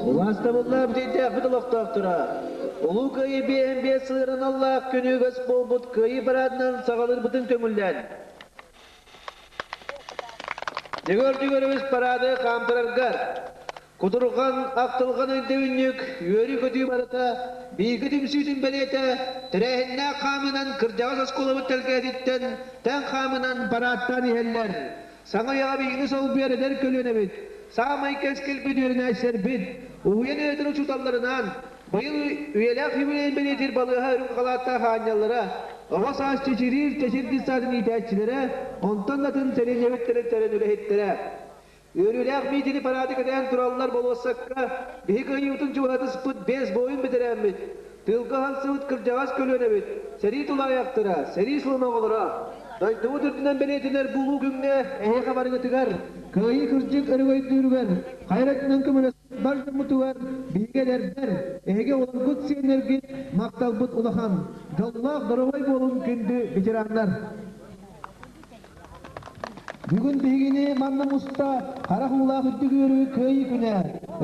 Убаастабыллаах бүтүйдээхпит олохтоохторо! Улуу Кыайыы биэһин биэс сылыгар аналлаах күнү үгэс буолбут Кыайыы параадынан саҕалыырбытын көҥүллээн! Дьөгүөр Дьөгүөрүбүс параады хаамтараргар Кутурҕан, ахтылҕан өйдөбүнньүк, үөрүү-көтүү барыта бииргэ түмсүүтүн бэлиэтэ, тэрээһиннээх хаамыынан кырдьаҕас оскуолабыт тэлгэһэтиттэн тэҥ хаамыынан параадтаан иһэллэр. Саҥа үйэҕэ биһигини солбуйар эдэр көлүөнэбит, саамай кэскилбит үөрэнээччилэрбит, уһуйан үөрэтэр учууталларынаан быйыл үйэлээх юбилейын бэлиэтиир балыыһа үрүҥ халааттаах аанньаллара, оҕо саас чэчириир чэчир детсадын иитээччилэрэ, онтон да атын сэлиэнньэбит тэрилтэлэрин үлэһиттэрэ. Үөрүүлээх миитини параады кэтээн тураллар болуоссакка биһи кыайыыбытын чугаһатыспыт биэс буойун бэтэрээммит, тыылга хаҥсыбыт кырдьаҕас көлүөнэбит, сэрии тулаайахтара, сэрии сылын оҕолоро, дойдубут үрдүнэн бэлиэтэнэр булуу күҥҥэ эһиэхэ барыгытыгар, кыайыы кырдьык өрөгөйдүүрүгэр, хайа өттүнэн көмөлөспүт бар дьоммутугар биһиги эдэрдэр, эһиги оҕолоргут сиэннэргит махталбыт улахан, дьоллоох доруобай буолуҥ күндү ветераннар! Бүгүн биһигини манна муста харах уулаах үрдүк үөрүү Кыайыы күнэ.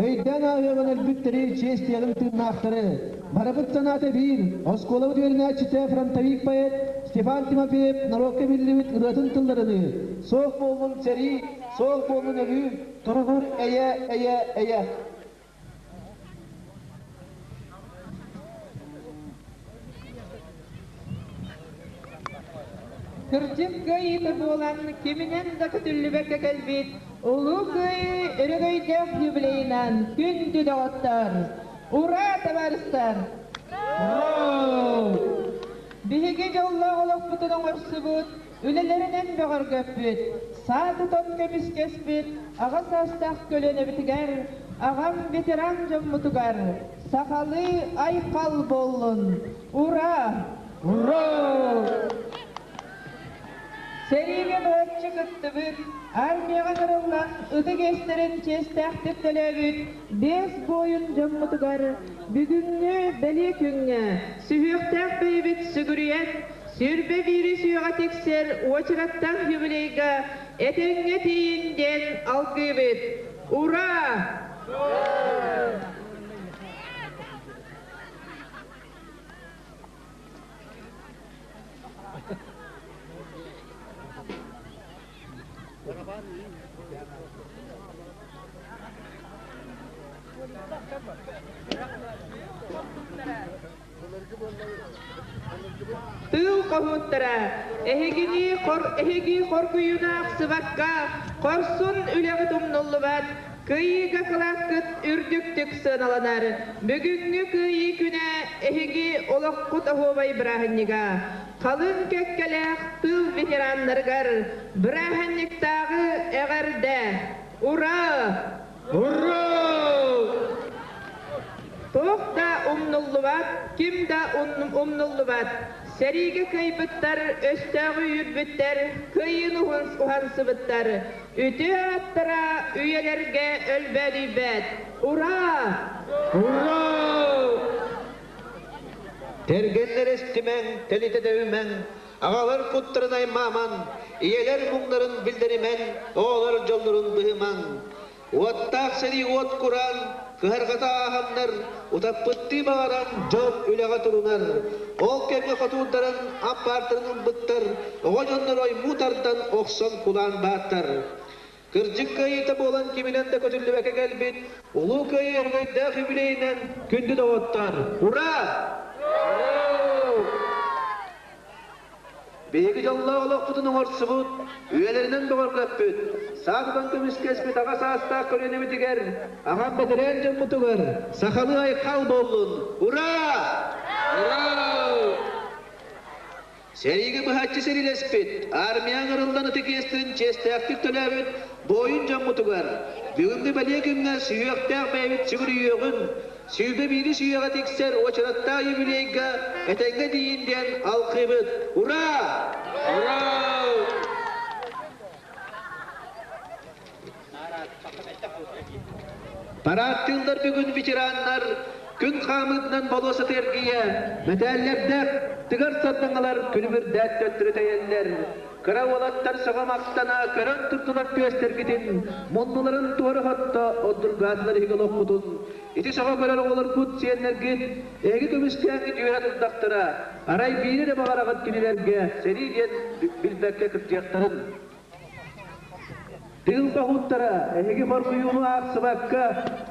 Өйдөөн ааһыаҕын өлбүттэри, чиэстиэҕин тыыннаахтары. Барыбыт санаата биир, оскуолабыт үөрэнээччитэ фронтовик поэт Степан Тимофеев норуокка биллибит ырыатын тылларыныы «Суох буоллун сэрии, суох буоллун өлүү, туругур эйэ, эйэ, эйэ». Кырдьык кыайыыта буолан киминэн да көтүллүбэккэ кэлбит Улуу Кыайыы өрөгөйдөөх юбилейынан күндү доҕоттор! Ура, табаарыстар! Биһиги дьоллоох олохпутун оҥорсубут, үлэлэринэн бөҕөргөппүт, саа тутан көмүскэспит аҕа саастаах көлүөнэбитигэр, аҕам ветеран дьоммутугар сахалыы айхал буоллун! Ура! Ура! Сэриигэ быһаччы кыттыбыт, армияҕа ыҥырыллан ытык иэстэрин чиэстээхтик төлөөбүт биэс буойун дьоммутугар бүгүҥҥү бэлиэ күҥҥэ сүһүөхтээх бэйэбит сүгүрүйэн Сүрбэ биири сүөҕэ тиксэр уочараттаах юбилейга этэҥҥэ тиийин диэн алгыыбыт! Ура! Тыыл хоһууттара, эһигини эһиги хоргуйууну ахсыбакка, хорсун үлэҕит умнуллубат, кыайыыга кылааккыт үрдүктүк сыаналанар. Бүгүҥҥү Кыайыы күнэ эһиги олоххут оһуобай бырааһынньыга. Халыҥ кэккэлээх тыыл ветераннарыгар бырааһынньыктааҕы эҕэрдэ! Ура! Ура! Туох да умнуллубат, ким да умнуллубат. Сэриигэ кыайбыттар, өстөөҕү үүрбүттэр, кыайыыны уһансыбыттар. Үтүө ааттара үйэлэргэ өлбөөдүйбэт. Ура! Ура! Тэргэннэр эстимэҥ, тэлитэ дөйүмэҥ, аҕалар куттарын аймааман, ийэлэр муҥнарын биллэримэҥ, оҕолор дьоллорун быһымаҥ. Уоттаах сэрии уот кураан, кыһарҕата ааһаннар, утаппыттыы баҕаран дьон үлэҕэ турунар. Ол кэмҥэ хотуурдарын, ампаартарын ылбыттар, оҕо дьоннор оймуу тардан охсон кулаан бааттар. Кырдьык кыайыыта буолан киминэн да көтүллүбэккэ кэлбит Улуу Кыайыы өрөгөйдөөх юбилейынан күндү доҕоттор! Ура! Биһиги дьоллоох олохпутун оҥорсубут, үйэлэринэн бөҕөргөппүт, саататан көмүскэспит аҕа саастаах көлүөнэбитигэр, аҕам бэтэрээн дьоммутугар сахалыы айхал буоллун! Ура! Ура! Сэриигэ быһаччы сэриилэспит, армия ыҥырыллан ытык иэстэрин чиэстээхтик төлөөбүт буойун дьоммутугар бүгүҥҥү бэлиэ күҥҥэ сүһүөхтээх бэйэбит сүгүрүйүөҕүн, 21 сүһүөҕэ тиксэр уочараттаах юбилейга этэҥҥэ тиийин диэн алҕыыбыт. Ура! Ура! Парааттыыллар бүгүн ветераннар күн хаамыытынан болуоссаты эргийэ, мэтээллэрдээх тыгар сардаҥалар күлүмүрдээт төттөрү тэйэллэр. Кыра уолаттар сөҕө махтана көрөн турдулар түөстэргитин, муннуларын туора хотто оддургаатылар иһиг олохпутун. Ити сөҕө көрөр оҕолоргут, сиэннэргит эһиги көмүскээҥҥит үөрэ турдахтара. Арай биири эрэ баҕараҕыт кинилэргэ сэрии диэн билбэккэ кырдьыахтарын. Тыыл хоһууттара, эһиги хоргуйууну аахсыбакка,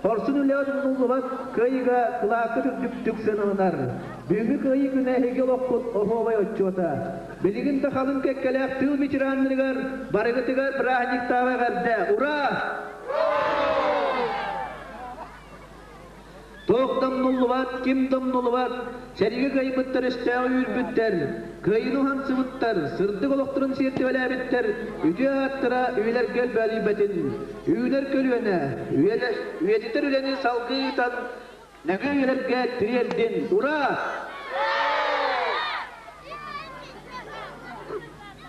хорсун үлэҕит умнуллубат кыайыыга кылааккыт үрдүктүк сыаналанар. Бүгүҥҥү кыайыы күнэ эһиги олоххут оһуобай отчуота. Билигин да халыҥ кэккэлээх тыыл ветераннарыгар барыгытыгар бырааһынньыктааҕы эҕэрдэ! Ура! Туох да умнуллубат, ким да умнуллубат, сэриигэ кыайбыттар өстөөҕү үүрбүттэр, кыайыыны уһансыбыттар, сырдык олохторун сиэртибэлээбиттэр үтүө ааттара үйэлэргэ өлбөөдүйбэтин, үүнэр көлүөнэ, үйэтитэр үлэни салгыы ыытан, нөҥүө үйэлэргэ тириэрдин. Ура!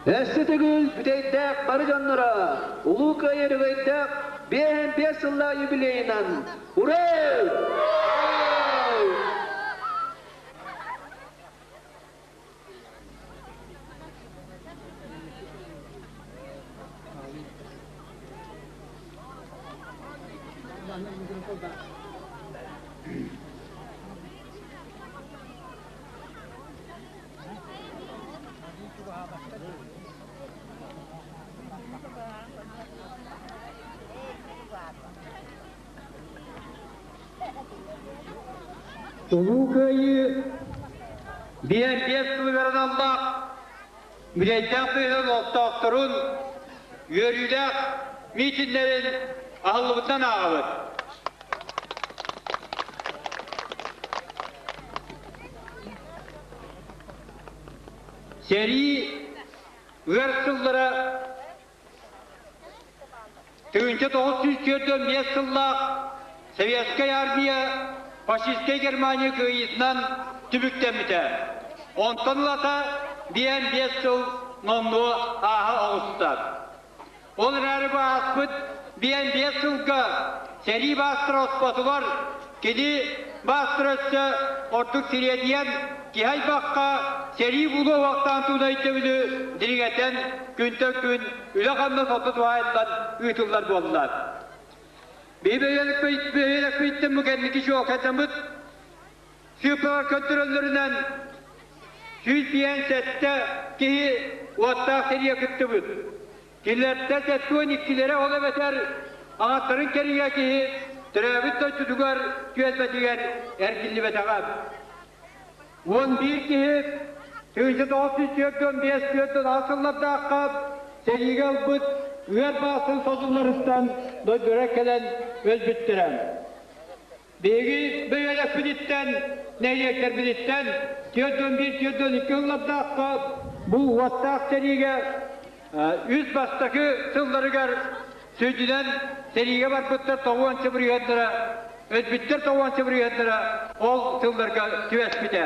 Өссө төгүл бүтэйдээх бары дьонноро Улуу Кыайыы өрөгөйдөөх 55 сыллаах юбилейынан Ура! Улуу Кыайыы биэн-биэс сылыгар аналлаах Бүтэйдээх тыаһын олохтоохторун үөрүүлээх миитиннэрин аһыллыбытынан ааҕабыт. Сэрии ыар сыллара 1945 сыллаах Советскай Армия фашистскай Германия кыайыытынан түмүктэммитэ. Онтон ылата биэн биэс сыл номнуо ааһа оҕуста. Ол эрээри бу ааспыт биэн биэс сылга сэрии баастара оспотугар кини баастара өссө ордук сириэдийэн киһи айбахха сэрии булуо уохтаан туун өйдөбүлү дириҥэтэн күнтэн күн үлэ-хамнас оту туһаайыллан ыытыллар буолла. Биһи бөһүөлэкпититтэн бу кэнники чуолкайдаммыт сыыппалар көрдөрөллөрүнэн 157 киһи уоттаах сэриигэ кыттыбыт. Кинилэртэн 72-лэрэ ол эбэтэр аҕаттарын кэриҥэ киһи төрөөбүт дойдутугар түөлбэтигэр эргиллибэтэҕэ. 11 киһи 1945 44 сыллардаахха сэриигэ ылбыт ыар баасын содулларыттан дойдура кэлэн өлбүттэрэ. Биһиги бөһүөлэкпититтэн, нэһилиэктэрбититтэн 41-42 сыллардаахха бу уоттаах сэриигэ үс бастакы сылларыгар сүрдүнэн сэриигэ барбыттар тоҕуонча бырыһыаннара, өлбүттэр тоҕуонча бырыһыаннара ол сылларга түбэспитэ.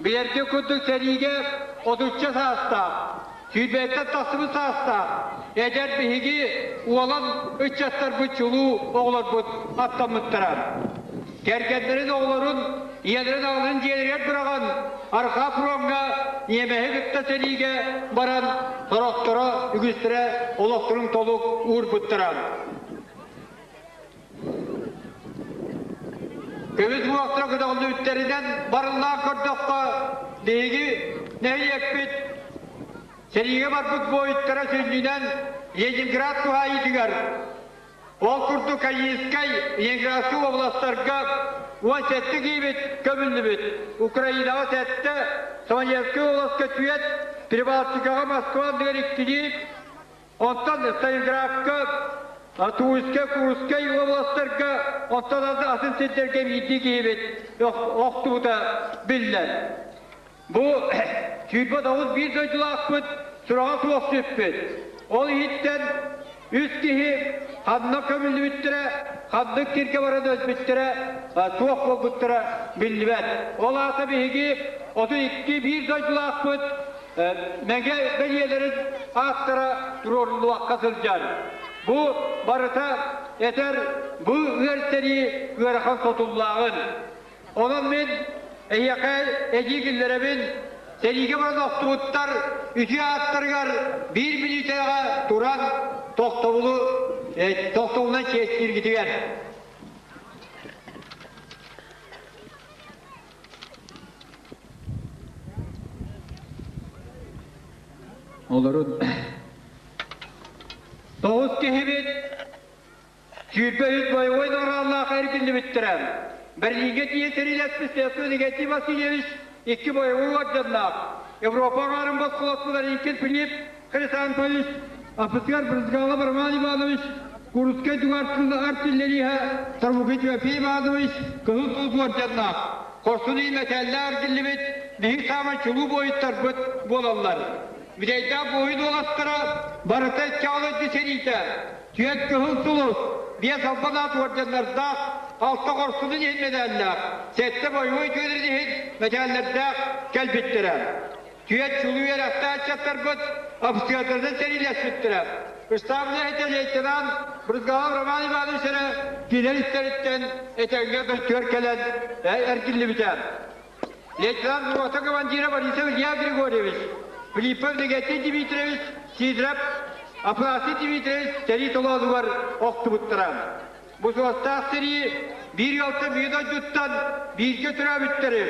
Билэргэ курдук сэриигэ отучча саастаах, сүүрбэттэн тахсыбыт саастаах эдэр биһиги уолан ыччаттарбыт чулуу оҕолорбут аттаммыттара. Кэргэннэрин оҕолорун, ийэлэрин аҕаларын дьиэлэригэр быраҕан, арҕаа фроҥҥа ньиэмэһи кытта сэриигэ баран, сорохторо үгүстэрэ олохторун толук уурбуттара. Көмүс уохтара көтөҕүллүбүттэринэн барыллаан көрдөххө, биһиги нэһилиэкпит сэриигэ барбыт буойуттара сүнньүнэн Ленинград туһаайыытыгар, ол курдук Калининскай, Ленинградскай уобаластарга 17 киһибит көмүллүбүт, Украинаҕа сэттэ, Смоленскай уобаласка түөрт, Прибалтикаҕа Москва анныгар иккилии, Оттон Сталинградка, Тульскай, Курскай уобаластарга, оттон атын сирдэргэ биирдии киһибит охтубута биллэр. Бу 29 биир дойдулаахпыт сураҕа суох сүппүт. Ол иһиттэн үс киһи ханна көмүллүбүттэрэ, ханнык сиргэ баран өлбүттэрэ, суох буолбуттара биллибэт. Ол аата биһиги 32 биир дойдулаахпыт мэҥэ бэлиэлэрин ааттара туруоруллубакка сылдьар. Бу барыта этэр бу ыар сэрии ыарахан сотуллааҕын. Онон мин эһиэхэ этии киллэрэбин, сэриигэ баран охтубуттар үтүө ааттарыгар биир мүнүүтэҕэ туран тохтобулу тохтобулунан чиэстииргитигэр. Олорун тоҕус киһибит 23 боевой наҕараалаах эргиллибиттэрэ. Берлиҥҥэ тиийэ сэриилэспит Светлый Легентий Васильевич икки боевой орденнаах, Европа аҥаарын босхолоспут Аринкин Филипп Хрисанфович, офицер Брызгалов Роман Иванович, Курскай дугар артиллериһа Тармукин Тимофей Иванович Кыһыл Сулус орденнаах, хорсун иһин мэтээллээх эргиллибит биһиги саамай чулуу буойуттарбыт буолаллар. Бүтэйдээх буойун уолаттара барыта икки сэриитэ Түөрт кыһыл сулус, биэс албан аат уордьаннардаах, алта хорсунун иһин мэдээллээх, сэттэ бойобуой күөлэрин иһин мэтээллэрдээх кэлбиттэрэ. Түөрт чулуу үөрэхтээх ыччаттарбыт офицердарынан сэриилэспиттэрэ. Ыстаабына этэ лейтенант Брызгалов Роман Иванович эрэ кинилэр истэриттэн этэҥҥэ бөттүгэр кэлэн эргиллибитэ. Лейтенант рота командира Борисов Илья Григорьевич, Филиппов Легетий Дмитриевич, Сидоров Афанасий Дмитриевич сэрии толоонугар охтубуттара. Бу суостаах сэрии биир ыалтан биир дойдуттан бииргэ төрөөбүттэри,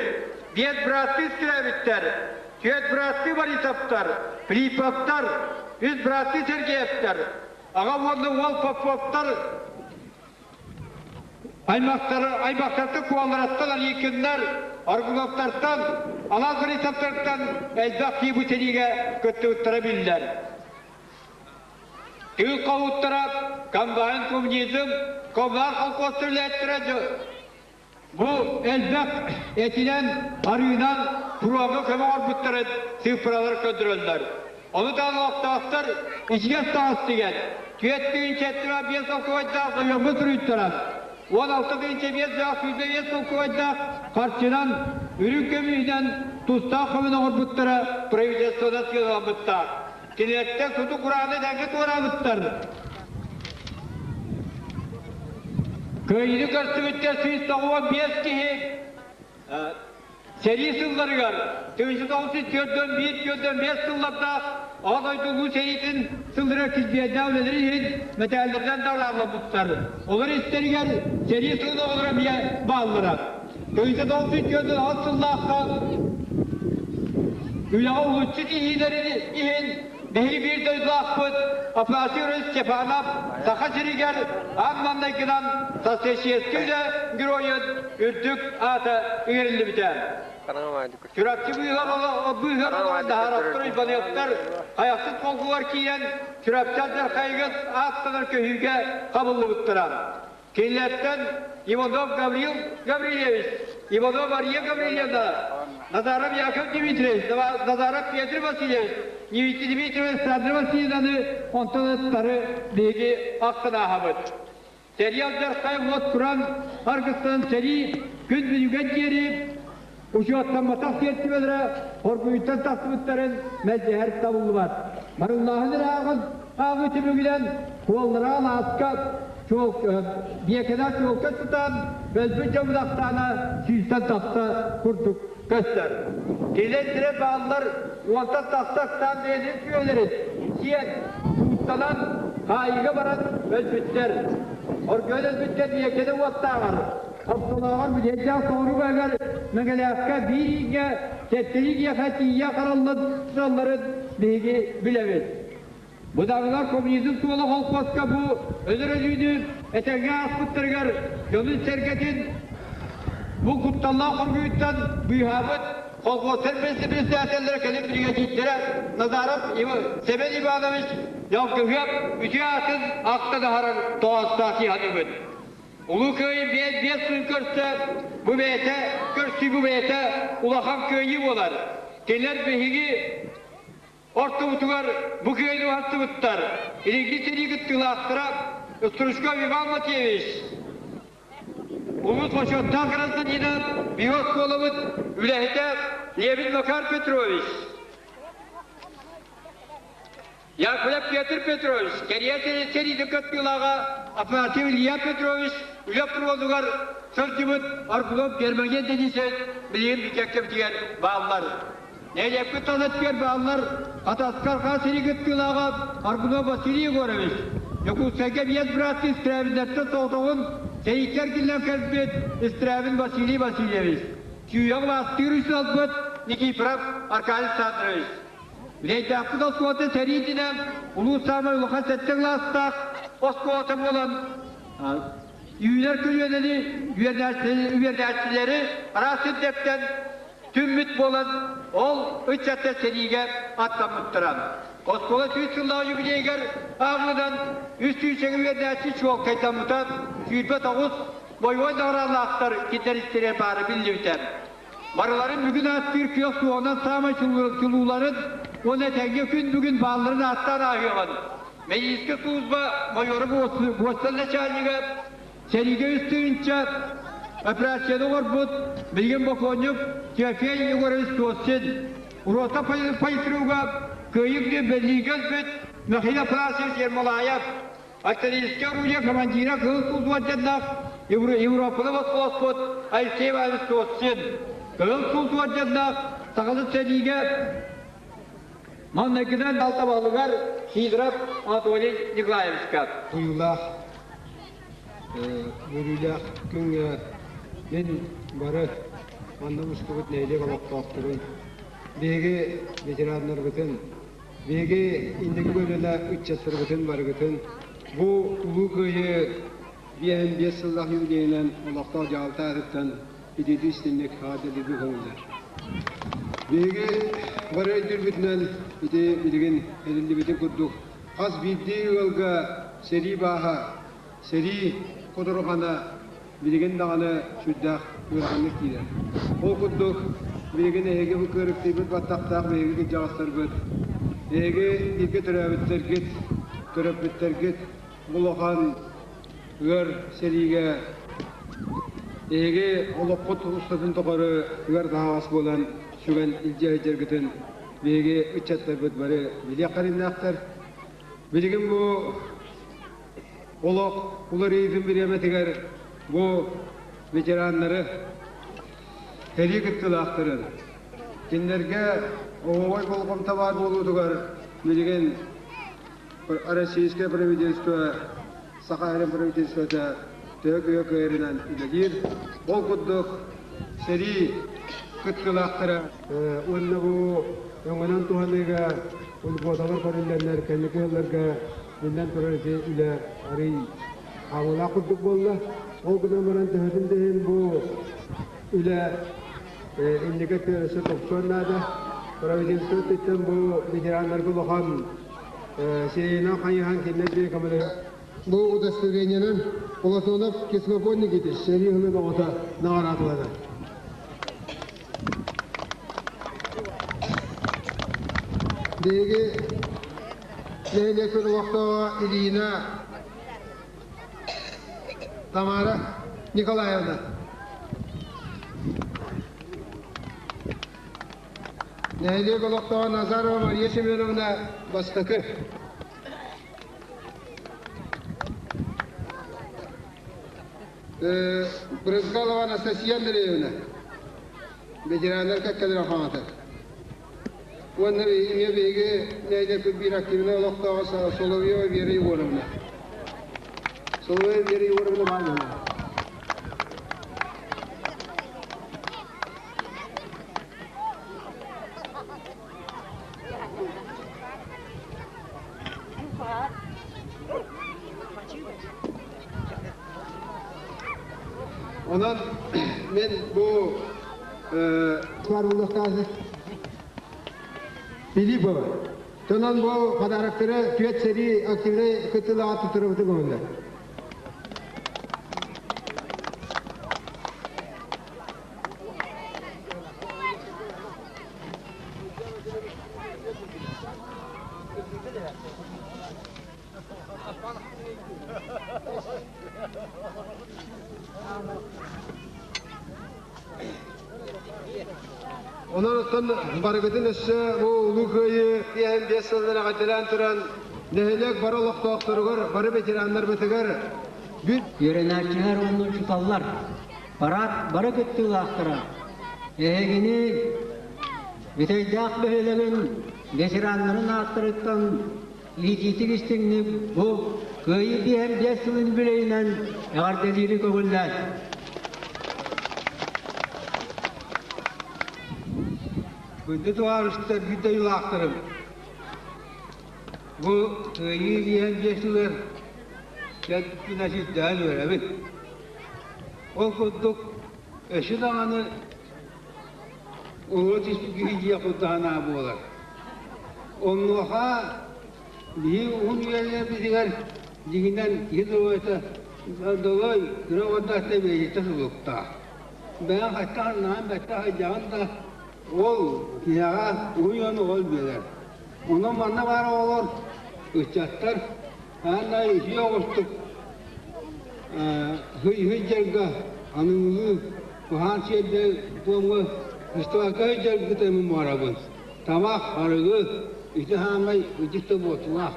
биэс бырааттыы төрөөбүттэр, түөрт бырааттыы Борисовтар, Филипповтар, үс бырааттыы Сергеевтэр, аҕа уонна уол Поповтар Аймахтары аймахтартан куоллараттан Аликиннар, Аргуновтартан, Алаас Борисовтартан элбэх киһи бу сэриигэ кыттыбыттара биллэр. Тыыл хоһууттара комбайн коммунизм, коммунал холкуостар үлэһиттэрэ бу элбэх этинэн, арыынан фроҥҥа көмө оҥорбуттарын цифралар көрдөрөллөр. Ону таһынан олохтоохтор ичигэс таҥас тигэн, 4 705 солкуобайдаах заемҥа суруйтаран, 16 525 солкуобайдаах харчынан үрүҥ көмүһүнэн тустаах көмөнү оҥорбуттара правительствонан сыаналаммыттаах. Кинилэртэн суту курааны тэҥҥэ туораабыттар. Кыайыыны көрсүбүттэр 195 киһи сэрии сылларыгар 1941-45 сыллардаах Аҕа дойду Улуу сэриитин сылларыгар килбиэннээх үлэлэрин иһин мэтээллэринэн наҕараадалаппыттар. Олор истэригэр сэрии сылын оҕолоро эмиэ бааллара. 1946 сыллаахха үлэҕэ уһулуччу тиийиилэрин иһин биһиги биир дойдулаахпыт Афанасий Иванович Степанов Саха сиригэр аан маҥнайгынан социалистическай үлэ геройун үрдүк аата иҥэриллибитэ. Чурапчы быыһар олорон Даһаровтар Уйбаныаптар Хайахсыт холкугар киирэн Чурапчы алдьархайыгар ааттанар көһүүгэ хабыллыбыттара. Кинилэртэн Иванов Гаврил Гаврильевич, Иванов Мария Гаврильевна, Назаров Яков Дмитриевич, Назаров Петр Васильевич, Дмитрий Дмитриевич Александр Васильевнаны онтон ыттары биһиги ахтан ааһабыт. Сэрии алдьархай уот туран аргыстан сэрии күн бүгүҥҥэ диэри учуоттамматах сиэртибэлэрэ хоргуйуттан тахсыбыттарын мэлдьэһэр табыллыбат. Барыллааһын ырааҕын ааҕыы түмүгүнэн куоллара алааска биэкэнэ чуолка сытан өлбүт дьон ахсаана сүүстэн тахса курдук көстөр. Кэлэн сирэ бааллар уонтан тахса ахсаан бэйэлэрин сүөлэрин сиэн сууттанан хаайыыга баран өлбүттэр. Оргуйан өлбүттэр биэкэнэ уоттааҕар Хоптолооҕор бүтэйдээх соҕуруу баһыгар Мэҥэлээххэ биир ииҥҥэ сэттэлии киһиэхэ тиийэ хараллан сыталларын биһиги билэбит. Быдаҥылар коммунизм суола холкуоска бу өлөр өлүүнү этэҥҥэ ааспыттарыгар дьонун-сэргэтин бу кутталлаах хоргуйуттан быыһаабыт колхуостар председателлэрэ кэлин биригэдьиирдэрэ Назаров Семен Иванович Ялгыһыап үтүө аатын ахтан аһарар тоҕоостоох киһи Улуу Кыайыы биэс сыл көрсө, бу бэйэтэ көрсүү бу бэйэтэ улахан кыайыы буолар. Кинилэр биһиги ортобутугар бу кыайыыны уһансыбыттар. Илиҥҥи сэрии кыттыылаахтара Стручков Иван Матвеевич, Улуус бочуоттаах гражданина, биһиги оскуолабыт үлэһитэ Левин Макар Петрович, Яковлев Петр Петрович, Кэриэ сэриитин кыттыылааҕа Афанасьев Илья Петрович үлэ фронугар сылдьыбыт Аргунов Гермоген Денисович билигин кэккэбитигэр бааллар. Нэһилиэкпит талатыгар бааллар Хатаскар хаас сэрии кыттыылааҕа Аргунов Василий Егорович, Дьокуускайга биэс бырааттыы Истрябиннэртэн соҕотоҕун сэрииттэн эргиллэн кэлбит Истрябин Василий Васильевич, Сүүһэ былаастыыр үс ылбыт Никифоров Аркадий Александрович. Лейдаахпыт оскуолата сэриитинэн улуус саамай улахан сэттэ кылаастаах оскуолата буолан үүнэр көлүөнэни үөрэнээччилэри араас сирдэртэн түммүт буолан ол ыччаттар сэриигэ аттаммыттара. Оскуола 100 сыллаах юбилейыгар ааҕыынан үс сүүсчэкэ үөрэнээччи чуолкайдаммыта, 29 бойобуой наҕараалаахтар кинилэр баара биллибитэ. Барыларын бүгүн ааттыыр кыах суоҕунан саамай чулууларын уонна тэҥҥэ күн бүгүн баалларын ааттаан ааһыаҕын. Медицинскэй служба майора буоста начальнига сэриигэ үс тыһыынча операцияны оҥорбут билигин бокуонньук Тимофей Егорович Туосин, рота политруга Кыайыы диэн бэлиигэ өлбүт Михаил Афанасьевич Ермолаев, Артиллерийскай орудие командира Кыһыл Сулус уордьаннаах Европаны босхолоспут Алексей Иванович Туосин, Кыһыл Сулус уордьаннаах Сахалыы сэриигэ маҥнайгынан алтабалыгар Сидоров Анатолий Николаевичка. Уйулаах, үөрүүлээх күҥҥэ мин бары манна мустубут нэһилиэк олохтоохторун, биһиги ветераннарбытын, Биһиги инники көлүөнэ ыччаттарбытын барыгытын бу Улуу Кыайыы 55 сыллаах юбилейынан олохтоох дьаһалта аатыттан итиитии истиҥник эҕэрдэлиирбин көҥүллэр. Биһиги бары өйдүүрбүтүнэн ити билигин этиллибитин курдук хас биирдии ыалга сэрии бааһа, сэрии кутурҕана билигин даҕаны сүрдээх ыараханнык киирэр. Ол курдук, билигин эһиги бу кыырыктыйбыт баттахтаах биһиги кырдьаҕастарбыт, эһиги бииргэ төрөөбүттэргит, төрөппүттэргит бу улахан ыар сэриигэ эһиги олоххут устатын тухары ыар таһаҕас буолан сүгэн илдьэ сылдьаргытын биһиги ыччаттарбыт бары билиэх кэриҥнээхтэр. Билигин бу Олох уларыйыытын бириэмэтигэр бу ветераннары, сэрии кыттыылаахтарын, кинилэргэ оһуобай болҕомто баар буолуутугар билигин Российское правительство, Саха сирин правительствота төһө кыа кыайарынан үлэлиир. Ол курдук сэрии кыттыылаахтара уонна бу өҥөнөн туһаныыга льготалар көрүллэннэр кэнники сылларга Биллэн турар, ити үлэ арыый хаамыылаах курдук буолла. Ол гынан баран төһөтүн да иһин бу үлэ инники өттүгэр өссө тупсуон наада. Правительство өттүттэн бу ветераннарга улахан сирэйинэн хайыһан кинилэр биир көмөлөһө Бу удостоверениенан Платонов Кислокон Никитич сэрии сылын оҕото наҕараадаланар. Биһиги Нэһилиэкпит олохтооҕо Ильина Тамара Николаевна. Нэһилиэк олохтооҕо Назарова Мария Семеновна бастакы. Брызгалова Анастасия Андреевна ветераннар кэккэлэрэ хаҥатар. Уонна эмиэ биһиги нэһилиэкпит биир активнай олохтооҕо Соловьева Вера Егоровна. Соловьева Вера Егоровна баар буолла. Онон мен бу Филиппова. Тонон бу подароктары түөт сэрии активнай кыттыылаах туттарыбыты көҥүллэр. Онон оттон барыгытын өссө бу Улуу Кыайыы 55 сылынан эҕэрдэлээн туран нэһилиэк бары олохтоохторугар, бары ветераннарбытыгар бүт Үөрэнээччилэр уонна учууталлар парад бары кыттыылаахтара эһигини Бүтэйдээх бөһүөлэгин ветераннарын ааттарыттан иитиитик истиҥник бу Кыайыы 55 сылын үбүлүөйүнэн эҕэрдэлиири көҥүллээн. Күндү товарищтар, биир дойдулаахтарым, бу Кыайыы 55 сылыгар кэлбиппинэ сүрдээҕин үөрэбин. Ол курдук, өссө даҕаны Уруо түспүт киһи дьиэ курдаһанаа буолар. Онуоха биһи уһун үйэлэрбитигэр дьиҥинэн киһи доруобуйата долой кыра уордаахта бэйэтэ тутулуктаах. Бэйэҥ хаттаан наһан бэттэх сылдьаҕын да ол киһиэхэ уһун үйэни ол биэрэр. Онон манна баар оҕолор, ыччаттар аан үтүө оҕустук сылдьарга аныгылыы куһаҕан сиэрдэр туомҥа сыстыбакка сылдьаргыт муҥарабын. Табах, арыгы ити хаамай ытык да буотулаах.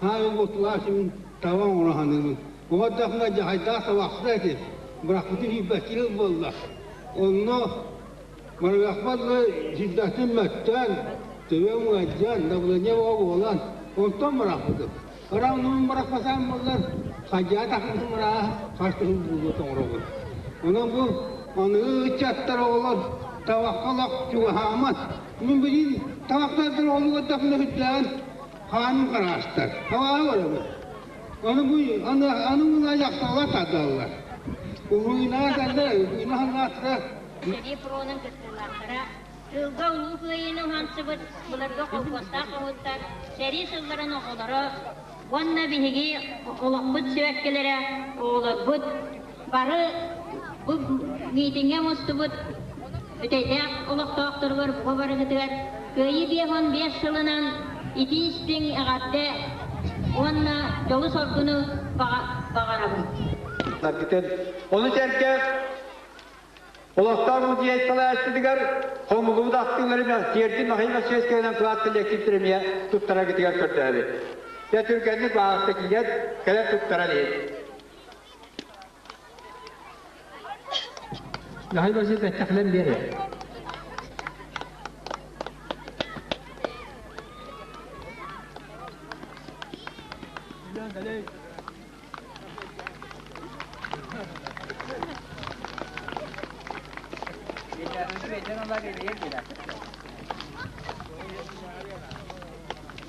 Хаамай буотулаах симин таба оҥоро саныыбын. Оҕо эрдэхпинэ дьахайдаах табахсыт этим. Бырахпытым сүүрбэччэ сыл буолла. Онно Барыахпар да сирдэхтин мөттөөн, төбөм ыалдьан, давление бөҕө буолан, онтон бырахпытым. Ыраах бырахпасаам буоллар, хадьаа тахсыбытым ырааһа хас да сыл буолуо тоҥоробун. Онон бу аныгы ыччаттар оҕолор табахха олох чугаһаамат. Мин билигин табахтардар оҕолуу көрдөхпүнэ сүрдээҕин хааным хараастар. Табаҕы барабын. Аны бу аны аны мына дьахталлар тардаллар. Уһуйунаа тардar, уһуйуна санаатыра Сэрии фронун кыттыылаахтара, тыылга Улуу Кыайыыны уһансыбыт былыргы холкуостаах хоһууттар, сэрии сылларын оҕолоро уонна биһиги олохпут сибэккилэрэ, оҕолорбут бары бу миитиҥҥэ мустубут Бүтэйдээх олохтоохторугар бука барыгытыгар Кыайыы 55 сылынан итии-истиҥ эҕэрдэ уонна дьолу-соргуну баҕарабын. Ону сэргэ Олохтоох музей салайааччытыгар хомуллубут ахтыылары тиэрдин Михаил Васильевич кылаас коллектив эмиэ туттараргытыгар көрдөһөбүт. Дьэ түргэнник баҕаста киирэн кэлэн туттаран иһин. Михаил Васильевич бэттэхлэн биэрэ.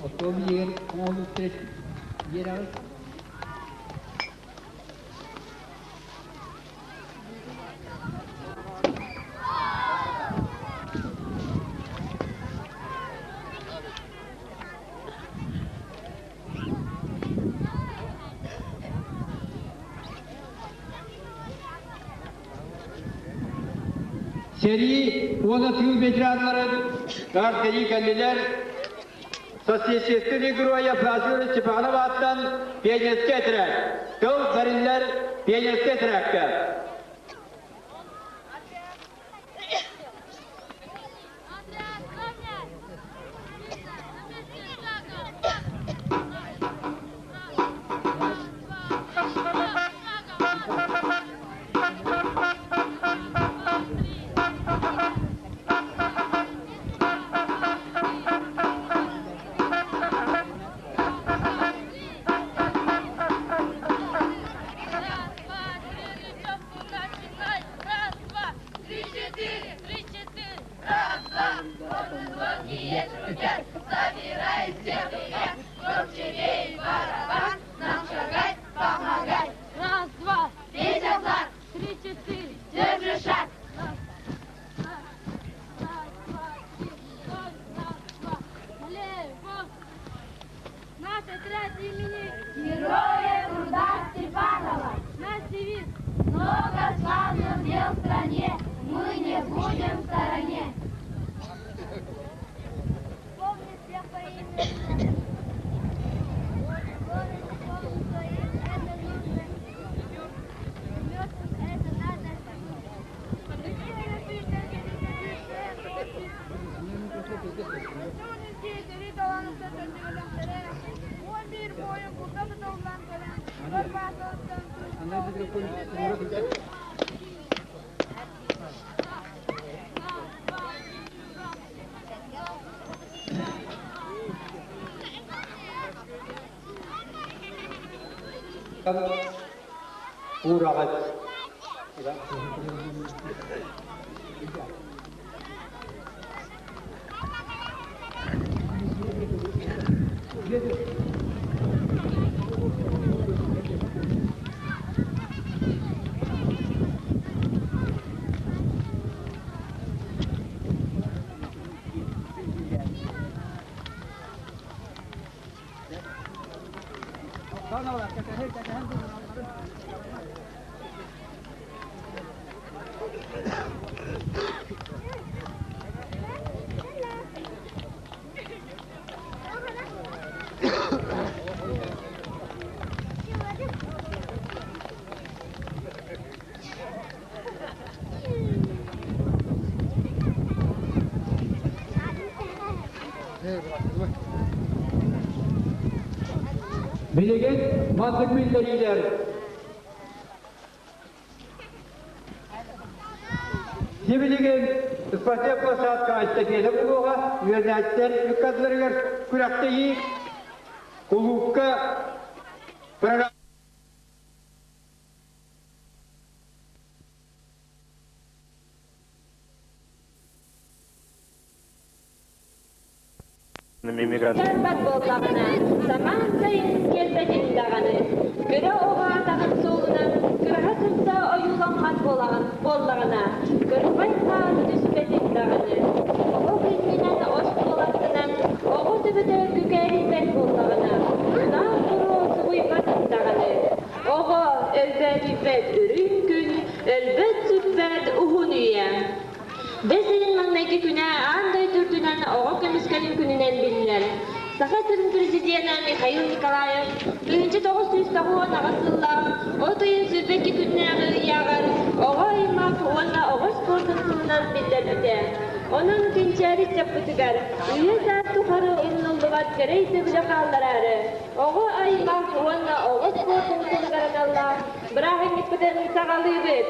Оттон иэр оҥоһуктар биэрэҕит? Сэрии уонна тыыл ветераннарын эҕэрдэлии кэллилэр. Социалистическай героя Франсуа Степанов ааттан пионерскай этэрээт, тыл бэриллэр пионерскай этэрээккэ. төннүбэтэхтэрэ. 11 буойун булда тутуллан кэлэн, Егор Павловтан Уураҕыт. Билигин маннык биллэриилэр Сибилигин спортивнай площадка эстафета буолуоҕа, үөрэнээччилэр ыккардыларыгар күрэхтэһии кулуупка программа Барбат буоллаҕына, самаан сайын кэлбэтин даҕаны, кыра оҕо атаҕын суолунан кыраһа сырса ойууламмат буолаҕын буоллаҕына, кырбай хаар түспэтин даҕаны, оһох иннинэн остуолаттынан оҕо төбөтө күкээрийбэт буоллаҕына, тунах буруо субуйбатын даҕаны, оҕо өлбөөдүйбэт үрүҥ күн, өлбөт-сүппэт уһун үйэ. Бэс ыйын маҥнайгы күнэ аан дойду үрдүнэн оҕо көмүскэлин күнүнэн биллэр. Саха сирин президенэ Михаил Николаев 1998 сыллаах от ыйын 22 күннээҕи ыйааҕар оҕо аймах уонна оҕо спордун сылынан биллэрбитэ. Онон кэнчээри ыччаппытыгар үйэ-саас тухары умнуллубат кэрэ өйдөбүлү хааллараары оҕо аймах уонна оҕо спордун сылыгар аналлаах бырааһынньыкпытын саҕалыыбыт.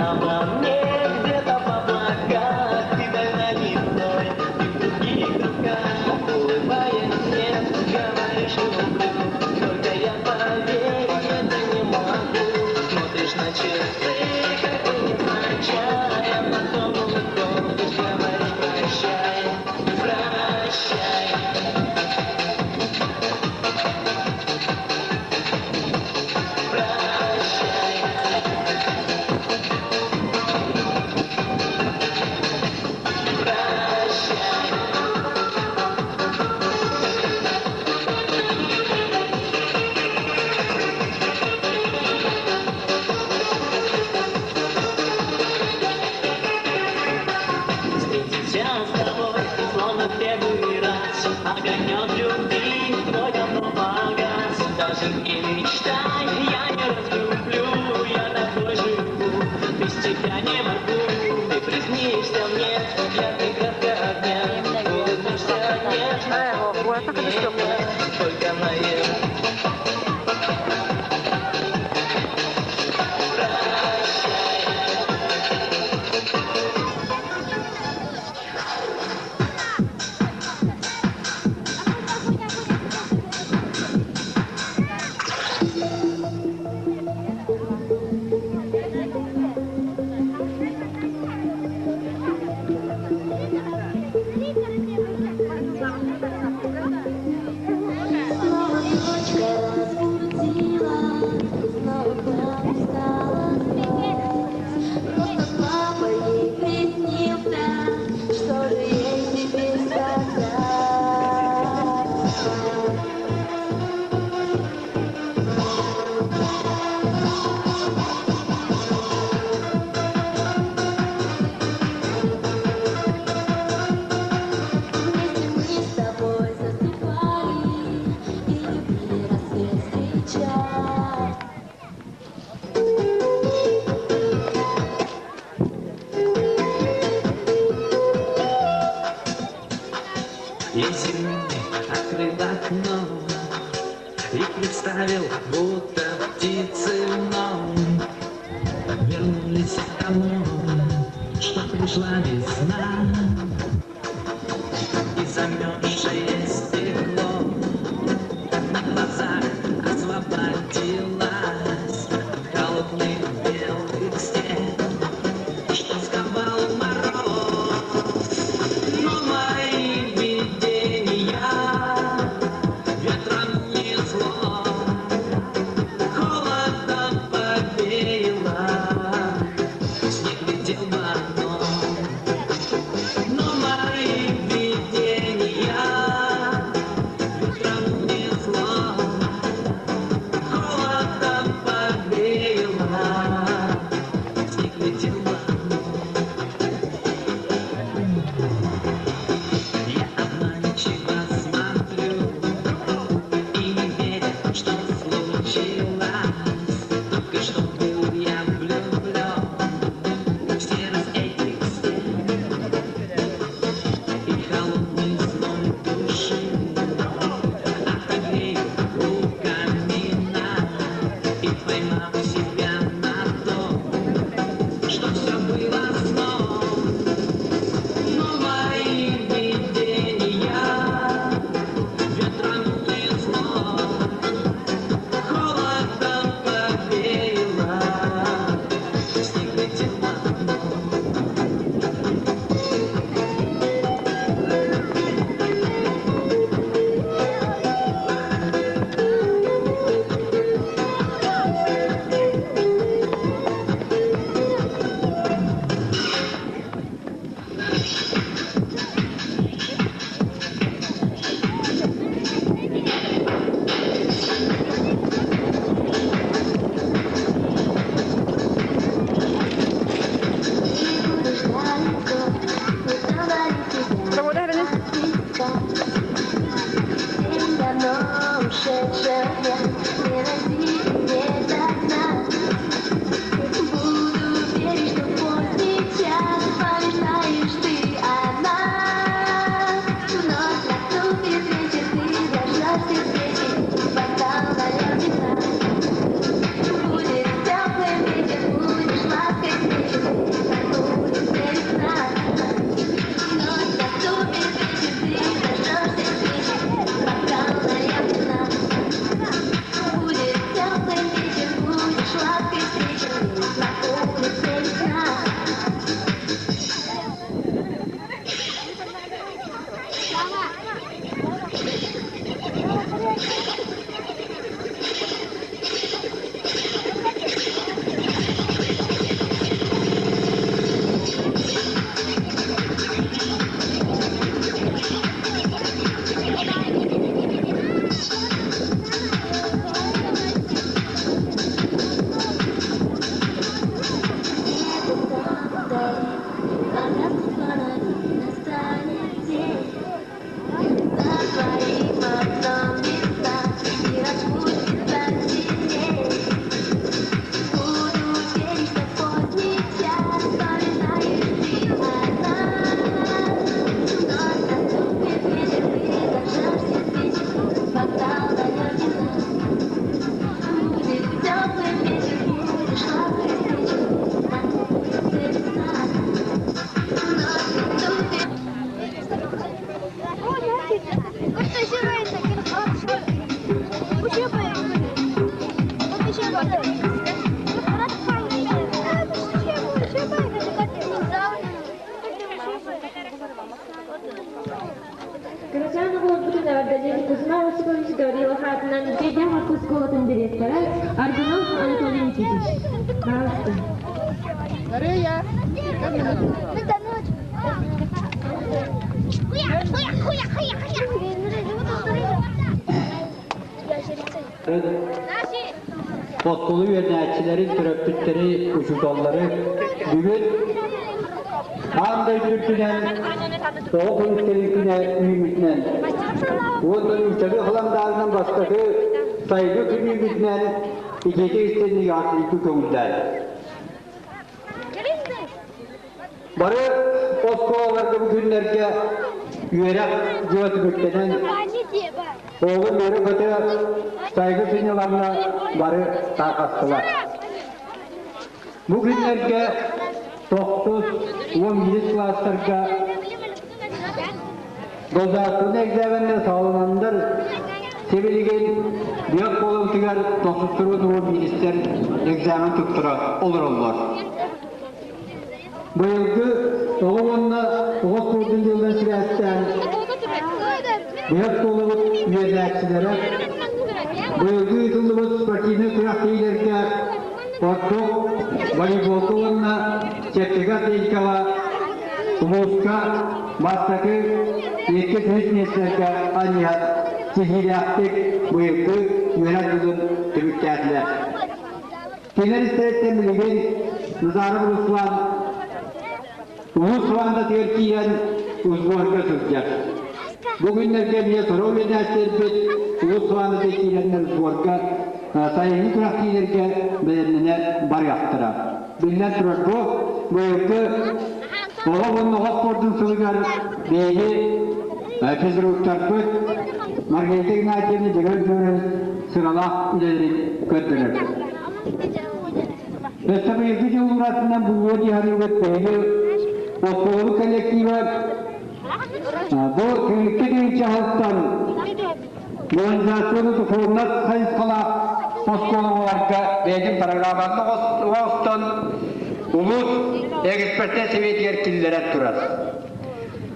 Шептала мне где-то в облаках, ты дальновидной, ты в других руках. Улыбаясь мне, говоришь, люблю, только я поверить это не могу. Смотришь на часы, как бы невзначай, а потом уходишь, говоришь, прощай, прощай. Встретиться с тобой, словно первый раз. Огонек любви твой давно погас. Даже не мечтай, я не разлюблю, я такой живу. Без тебя не могу, ты приснишься мне, я преградка огня. Улыбнешься нежно, только наяву. Снова ночка разбудила, снова к нам стала спать. Просто папа ей приснился, что же ей теперь сказать? Вместе мы с тобой засыпали и любили рассвет встречать. Я зимой открыл окно и представил, будто птицы вновь вернулись к тому, что пришла весна и замерзшее стекло на глазах освободилось от холодных белых стен, что сковал мороз. Но мои видения ветром несло, холодом повеяло, снег летел в окно. Но мои видения ветром несло, холодом повеяло, снег летел в окно. Я обманчиво смотрю и не верю, что случилось. Только что был я влюблен в серый Петрович Гаврилов аатынан Бүтэйдээх орто оскуолатын директора Аргунов Анатолий Никитич. Пожалуйста. Оскуола үөрэнээччилэрин, төрөппүттэри, учууталлары бүгүн аан дойду үрдүнэн оҕо көмүскэлин күнэ үүммүтүнэн уонна нууччалыы халандаарынан бастакы сайгы күн үүммүтүнэн итиитик истинник аатырыйбыт көҥүллээн. Бары оскуолаларга бу күннэргэ үөрэх дьыла түмүктэнэн, оҕо үөрэ-көтө сайгы сынньалаҥҥа бары тарҕастылар. Бу күннэргэ тохсус 11 кылаастарга государственнай экзаменнар саҕалананнар сибилигин биэс буолуутугар тохсустуруут уон министр экзамен туттара олороллор. Быйылгы оҕо уонна оҕо спордун дьылынан сибээстээн биһиги оскуолабыт үөрэнээччилэрэ быйылгы ыытыллыбыт спортивнай күрэхтэһиилэргэ ордук волейболга уонна чэпчэки атлетикаҕа улууска бастакы икки үһүс миэстэлэргэ анньыһан ситиһиилээхтик быйылгы үөрэх дьылын түмүктээтилэр. Кинилэр истэриттэн билигин Назаров Руслан улуус хамаандатыгар киирэн сборга сылдьар. Бу күннэргэ эмиэ сорох үөрэнээччилэрбит улуус хамаандатыгар киирэннэр сборга сайыҥҥы күрэхтэһиилэргэ бэлэмнэнэ барыахтара. Биллэн турар, бу быйылгы оҕо уонна оҕо спордун сылыгар биһиги физруктарбыт Маргарита Игнатьевна Дьөгүөр Федорович сыралаах үлэлэрин көрдөрөр. Өссө быйылгы дьыл уратынан булуо дии саныыбыт биһиги оскуолабыт коллектива бу түмүккэ тыһыынчаһыттан организационно духовнай хайысхалаах оскуолаларга бэйэтин программатын оҥостон улуус экспертэ сэбиэтигэр киллэрэн турар.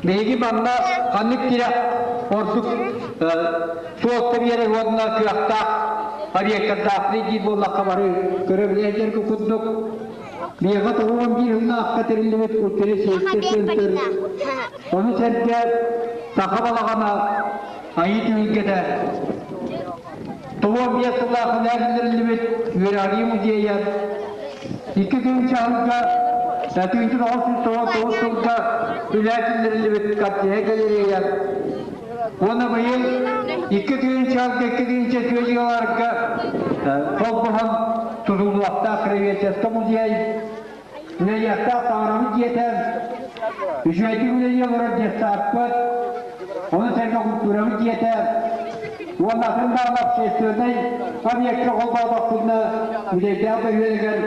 Биһиги манна ханнык тирэх ордук суолта биэрэр уонна кыахтаах объектардаахпыт диир буоллахха бары көрө билэллэргэ курдук биэҕэ 91 сыллаахха тэриллибит культурный центр ону сэргэ саха балаҕана айыы түһүлгэтэ 95 сыллаахха тэриллибит үөрэҕирии музейа икки күн чаһылга 1999 сылга үлэ киллэриллибит картина галерея Уонна быйыл 2 тыһыынча 2 тыһыынча холбоһон тутуллуохтаах краеведчество музей үлэлиэхтээх таҥарабыт дьиэтэ үчүгэйдик үлэлии олорор детсадпыт, ону сэргэ культурабыт дьиэтэ уонна атын даҕаны общественнай объекка холбоотохпутуна үлэйдээх бөһүөлэгэр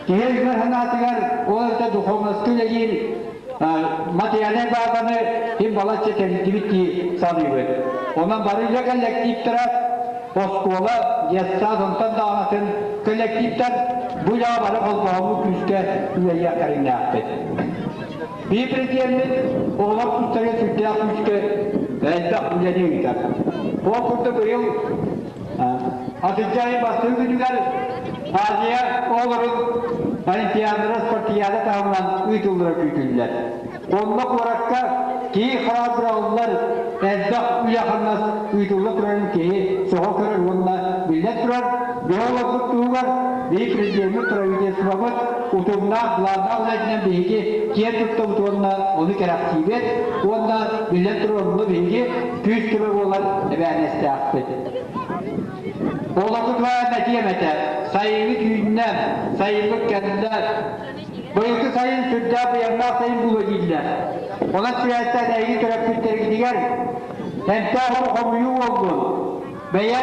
киһи өйүгэр санаатыгар ол эбэтэр духовноска үлэлиир материальнай баазаны ким балачча тэрийдибит дии саныыбыт. Онон бары үлэ коллективтара оскуола, детсад, онтон даҕаны атын коллективтар бу үлэҕэ бары холбоһоммут күүскэ үлэлиэх кэриҥнээхпит. Биир президеммит оҕолор күүстэргэ сүрдээх күүскэ элбэх үлэни ыытар. Ол курдук быйыл Атырдьах бастыҥ күнүгэр Азия оҕолорун Олимпиадалара спартакиада таһымынан ыытыллара күүтүллэр. Онно куоракка киһи хараҕа быраҕыллар элбэх үлэ-хамнас ыытылла турарын киһи сөҕө көрөр уонна биллэн турар, биһи олорбут туһугар биһи президеммит правительствобыт утумнаах былааннаах үлэтинэн биһиги киэн туттабыт уонна ону кэрэхсиибит уонна биллэн турар онно биһиги күүс-көмө буолар эбээһинэстээхпит. Олорбут этиэм этэ, сайыҥҥы түүннэ, сайыҥҥы кэннэ, быйылгы сайын сүрдээх быйаҥнаах сайын буолуо дииллэр. Онон сибээстээн эһиги төрөппүттэргитигэр эмтээх ону хомуйуу буоллун. Бэйэ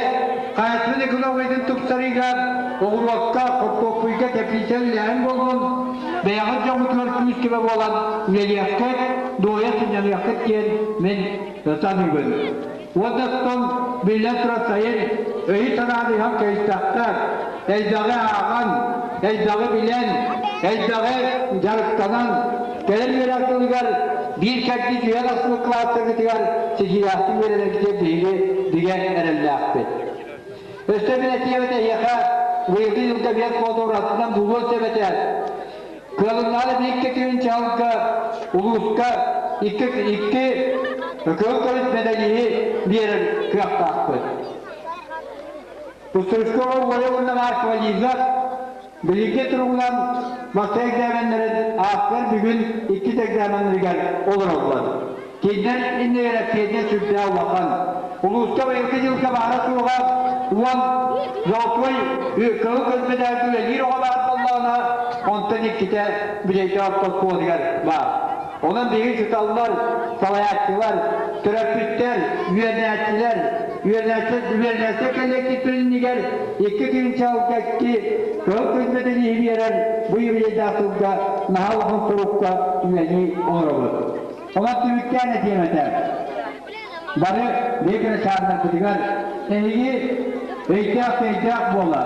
хаһаайыстыбын экономикатын тупсарыыга оҕуруокка, хортуоппуйга теплица үлэлээһин буоллун, бэйэҕит дьоҥҥутугар күүс-көмө буолан үлэлиэххит, дуоһуйа сынньаныаххыт диэн мин саныыбын. Уонна оттон биллэн турар сайын өйү-санааны иһэн кэбистэххэ, элбэҕи ааҕан, элбэҕи билэн, Элбэҕи дьарыктанан, кэлэр үөрэх дьылыгар биир кэрдиис үйэ тахсыбыт кылаастаргытыгар ситиилээхтик үөрэнэргитигэр биһиги бигэ эрэллээхпит. Өссө мин этиэм этэ эһиэхэ быйылгы дьылга биэс куота уратынан буолуон сөп этэ. Кыалыннаҕына бииргэ түүн чаһылга улууска икки икки кыһыл көмүс мэдэлииһи биэрэр кыахтаахпыт. Устурускова Оля уонна Марк Вализов билиҥҥи туругунан Москва экзаменнарын ааспар бүгүн иккис экзаменнарыгар олороллор. Кинилэр иннилэрэ пиэннэ сүрдээх улахан. Улууска быйылгы дьылга баара-суоҕа уон золотой кыһыл көмүс мэдээлгэ үлэлиир оҕо баар буоллаҕына, онтон иккитэ Бүтэйдээх орто оскуолатыгар баар. Онон биһиги учууталлар, салайааччылар, төрөппүттэр, үөрэнээччилэр, үөрэнээччилэр кэллиэктиптэрин иннигэр икки тыһыынча икки кыһыл көмүс мэдэлииһи биэрэр бу юбилейдаах сылга наһаа улахан сорукка үлэлии олоробут. Онон түмүктээн этиэм этэ. Бары биһиги кырачааннарбытыгар эһиги өйдөөх-төйдөөх буола,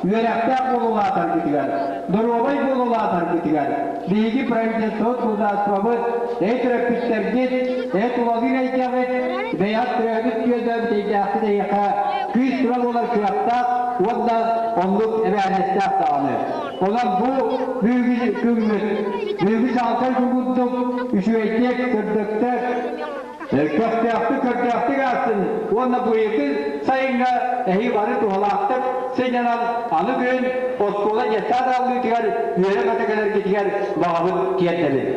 үөрэхтээх буола улаатаргытыгар, доруобай буола улаатаргытыгар биһиги правительствобыт, государствобыт, эй төрөппүттэргит, эй тулалыыр эйгэҕит, бэйэҕит төрөөбүт күөдөөбүт эйгээххит эйиэхэ күүс-көмө буолар кыахтаах уонна оннук эбээһинэстээх даҕаны. Онон бу бүгүҥҥү күммүт, бүгүҥҥү чаҕылхай күн курдук үчүгэйдик, сырдыктык, көхтөөхтүк, көрдөөхтүк аастын уонна быйылгы сайыҥҥа эһиги бары туһалаахтык сынньанан аны күн оскуола детсад ааллыытыгар үөрэ-көтө кэлэргитигэр баҕабыт тиэрдэбит.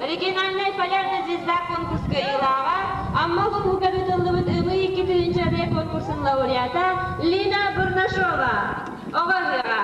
Региональнай Полярная звезда конкурс кыайыылааҕа, Амма улууһугар ыытыллыбыт Ымыы 2000 конкурсун лауреата Лина Бурнашова. Оҕо ыһыаҕа.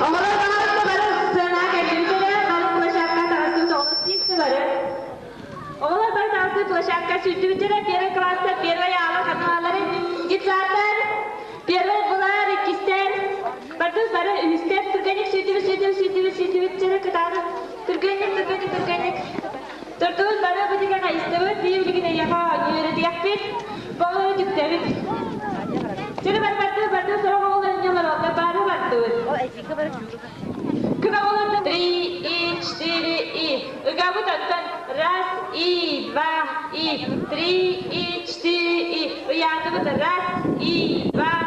Оҕолор баҕарыта бары сцена кэлбитэ бары площадка таҕыстыбыт оҕолор сииксилары. Оҕолор бары таҕыстыбыт площадка сүүрдүбүттэрэ первый класста первый аала хатылаалары детсадтар первый булар иккистэр бардыбыт бары үһүстэр түргэнник сүүрдүбүт сүүрдүбүт сүүрдүбүт сүүрдүбүт чыры кытаанах түргэнник түргэнник түргэнник Турдубут бары бу дигэ хайыстыбыт, бии билигин эйиэхэ үөрэтиэхпит, болу түктэбит. Чыры бар барды барды сорох оҕолор инньэлэр олор бары бардыбыт. Кыра оҕолордон три и четыре и ыгабыт оттон раз и два и три и четыре и ыйаатыбыт раз и два.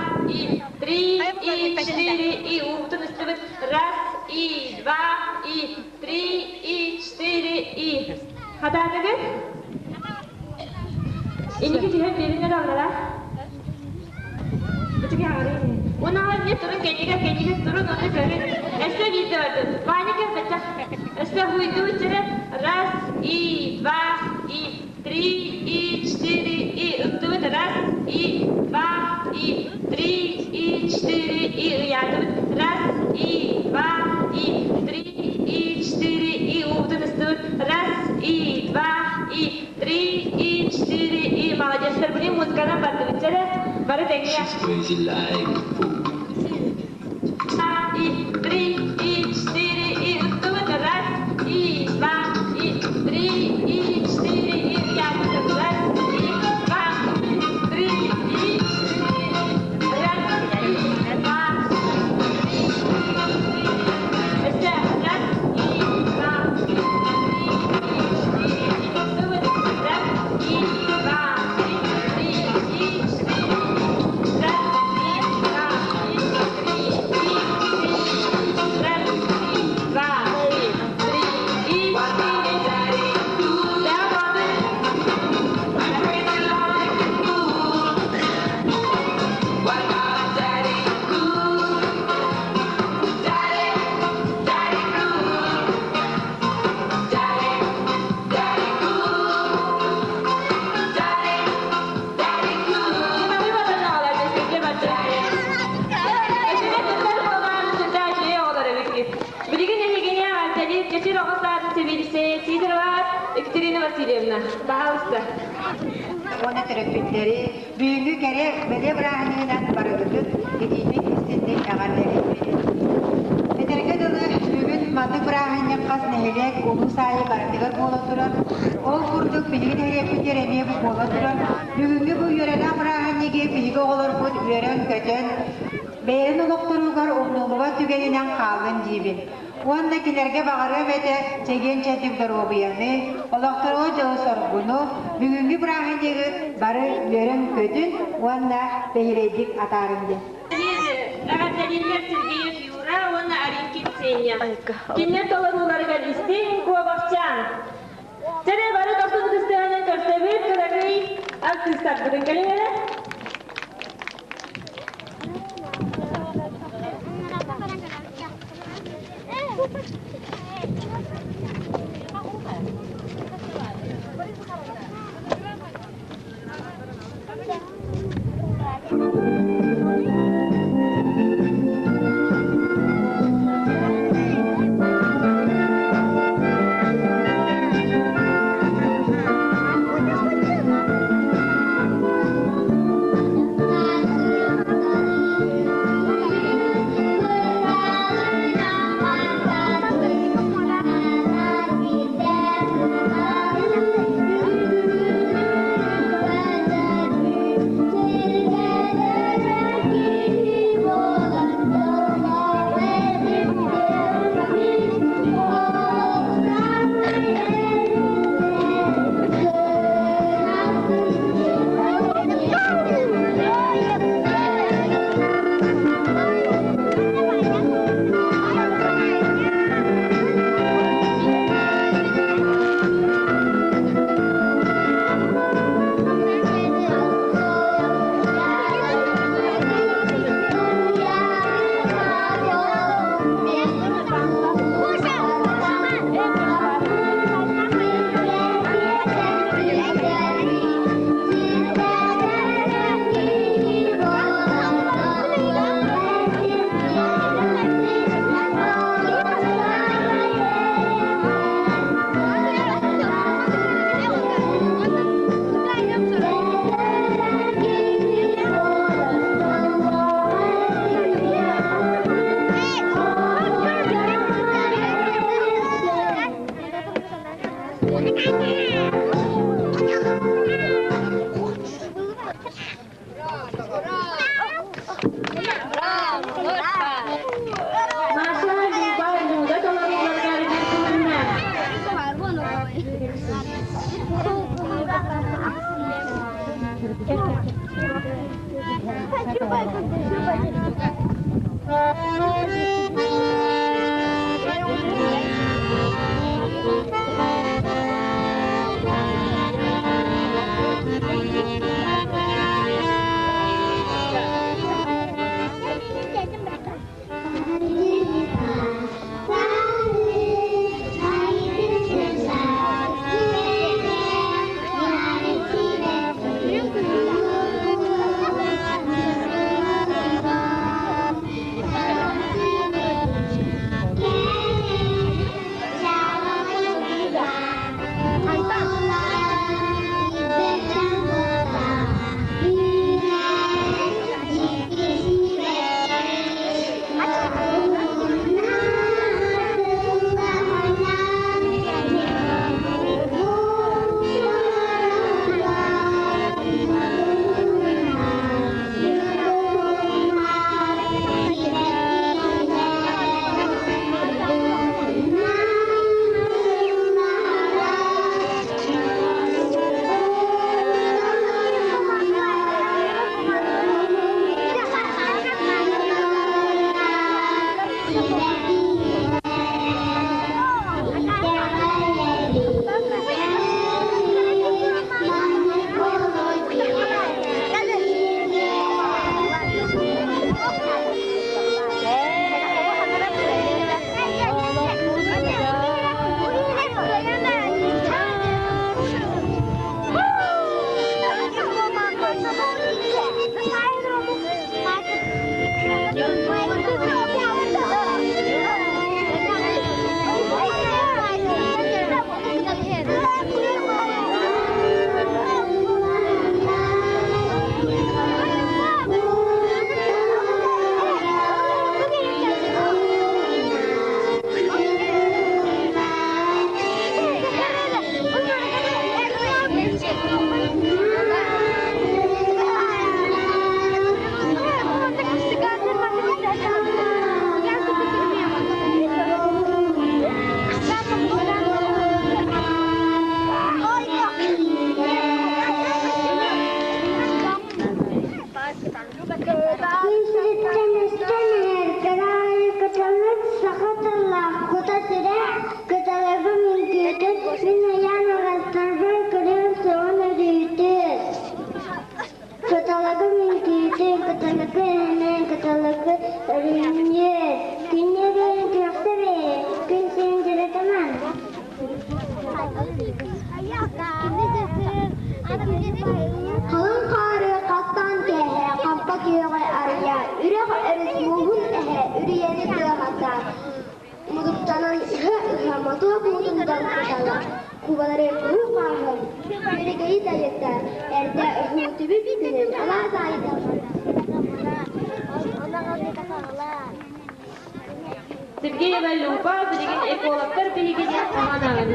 четыре, и уутун ыстыбыт. Раз, и два, и три, и четыре, и. Хатаатыгыт? Инники түһэн биэрин эрэ аллара. Унаҕар не турун кэннигэр кэннигэр турун ону көрүн. Өссө биирдэ бардын. Ваня кэлбэтэх. Өссө хуйдуу чэрэ. Раз, и, два, и, три, и, четыре, и. Ыттыбыт. Раз, и, два, и, три, и, четыре, и. Ыйаатыбыт. Раз, и, два, и, три, и, четыре, и. Уутун ыстыбыт. Раз, и, два, и, три, и, четыре, и. Молодецтар, блин, музыканан бардыбыт чэрэ. Бары тэҥҥэ. She's crazy like a fool. И, три, и, четыре, и. Ыттыбыт. Раз, и, два, и, три, и, четыре, и. Ыйаатыбыт. Раз, и, два, и, три, и, четыре. Раз, и, два, три, и, четыре. Өссө. Раз, и, два, и, три, и, четыре. Ыттыбыт. Раз, и, два, и, три, и, четыре. Раз, и, два, и, три, и, четыре. Раз, и, два, и, три, и, четыре. Да, вот. Билигин эһигини эҕэрдэлиир Чэчир оҕо саадын сэбиэдиссэйэ Сидорова Екатерина Васильевна. Пожалуйста. Уонна төрөппүттэри бүгүҥҥү кэрэ бэлиэ бырааһынньыгынан барыгытын итиитик истинник эҕэрдэлиибит. Этэргэ дылы, бүгүн маннык бырааһынньык хас нэһилиэк улуус аайы барытыгар буола турар. Ол курдук биһиги нэһилиэкпитигэр эмиэ бу буола турар. Бүгүҥҥү бу үөрэлээх бырааһынньыгы биһиги оҕолорбут үөрэн-көтөн, бэйэлэрин олохторугар умнуллубат түгэнинэн хааллын диибин. Уонна кинилэргэ баҕарыам этэ чэгиэн-чэбдик доруобуйаны, олохторугар дьолу-соргуну, бүгүҥҥү бырааһынньыгы бары үөрэн-көтүн уонна бэһиэлэйдик атаарыҥ диэн. Эҕэрдэлииллэр Сергеев Юра уонна Аринкин Ксения. Кинилэр толорууларыгар истиҥ куобахчаан. Чэрэ бары дохсун ытыстыһанан көрсөбүт кыракый артыыстарбытын кэлин эрэ. Маша Люба Люда толорууларыгар Виртуальна. Күн сириттэн өстөн иһэр кыраайы кыталык саха тыллаах кута сирэ кыталыгым үҥкүүтүн мин ыйаан аҕастарбар көрүөм суоҕун өрүүтүн. Кыталыгым үҥкүүтүн, кыталыгы эһэнэн, кыталыгы өрүнньүөн. Күннүө диэн күөхсэ бэйэ, күн сирин дьарытыман. Халыҥ хаары хастаан кээһэ, хампа күөҕү арыйа, үрэх өрүс мууһун эһэ, үрүйэни тыаһата, мутуктанан ыһа-ыһа мотуок уутун далбытала, кубалары куруук ааһан, күөрэгэйи дайыта, эрдэ ыһыы түбүк күнүн алаас аайы далбата. Сергеева Люба билигин экологтар биһигини хаһан ааҕан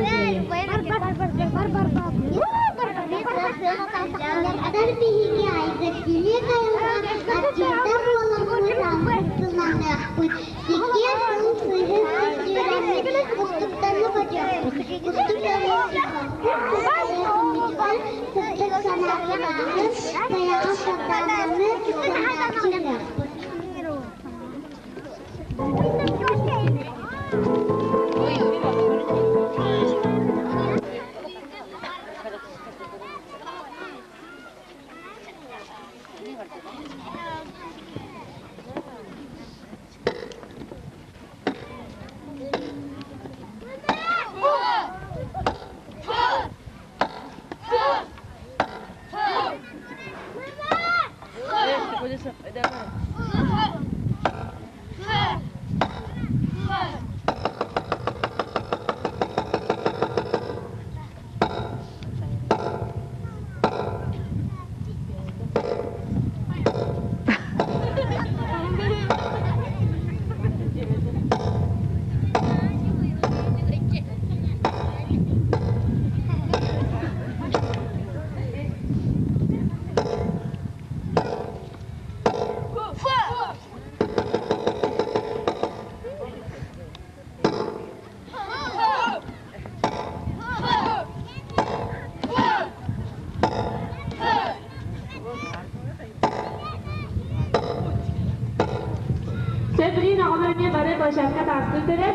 Сөп, билигин оҕолор эмиэ бары площадка таастыттара.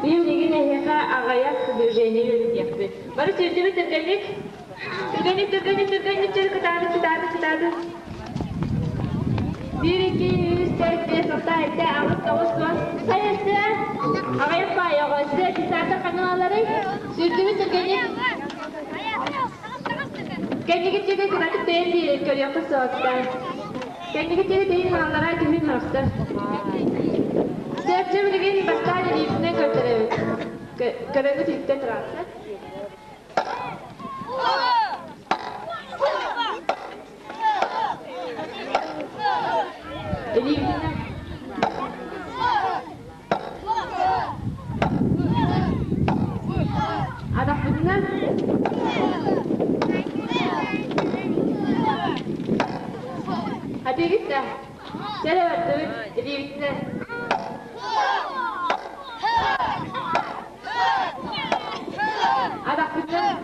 Быйыл билигин эһиэхэ аҕыйах движение үөрэтиэхпит. Бары сүүрдүбүт түргэнник. Түргэнник, түргэнник, түргэнник, чөл кытааты, кытааты, кытааты. Биир, икки, үс, төрт, биэс, алта, сэттэ, аҕыс, тоҕус, уон. Хай өссө? Аҕыйах баай оҕо. Өссө десятка хаҥалаларый? Сүүрдүбүт түргэнник. Кэннигит диэки кыратык тэйэн биэрин көрүөххэ суоттан. Кэннигит диэки тэйин хааллараа түһүн харахтар. Сөп, билигин бастаан илиибитинэн көрдөрөбүт. Көрөнгүт иһиттэн тураахтар. Илиибитинэн Атахпытынан Хатыгыт да Чэ бардыбыт илиибитинэн Атахпытынан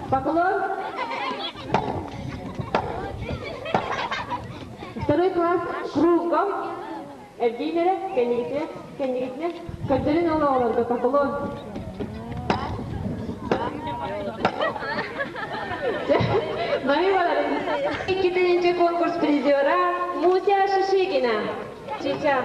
Поклон. Второй класс кругом. Эргиин эрэ, кэннигитинэ, кэннигитинэ, көрдөрүн ол оҕолорго поклон. Бары баларын. Иккитинчи конкурс призера Муся Шишигина. Чича.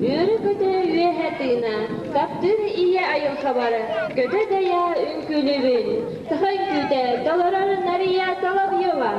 Үөрэ-көтө үөһэ тыына, таптыыр ийэ айылҕабар, көтө-дайа үҥкүүлүүбүн. Саха үҥкүүтэ толорор Нария Соловьева.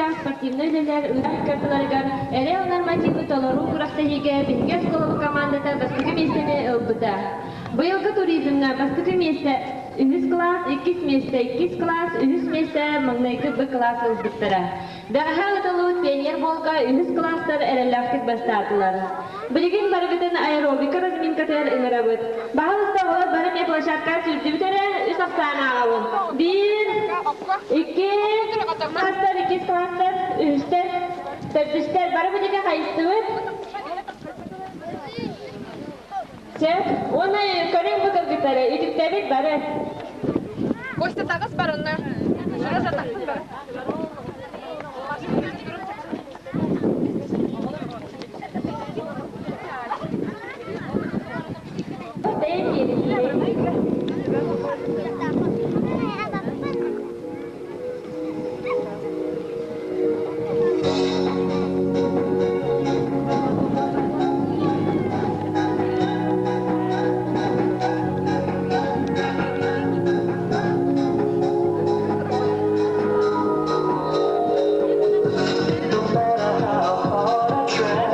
көрүҥнээх спортивнай үлэлэр ыытар кырдыларыгар эрэл нормативы толоруу күрэхтэһиигэ биһиги оскуолабыт командата бастакы миэстэни ылбыта. Быйылгы туризмҥа бастакы миэстэ үһүс кылаас, иккис миэстэ иккис кылаас, үһүс миэстэ маҥнайгы Б кылаас ылбыттара. Бэҕэһээ ыытыллыбыт пионер буолга үһүс кылаастар эрэллээхтик бастаатылар. Билигин барыгытын аэробика разминкатыгар ыҥырабыт. Баһылыста оҕолор бары эмиэ площадкаҕа сүүрдүбүт эрэ, үс ахсаан ааҕабын. Биир, икки, класстар, иккис класстар, үһүстэр, төрдүстэр, бары билигэ хайыстыбыт. Сөп, уонна көрүҥ бу кыргыттары, үтүктэбит бары. Костя таҕыс барынна. Сережа тахсын бар. No matter how hard I try,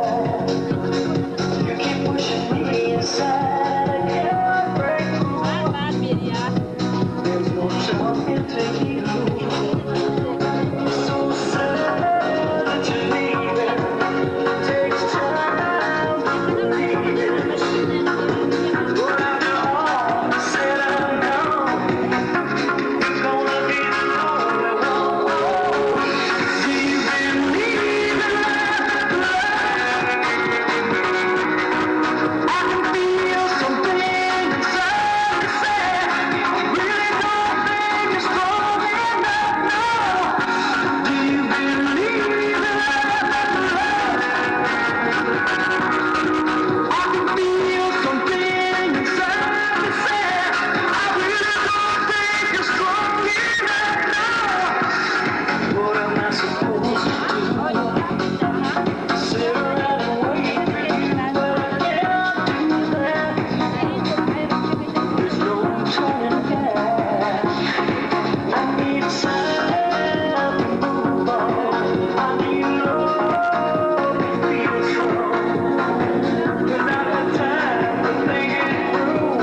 you keep pushing me aside. I can't break through. There's no talking to you. So sad that you're leaving. Takes time to believe it. But after all said and done, you're gonna be the lonely one. Do you believe in love? I can feel something inside me say, I really don't think you're strong enough now. Do you believe in love? I can feel something inside me say, I really don't think you're strong enough now. What am I supposed to do? Sit around and wait for you, but I can't do that. There's no turning back. I need time to move on. I need love to feel strong. 'Cause I've got time to think it through.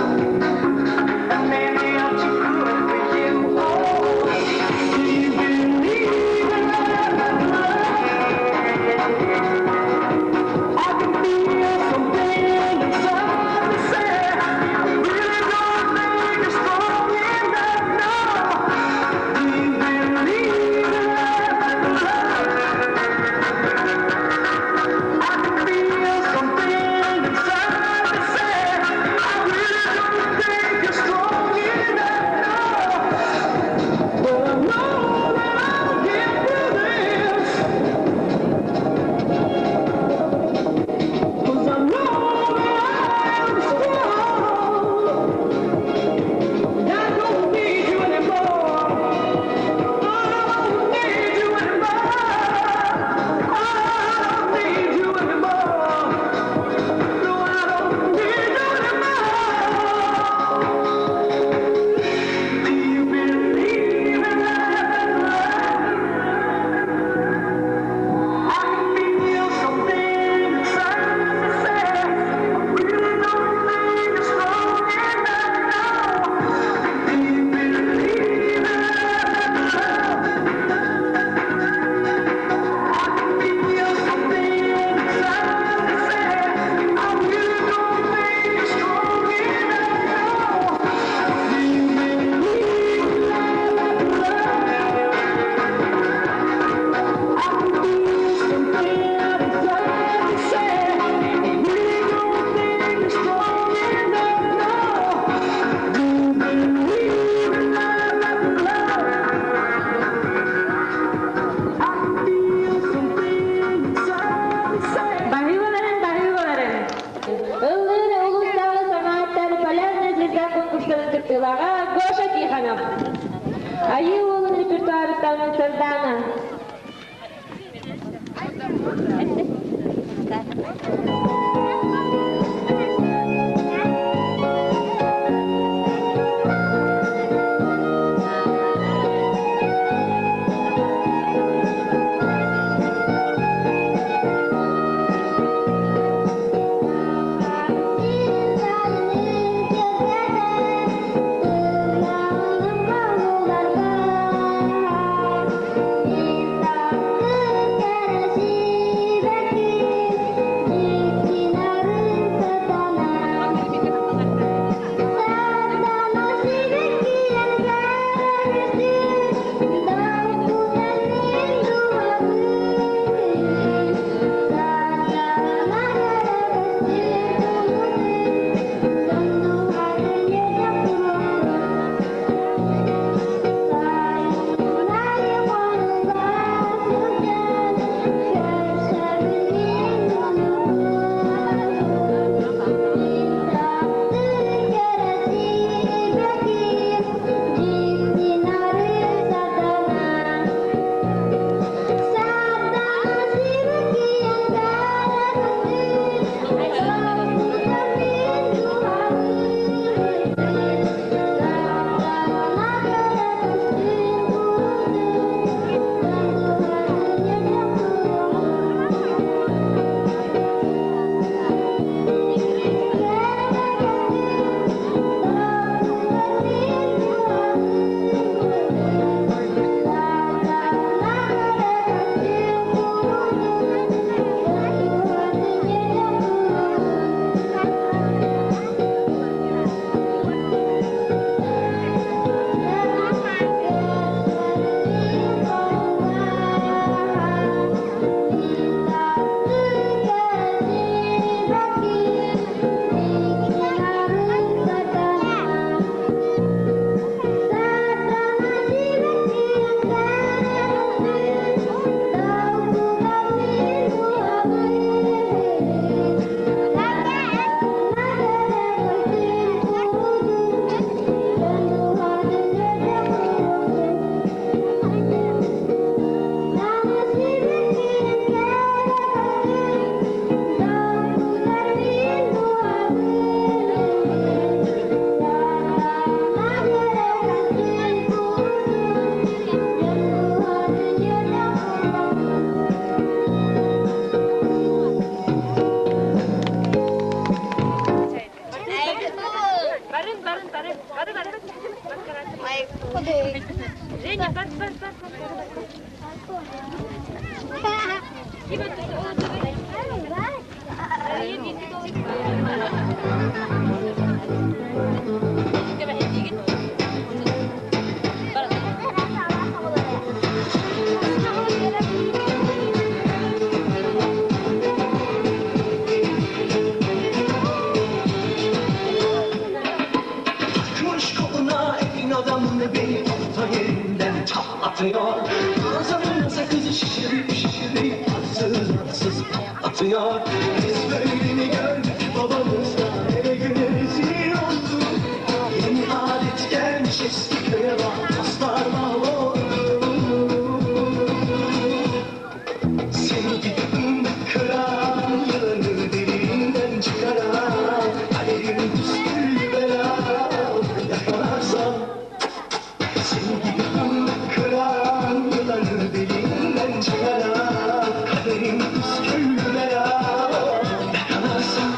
And maybe I'm too good for you. Oh, do you believe in love? I can feel something inside me say, I really don't think you're strong enough now. Do you believe in love? I can feel something inside me say, I really don't think you're strong enough now. But I know that I'll get through this. 'Cause I know that I'm strong. I don't need you anymore. I don't need you anymore. I don't need you anymore. No, I don't need you anymore. Do you believe in love? I can feel something inside me say, I really don't think you're strong enough now. Do you believe in love? I can feel something inside me say, I really don't think you're strong enough now. Do you believe in love? I can feel something inside me say, I really don't think you're strong enough now. Do you believe in love? I can feel something inside me say. Баһыыбаларын, баһыыбаларын. Ыллыыр улуустааҕы санааттар Полярная звезда конкурстарын кыттыылааҕа Гоша Тихонов. Айыы уолун репертуарыттан Сардаана. Женя, бар, бар, бар, бар. Takmış koluna elin adamını beni orta yerinden çatlatıyor. Ağzımın sakızı şişirip şişirip atsız atsız patlatıyor. Biz böyle mi gördük babamızdan ele güne rezil olduk. Yeni adet gelmiş eski köye bak dostlar mahvoldu. Seni gidip kıran yılanı deliğinden çıkaran Kaderim püsküllü belam yakalarsam Seni gidip kıran yılanı deliğinden çıkaran Kaderim püsküllü belam yakalarsam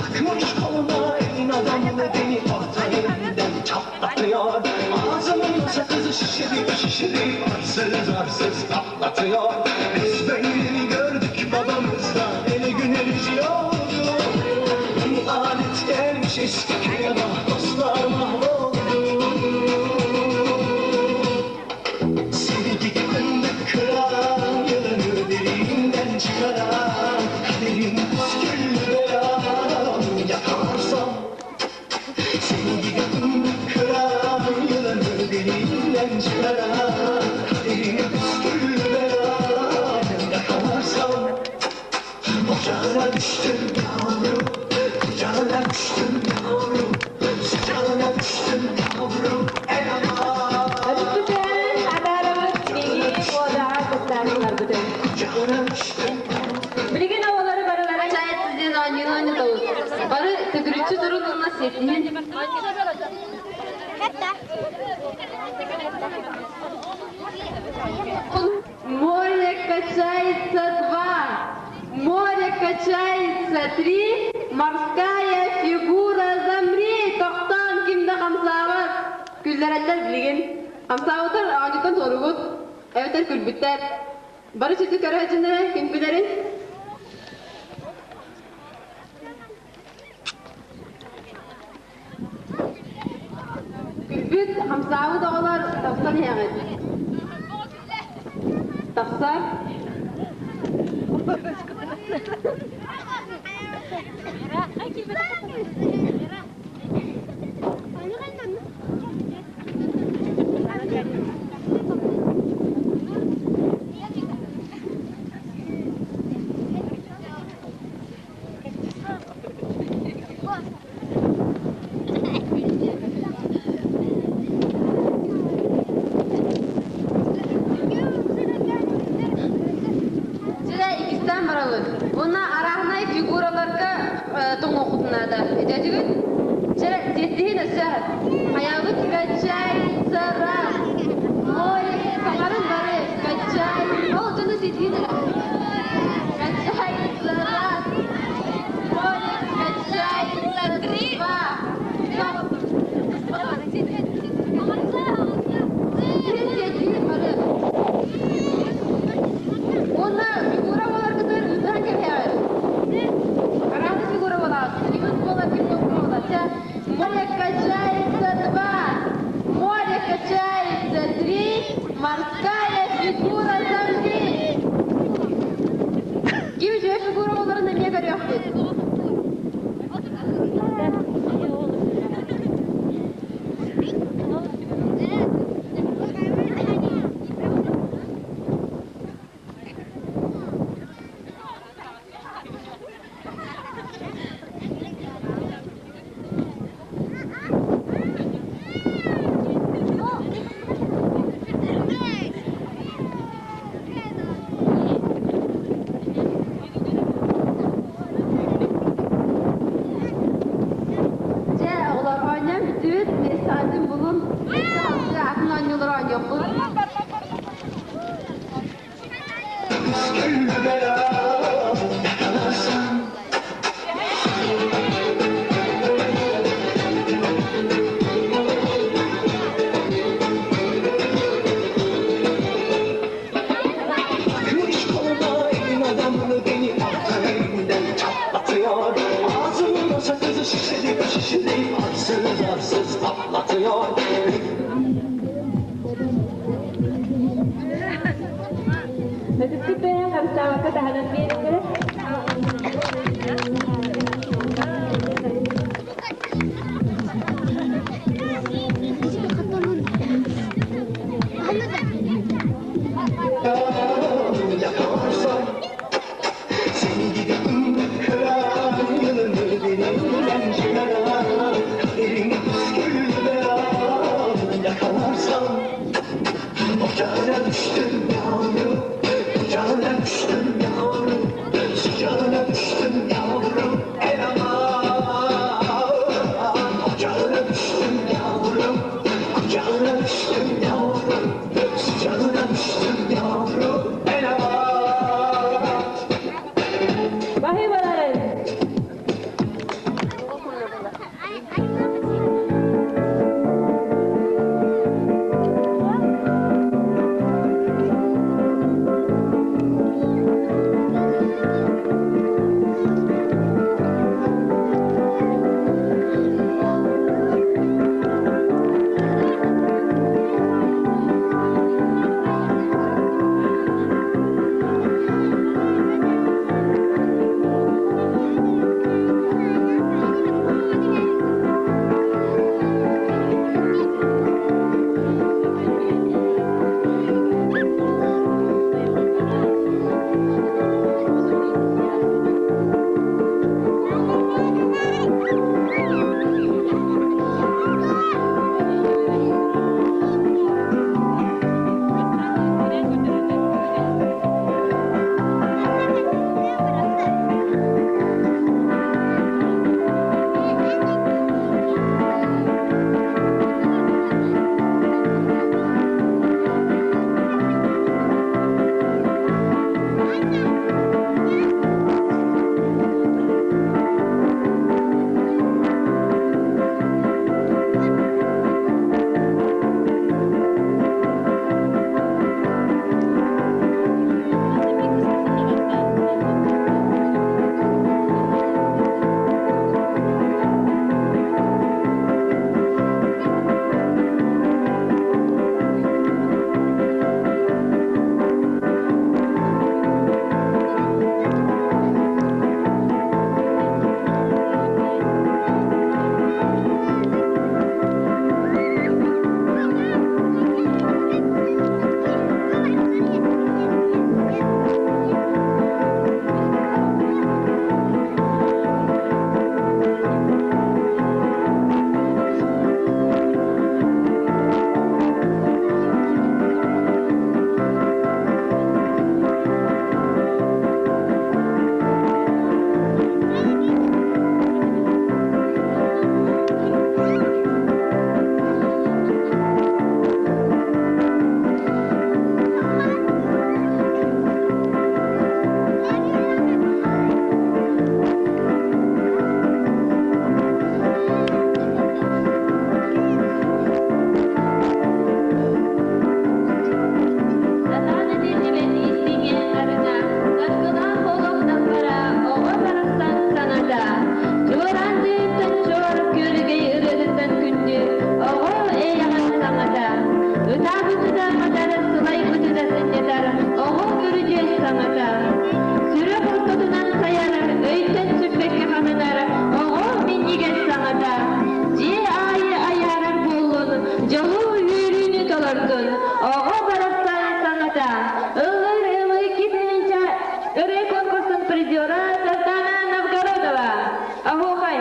Takmış koluna elin adamını beni orta yerinden çatlatıyor. Ağzımın sakızı şişirip şişirip arsız arsız patlatıyor. Biz böyle gördük babamızdan ele güne rezil olduk. Yeni alet gelmiş eski köye bak dostlar mahvoldu. Seni gidip kıran yılanı deliğinden çıkaran Kaderim püsküllü belam yakalarsam Seni gidip kıran yılanı deliğinden çıkaran Kaderim püsküllü belam yakalarsam Ocağına düştüm yavrum, kucağına düştüm yavrum, sıcağına düştüm yavrum, el aman. Билигин оҕолору барылара чаайсыз диэн оонньууну оонньотобут. Бары төгүрүччү турун уонна сиэтиһин. Море качается два, море качается три, морская фигура замри, тохтоон ким да хамсаабат. Күллэрэллэр билигин. Хамсаабытар оонньуттан туоругут, эбэтэр күлбүттэр. Бары сүтү көрөөчүннэрэ ким күлэрин? Күлбүт, хамсаабыт оҕолор тахсан иһэҕит. Тахсар. Дьэ, иккистээн барабыт. Уонна арааһынай фигураларга тоҥуоххутун наада. Өйдөөтүгүт? Дьэ, сиэттиһин өссө. Хайаабыт качается раз. Море саҥарын бары качай. Ол дьону сиэтиһин эрэ. Качается раз. Море качается два. Сиэтиһин, сиэтиһин бары. Уонна фигура буоларгытыгар ыытыһан кэбиһэҕит. Араас фигура буолаҕыт. Кимин буолар, ким буолар. Чэ, море качается два, море качается три, морская фигура замри. Харыстаабакка таһынан биэриҥ. Баһыыбаларын! Сатаан этиллибэт истиҥэ арыҥа, саргылаах олох далбара, оҕо барахсан саҥата. Чуораан тыыттан чуор, күөрэгэй ырыатыттан күндү, оҕо эйэҕэс саҥата. Ытаабыты да матар, сылайбыты да сынньатар, оҕо көрүдьүөс саҥата. Сүрэх ортотунан сайар, өйтөн сүппэккэ хананар, оҕо минньигэс саҥата. Дьиэ аайы айаарар буоллун, дьолу үөрүүнү толордун, оҕо барахсан саҥата. Ыллыр ылы китинчэ ырыа конкурсун призера Сардана Новгородова. Оһуохай!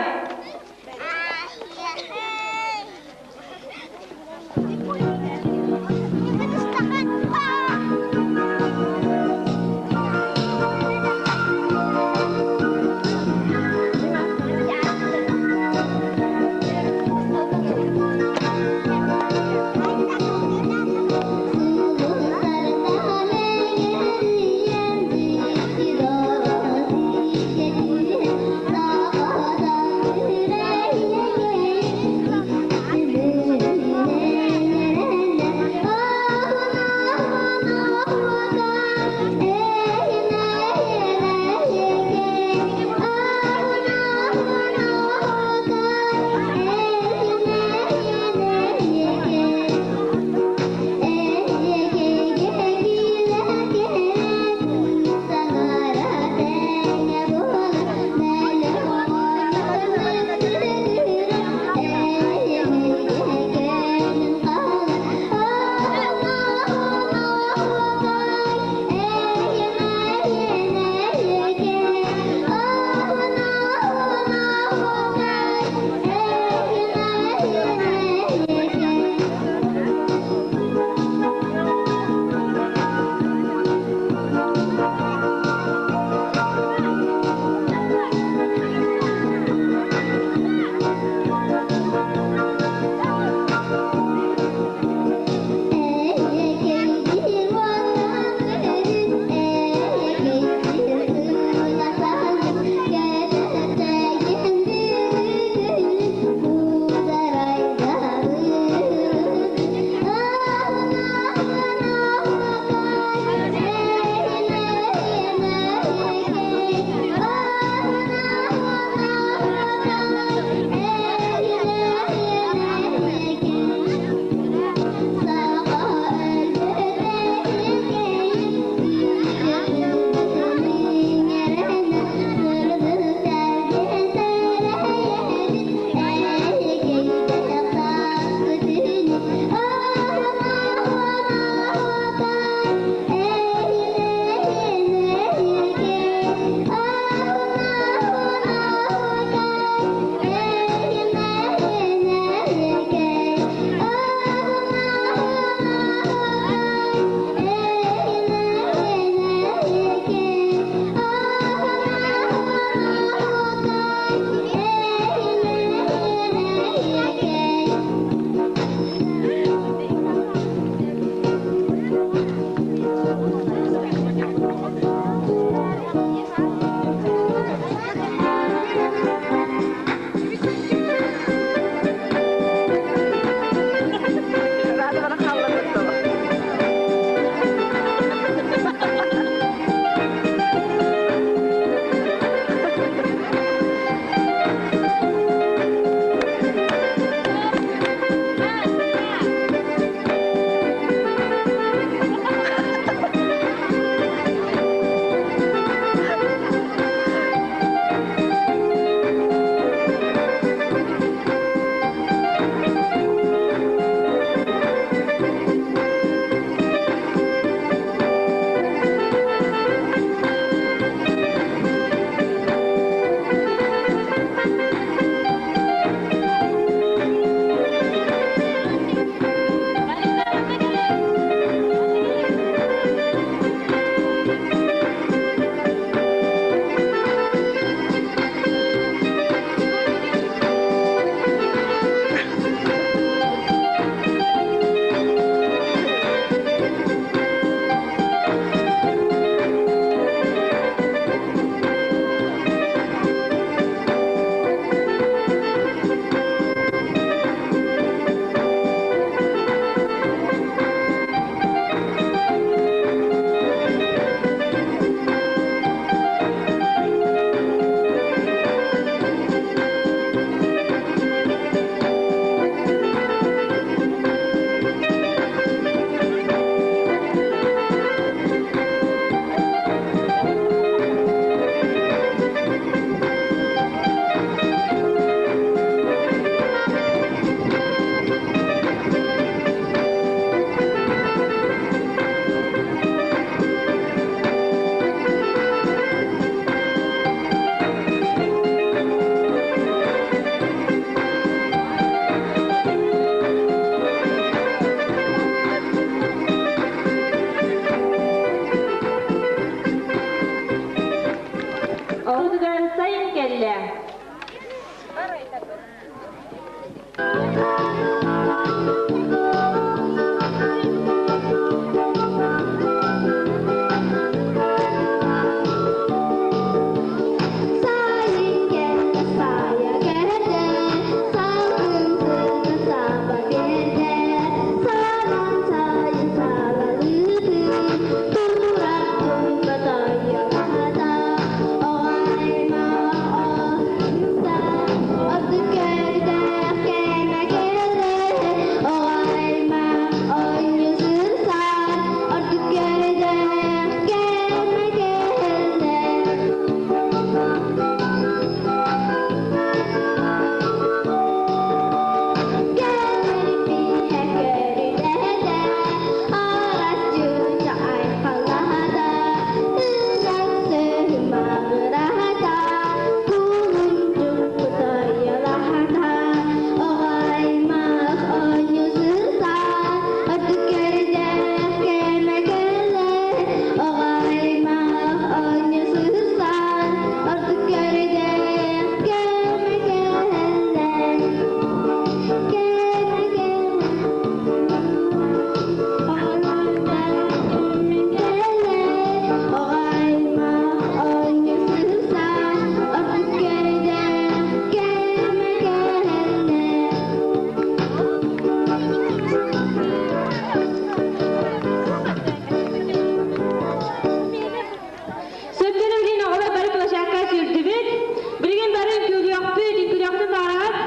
Билигин бары үҥкүүлүөхпүт, үҥкүүлүөхпүтүн баҕараҕыт?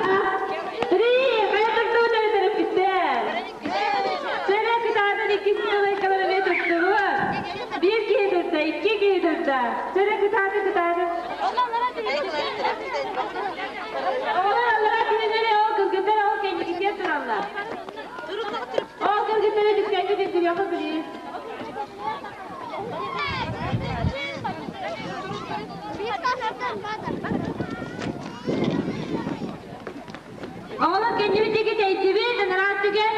Три, хайа турдубут эрэ төрөппүттэр. Сэрэ кытаатан иккис сылайкалар эмиэ туттубут. Биир киһи турда, икки киһи турда. Сэрэ кытаатын, кытаатын. Оҕолор аллара түһүнэри ол кыргыттар ол кэнникитигэр тураллар. Ол кыргыттары түскэҥҥэ үҥкүүлүөххэ билии. Оҕолор кэннибит диэки тэйдибит, анараа өттүгэр.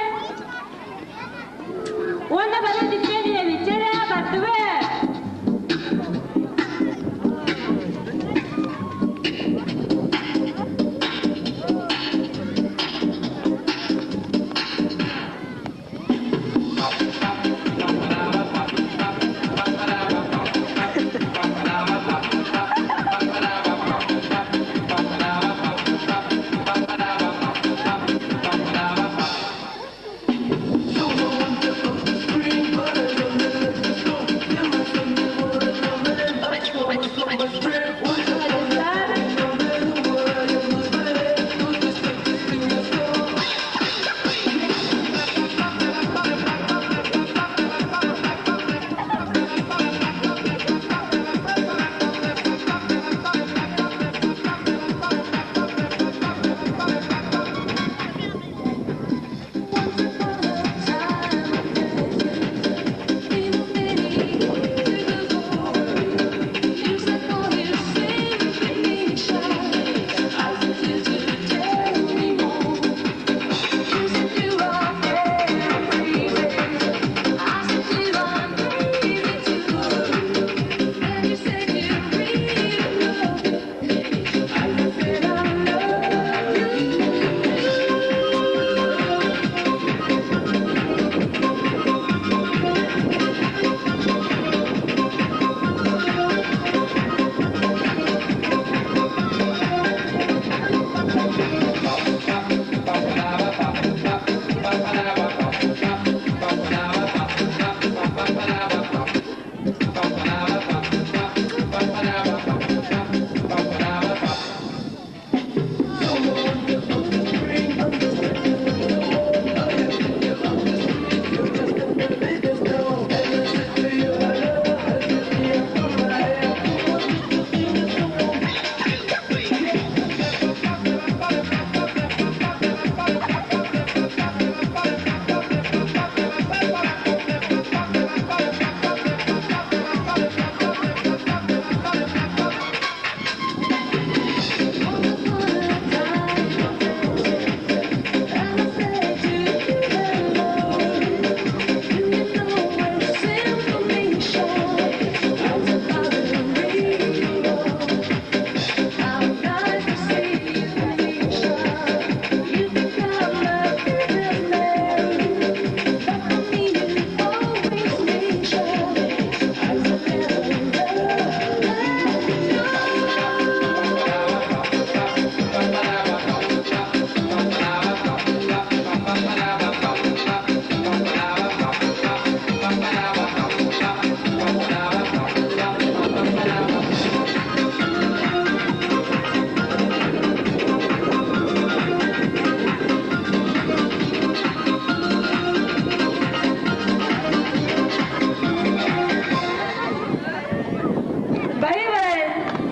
Уонна бары түскээн иһэбит. Чэ эрэ, бардыбыт! Баһыыбай,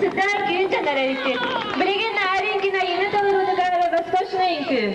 сытаан күн тэнэрэриккит. Билигин Аринкин айыны толоруутугар восточный үҥкүү.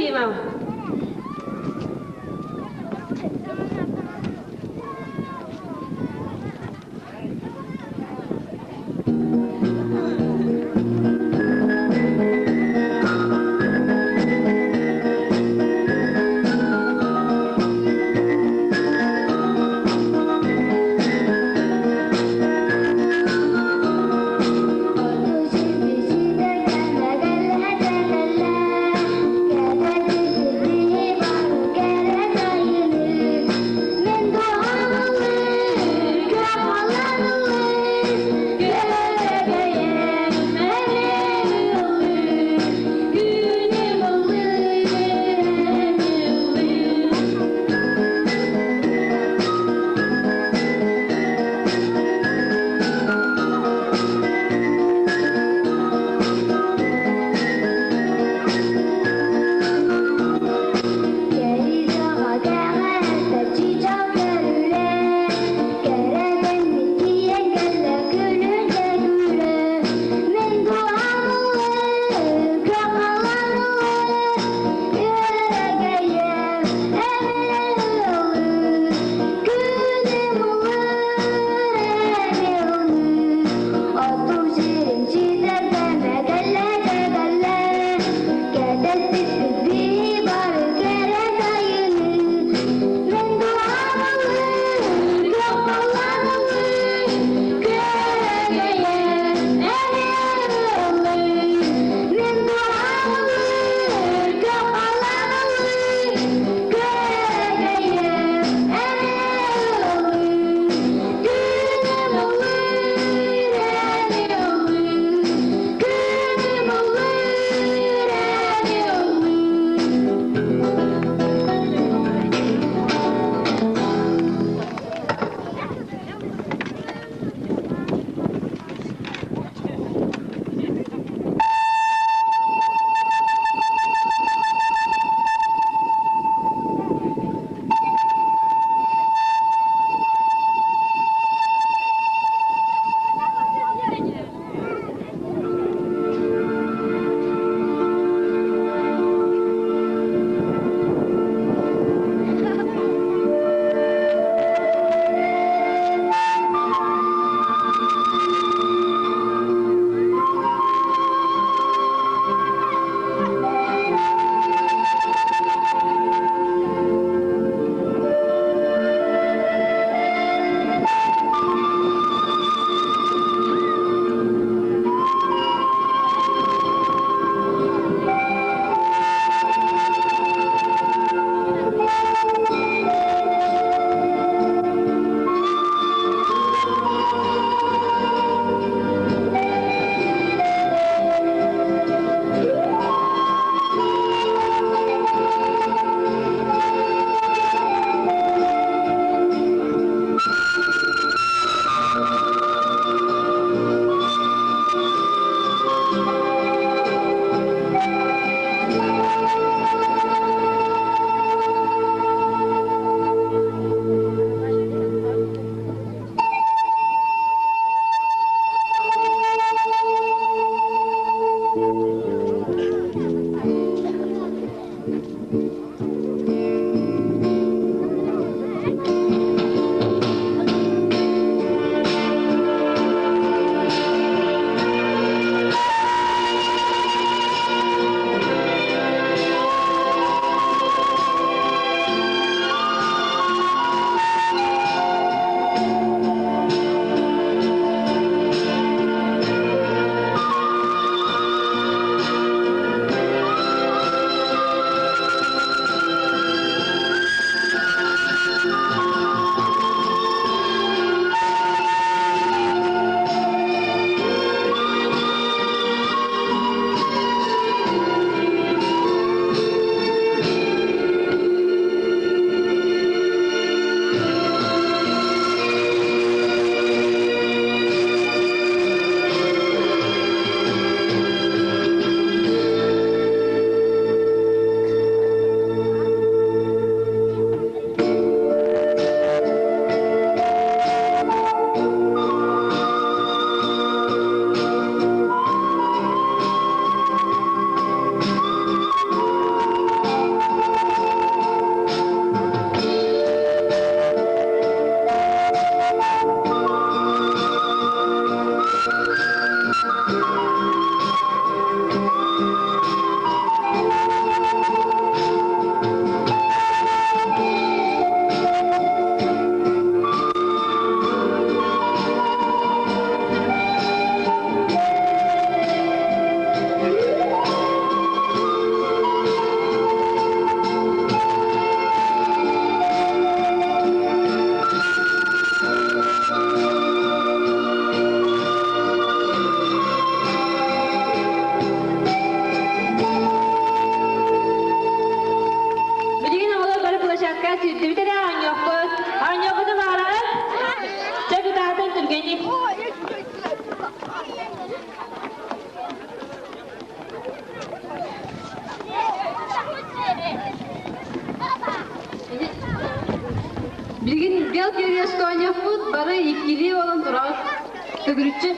Дима. Чэ, сүүрдүбүт эрэ оонньуохпут. Оонньуохпутун баҕараҕыт? Чэ, кытаатан түргэнник. Билигин Белки Орешка оонньуохпут, бары иккилии буолан тураҕыт. Төгүрүччү.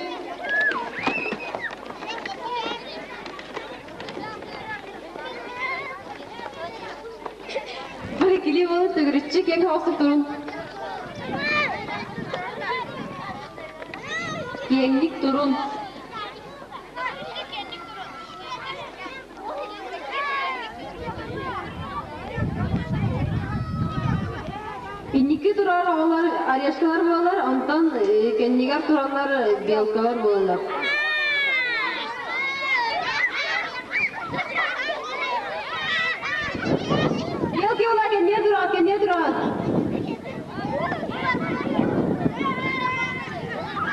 Бары иккилии буолан төгүрүччү киэҥ соҕустук турун. Киэҥник турун. Инники турар оҕолор орешкалар буолар, онтон кэннигэр тураллар белкалар буолаллар. Белки буолар кэннигэр тураҕыт, кэннигэр тураҕыт.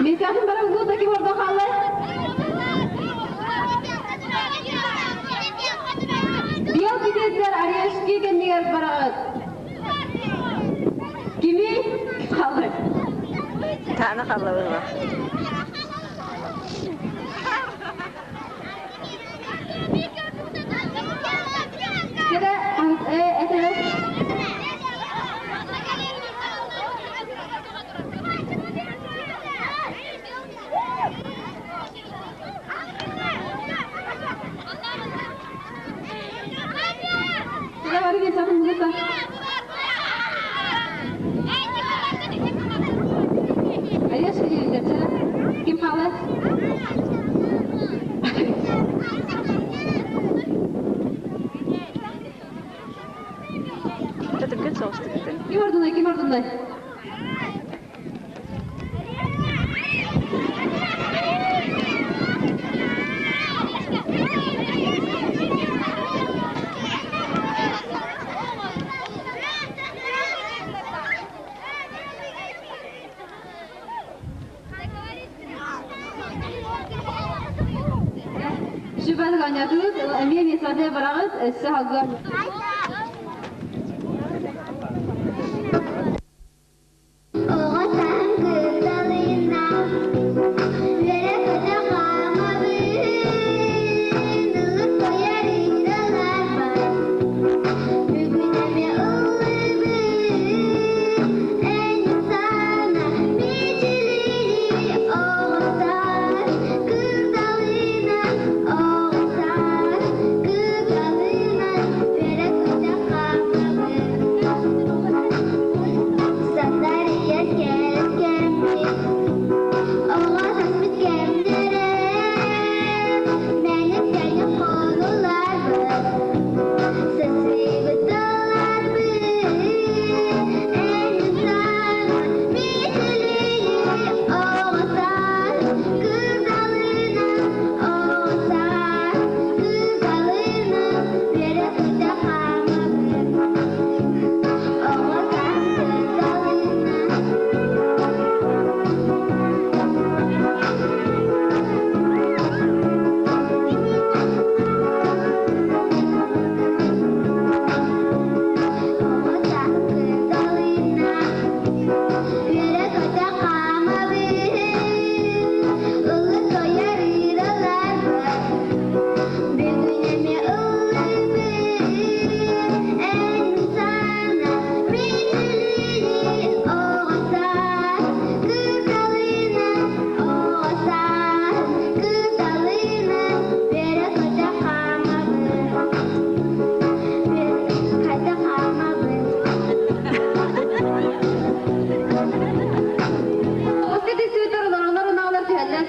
Миэстэтин бары улуу таки ордо хааллар. Биэл китиэтигэр Орешки кэннигэр бараҕыт. Кими хааллар? Таана хааллабыла. Кere этэ Кere бары geçelim burada. Орешки дииллэр Ким хаалар? Түргэн соҕустук Ким ордунай, ким ордунай? Шүбән ганятыбыт, эмиэ миэсэҕэ бараҕыт, өссө хаҕыа. Оҕо сааһым кырдалыйна, үөрэ-көтө хаамабын, ыллык тоойор ыыраларбар, бүгүн эмиэ ыллыыбын, эн саана мичилири оҕо саас кырдалыйна, оҕо саас кырдалыйна, үөрэ-көтө хаамабын. Сандарыйар кэскэммит, оҕо саспыт кэмнэрэ, мэник-тэник хонууларбыт, сасыыбыт тылларбыт, эн саҥа мичилийи оҕо саас кырдалына, оҕо саас кырдалына, үөрэ-көтө хаамабын. Оҕо саас кырдалына. Оҕо саас кырдалына, үөрэ-көтө хаамабын, ыллык тоойор ыыраларбар, бүгүн эмиэ ыллыыбын, эн саана мичилийи оҕо саас кырдалына, оҕо саас кырдалына, үөрэ-көтө хаамабын, үөрэ-көтө хаамабын. Тоҕуска тиссибиттэр олороннор унаалар түһэллэр.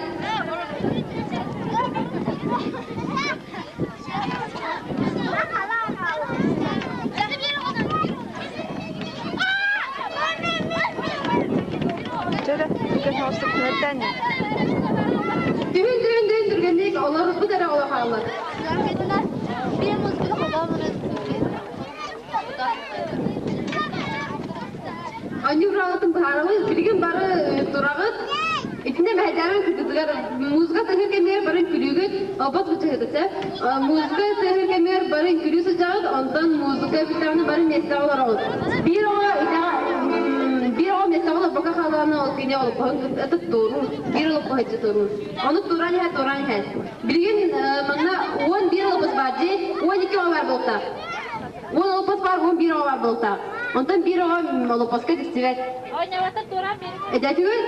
Чөрө түргэн соҕустук түһэрдээн Түһүн, түһүн, түһүн түргэнник олорбут эрэ оҕо хааллар. Анньы быраҕытын быһаарабыт, билигин бары тураҕыт. Итиннэ Инде мэһэйдээбин кытытыгар музыка тыһыр кэмигэр бары күлүүгүт, опот бычыһытыта. Музыка тыһыр кэмигэр бары күлүү сылдьаҕыт, онтон музыка бүттэҕинэ бары миэстэҕэ олороҕут. Биир оҕо биир оҕо миэстэҕэ олорбокко хаалаҕына ол кини олоппоһун ытык туоруур, биир олоппоһуччу туоруур. Ону туораан иһэ, туораан иһэ. Билигин манна 11 олоппос баар дии, 12 оҕо баар буолтаах. 10 олоппос баар, 11 оҕо баар буолтаах. Онтон биир оҕо олоппоско тиксибэт. Эдэтигин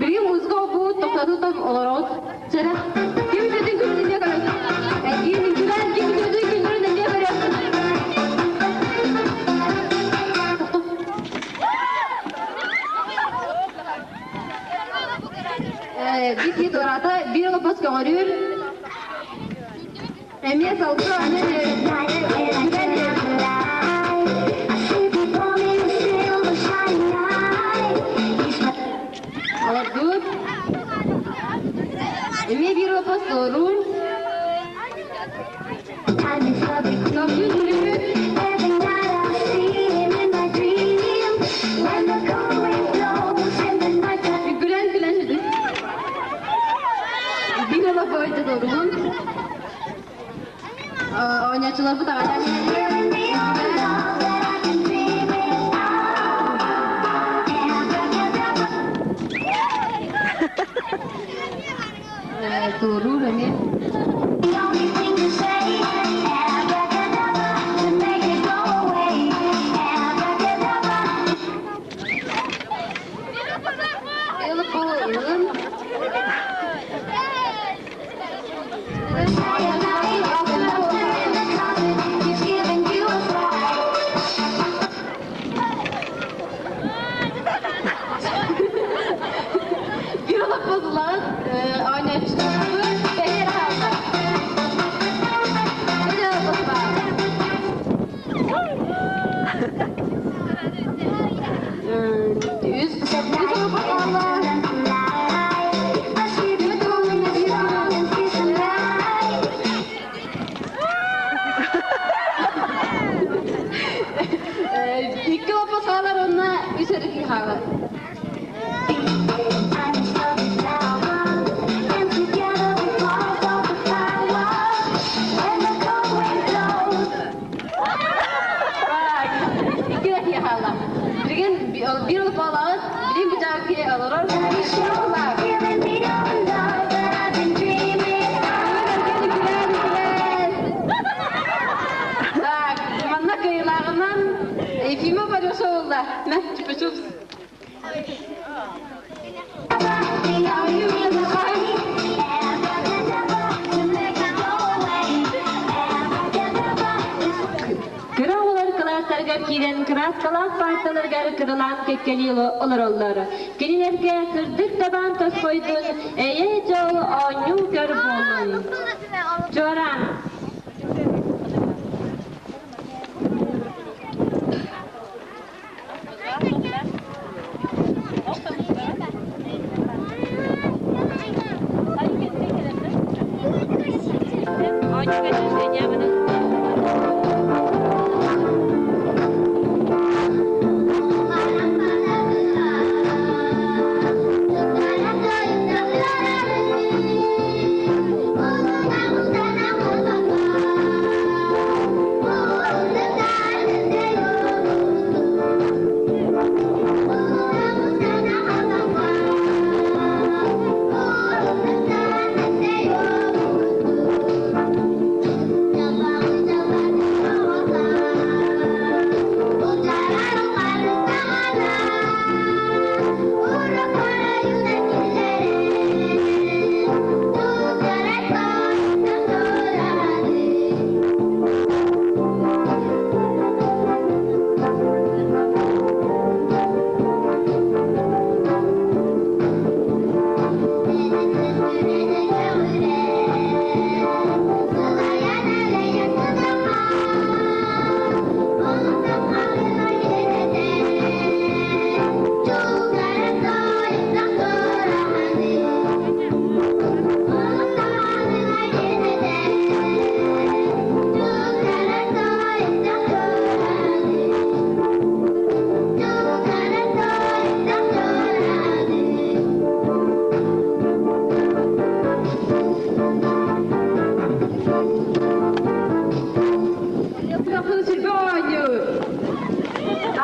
билигин музыка обуут тохтоту олороҕут. Чэрэ, ким үтүөтүн күнүн эмиэ көрөт. Эйиин үҥкүлээн ким үтүөтүн күннэрин эмиэ көрөт. Биир киһи туораата, биир олоппос көҕөрүүр. Эмиэ салгыы аны Олордуур. Эмиэ биир олоппос туоруур. Салгыы күлүмүт. Күлэн күлэн Биир олоппос туоругун. Оонньооччуларбыт аҕата Туоруур эмиэ. Ылын. Bir olapazlar, oynayışlarımız beher halda. Bir olapazlar. Үс үс олоппосалар. Икки олоппосалар онна үс эрики хаалар. Икки да киһи хаалла. Билигин биир олоппоолоҕут, билигин бу дьаҕа киһи олорор. Так, манна кыайыылааҕынан Ефимов Алеша буолла. Мэ, чупа-чупс. Кыра оҕолор кылаастарыгар киирэн кырааскалаах паарталарыгар кыралаан кэккэлии олороллор. Кинилэргэ сырдык табаан тосхойдун, эйэ-дьол оонньуу көр буоллун. Чуораан.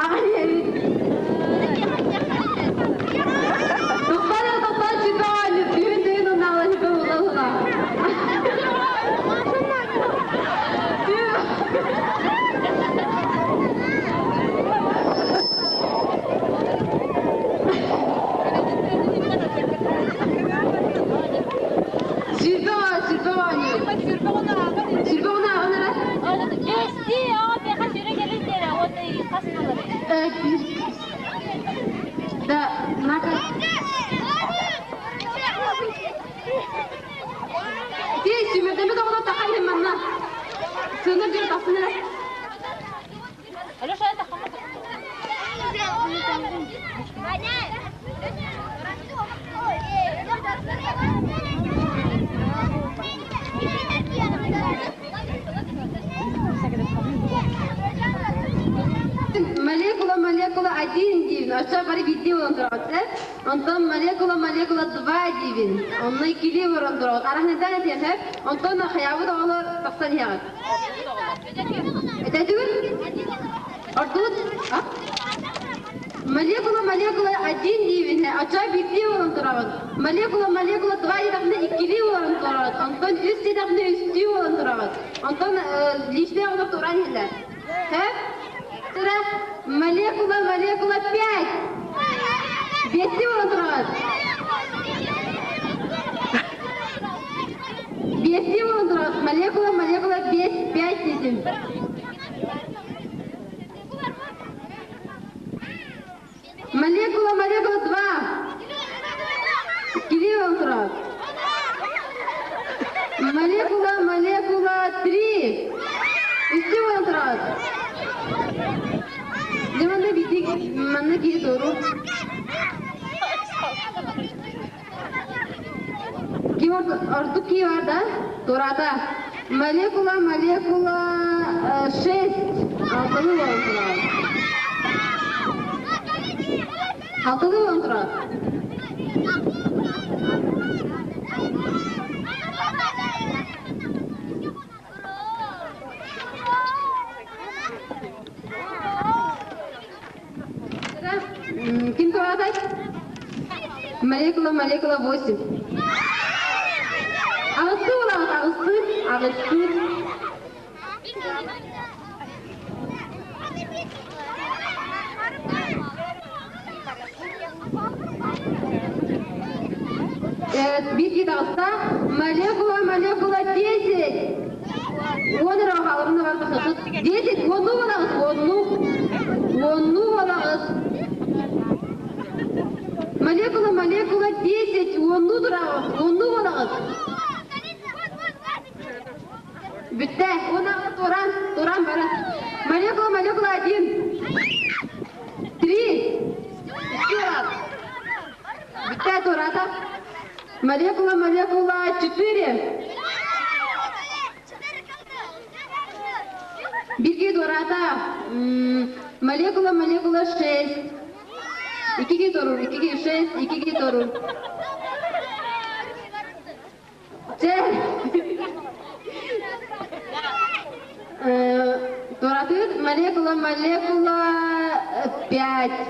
Ааҕан иһэбит. Тохтоо, тохтоо, сүпэ оонньуу, түүн түүн унаала сүпэ ула-ула. Сүрбэ сүрбэ оонньуу. Сүрбэ уна ааҕан эрэ. Да, нака. Ти сүмэрдэммит оҕолор таха иһин манна. Сыана дьиэ тахсан эрэ. Молекула, молекула один диибин, оччо бары биирдии буолан тураҕыт ээ. Онтон молекула, молекула два диибин, онно иккилии олорон тураҕыт. Арахнайдаан этиэхэ, онтон хайаабыт оҕолор тахсан иһэҕит. Этэтигит? Ордугут? Молекула, молекула один диибин, оччо биирдии буолан тураҕыт. Молекула, молекула два диэтэххинэ иккилии буолан тураҕыт. Онтон үс диэтэххинэ үстүү буолан тураҕыт. Онтон личнэй оҕолор тураан иһэллэр. Хэп? Тура. Молекула, молекула пять. Биэстии буолан тураҕыт. Биэстии буолан тураҕыт. Молекула, молекула биэс, пять диэтим. Молекула, молекула два. Иккилии буолан тураҕыт. Молекула, молекула три. Үстүү буолан тураҕыт. Дьэ манна биирдии манна киһи туоруур. Ким ордук кии бар да? Туораата. Молекула, молекула шесть. Алтылыы буолан тураҕыт. Алтылыы буолан тураҕыт. Ким туоратай? Молекула, молекула 8. Аҕыстыы буолаҕыт, аҕыстыы, аҕыстыы. Биир киһи таҕыста. Молекула, молекула 10. Уон эрэ хааларына бар тахсыт. 10, уоннуу буолаҕыт, уоннуу. Уоннуу буолаҕыт. Молекула, молекула 10, уоннуу тураҕыт, уоннуу буолаҕыт. Бүттэ. Уон туран, туран баран. Молекула, молекула один. Три. Икки раз. Бүттэ турата. Молекула, молекула четыре. Бирги турата. Молекула, молекула шесть. Иккиги торур, иккиги шесть, иккиги торур. Чэ. Туоратыт молекула, молекула пять.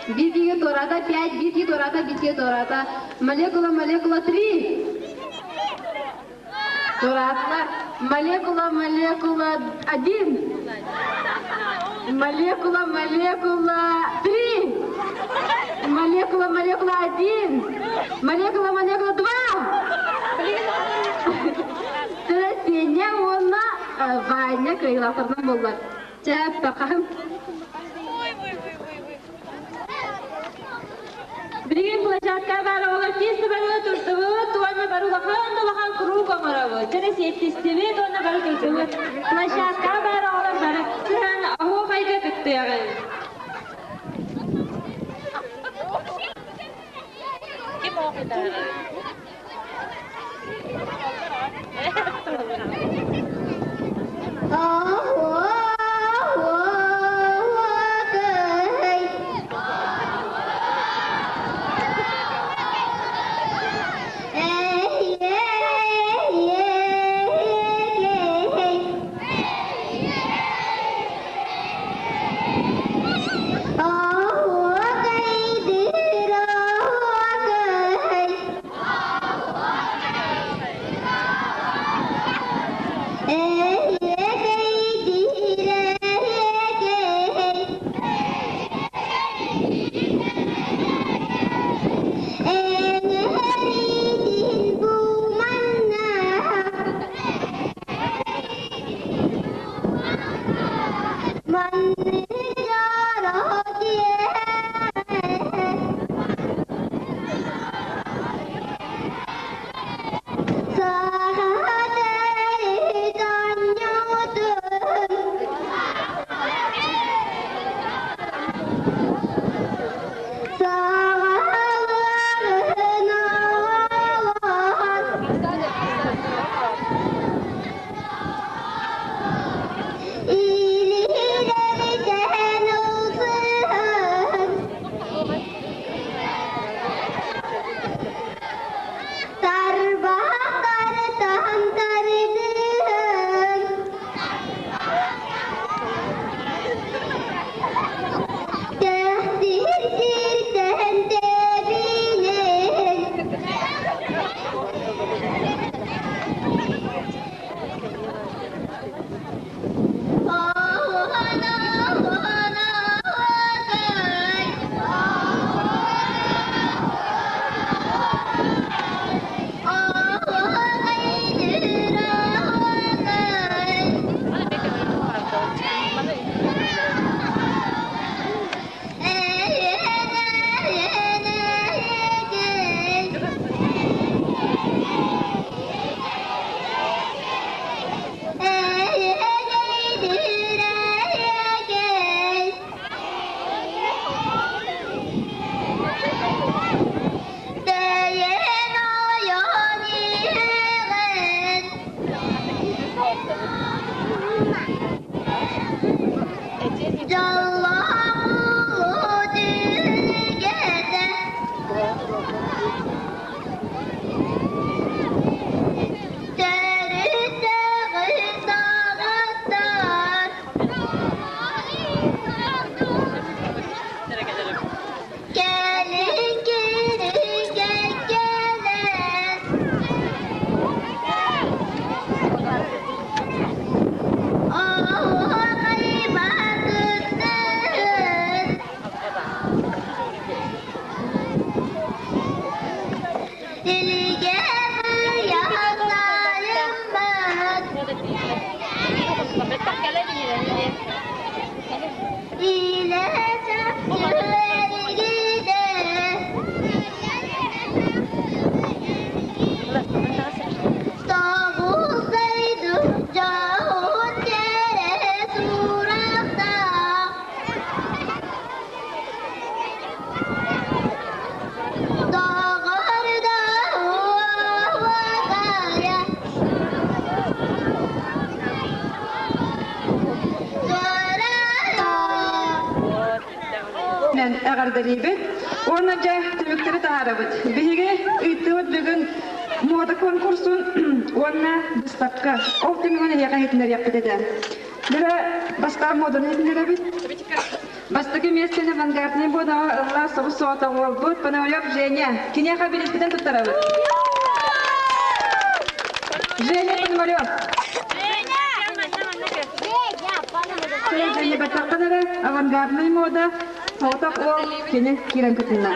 Биргиге туората пять, бирги туората, бирги туората. Молекула, молекула три. Туоратла. Молекула, молекула один. Молекула, молекула три. Молекула, молекула один. Молекула, молекула два. Сеня уонна Ваня кыайыылаахтарынан буоллар. Чэ, бакаһым. Билигин площадка баар оҕолор тиэстэ барыла турдубут, уонна бары улахан да улахан куруук оҥоробут. Чэ сиэттистибит уонна бары турдубут. Площадка баар оҕолор бары сыһан оһуохайга кыттыаҕын. Ким оһуохайдаһар? Эҕэрдэлиибит уонна дьэ түмүктэри таһаарабыт. Биһиги ыыттыбыт бүгүн муода конкурсун уонна быыстапка. Ол түмүгүн эһиэхэ иһитиннэриэхпит этэ. Бирэ бастаан муоданы иһитиннэрэбит. Бастакы миэстэни авангардный муодаҕа ылла собус соҕотох уолбут Пономарев Женя. Киниэхэ билиппитин туттарабыт. Женя Пономарев. Женя баттаххын эрэ авангардный мода соҕотох уол кини киирэн кытынна.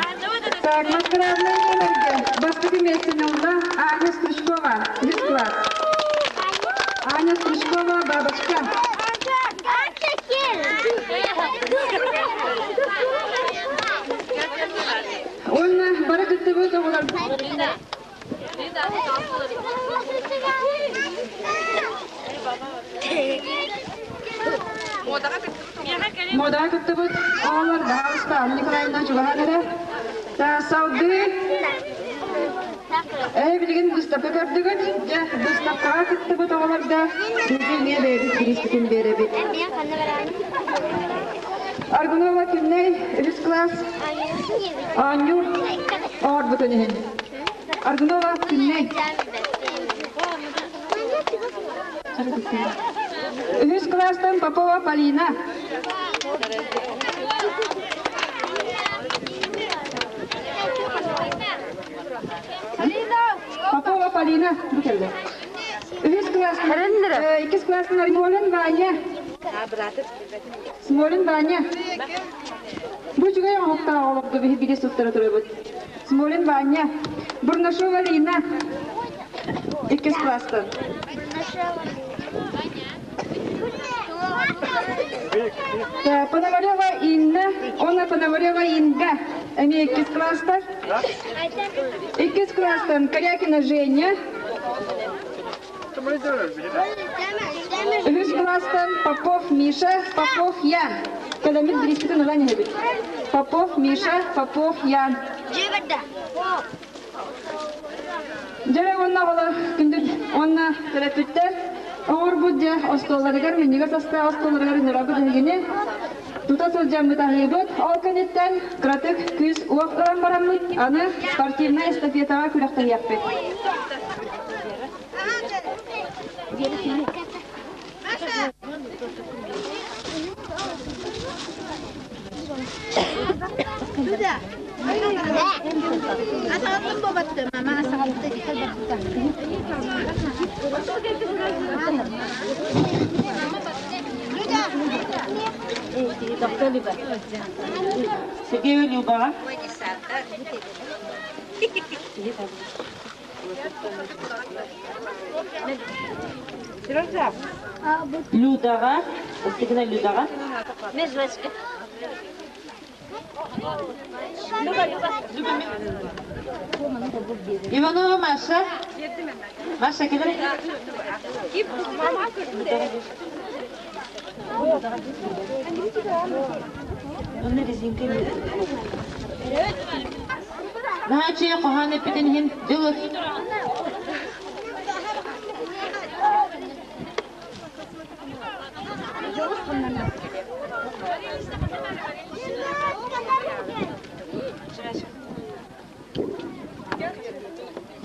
Так, маскарадный нүөмэргэ бастакы миэстэни ылла Аня Стручкова, үһүс класс. Аня Стручкова, бабочка. Уонна бары кыттыбыт оҕолор Модаҕа кыттыбыт оҕолор баһаалыста Анна Николаевна чугаһаан эрэ. Салгыы Ээ билигин быыстапка көрдүгүт. Дьэ, быыстапкаҕа кыттыбыт оҕолорго биһиги эмиэ бэйэбит бирииспитин биэрэбит. Аргунова Күннэй, үһүс класс оонньуур оҥорбутун иһин. Аргунова Күннэй. Үһүс класстан Попова Полина. Попова Полина бу кэллэ. Үһүс класстан, иккис класстан Смолин Ваня. Смолин Ваня. Бу үчүгэй оҥоһуктаах оҕолорго биһи бигэ суттара турабыт. Смолин Ваня. Бурнашова Лина. Иккис класстан. Пономарева Инна уонна Пономарева Инга эмиэ иккис класстар. Иккис класстан Корякина Женя. Үһүс класстан Попов Миша, Попов Ян. Кэлэммит бириспитин ылан иһэбит. Попов Миша, Попов Ян. Дьэ уонна оҕолор күндү уонна төрөппүттэр оҥорбут дьэ остуолларыгар минньигэс астаах остуолларыгар ыҥырабыт эһигини тута сылдьаммыт аһыыбыт. Ол кэнниттэн кыратык күүс-уох ылан бараммыт аны спортивнай эстафетаҕа күрэхтэһиэхпит. Сергей Любаҕа. Людаҕа, Ыстыгына Людаҕа. Иванова Маша. Маша, кэлэр. Онно резинка Наһаа хоһоон эппитин иһин дьылыс.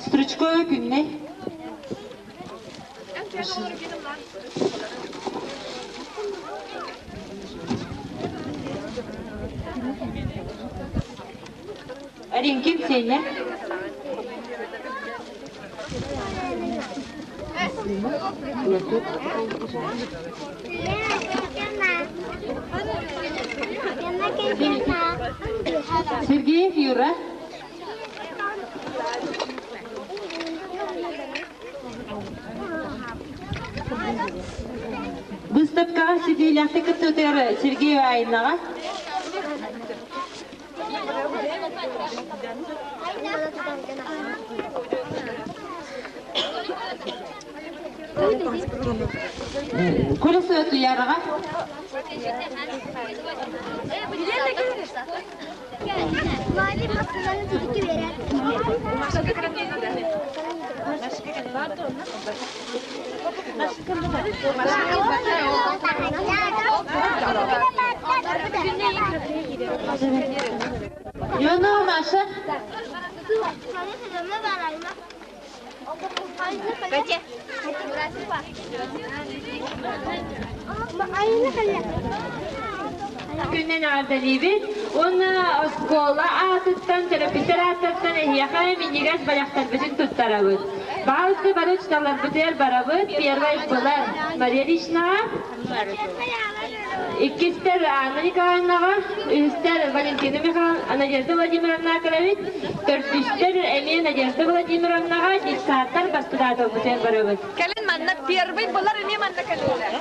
Стручкова күннэй. Аринкин Сеня. Сергеев Юра. Быыстапкаҕа ситиилээхтик кыттыбытыгар Сергей Айнаҕа. Колесо Туяраҕа. Иванова Маша. Күннэн эҕэрдэлиибит уонна оскуола аатыттан, төрөппүттэр ааттарыттан эһиэхэ минньигэс бэлэхтэрбитин туттарабыт. Баалты бары учууталларбытыгар барабыт. Первай былар Мария Ильичнаҕа, иккистэр Анна Николаевнаҕа, үһүстэр Валентина Михайловна, Надежда Владимировна кэлэбит, төрдүстэр эмиэ Надежда Владимировнаҕа детсадтар баспытааталбытыгар барабыт. Кэлин манна первый былар эмиэ манна кэллилэр.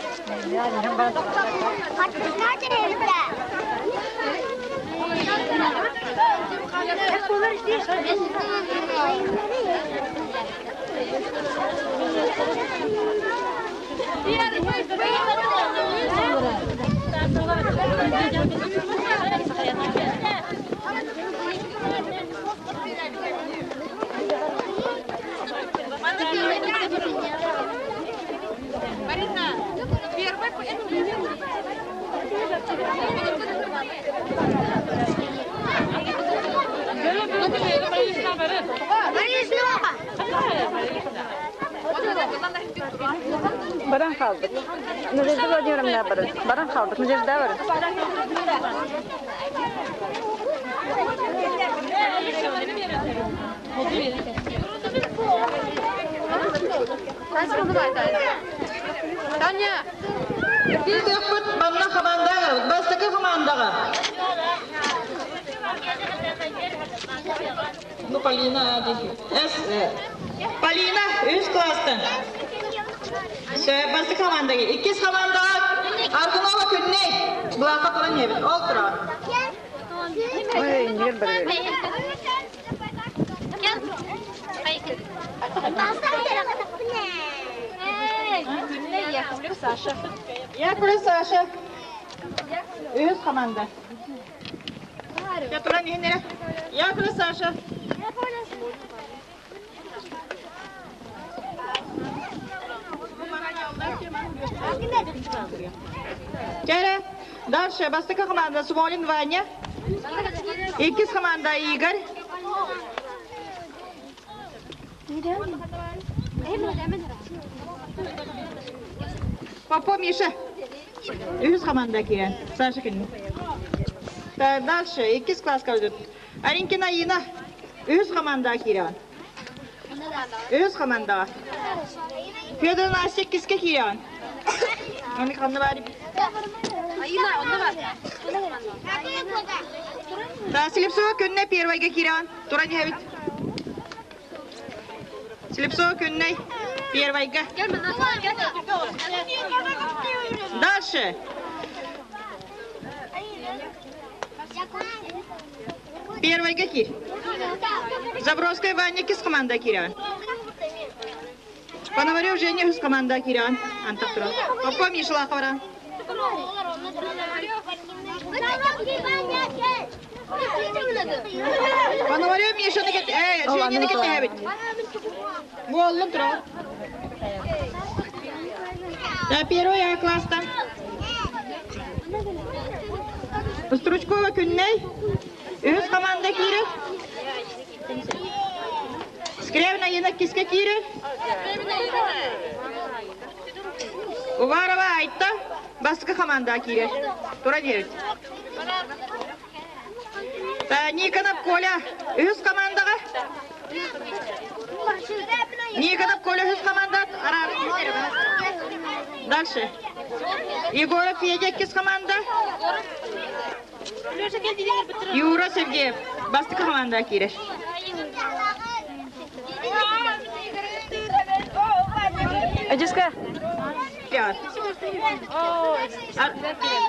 Марина, первый Баран хаалбыт. Надежда Владимировна баран. Баран хаалбыт. Надежда баран. Таня! Тыппыт манна хамаандаҕа, бастакы хамаандаҕа. Ну, Полина, С, Полина, үс класстан. Бастакы хамаандаҕа. Иккис хамаандаҕа. Аргунова Күннэй. Былаахха туран иһэбит. Ол тураҕын. Яковлев Саша. Яковлев Саша. Үһүс команда. Туран иһин эрэ. Яковлев Саша. Кэрэ, дальше бастакы команда Смолин Ваня, иккис команда Игорь. Попо Миша. Үһүс команда киирэн. Саша кини. Дальше иккис класска идут. Аринкина Ина. Үһүс командаҕа киирэҕин. Үһүс командаҕа. Федор Настя иккискэ киирэҕин. Аны ханна баар? Слепцова күннэ первойга киирэҕин. Туран иһэбит. Слепцова күннэй первойга. Дальше. Первойга киир. Забровская Ваня кис команда киирэн. Пономарев Женя үс команда киирэн. Антах турар. Оппа Мишла хабара. Пономарев Мишаны кет, э, Женяны кеттэбит. Буоллун турар. Да, первый А класстан. Стручкова Күннэй. Үһүс команда киирэр. Скрябина Яна киске киирэр. Уварова Айта бастакы команда киирэр. Тура диэбит. Никонов Коля үһүс командаҕа. Никонов Коля үһүс команда. Дальше. Егоров Федя иккис команда. Юра Сергеев бастакы команда киирэр. Эдиска.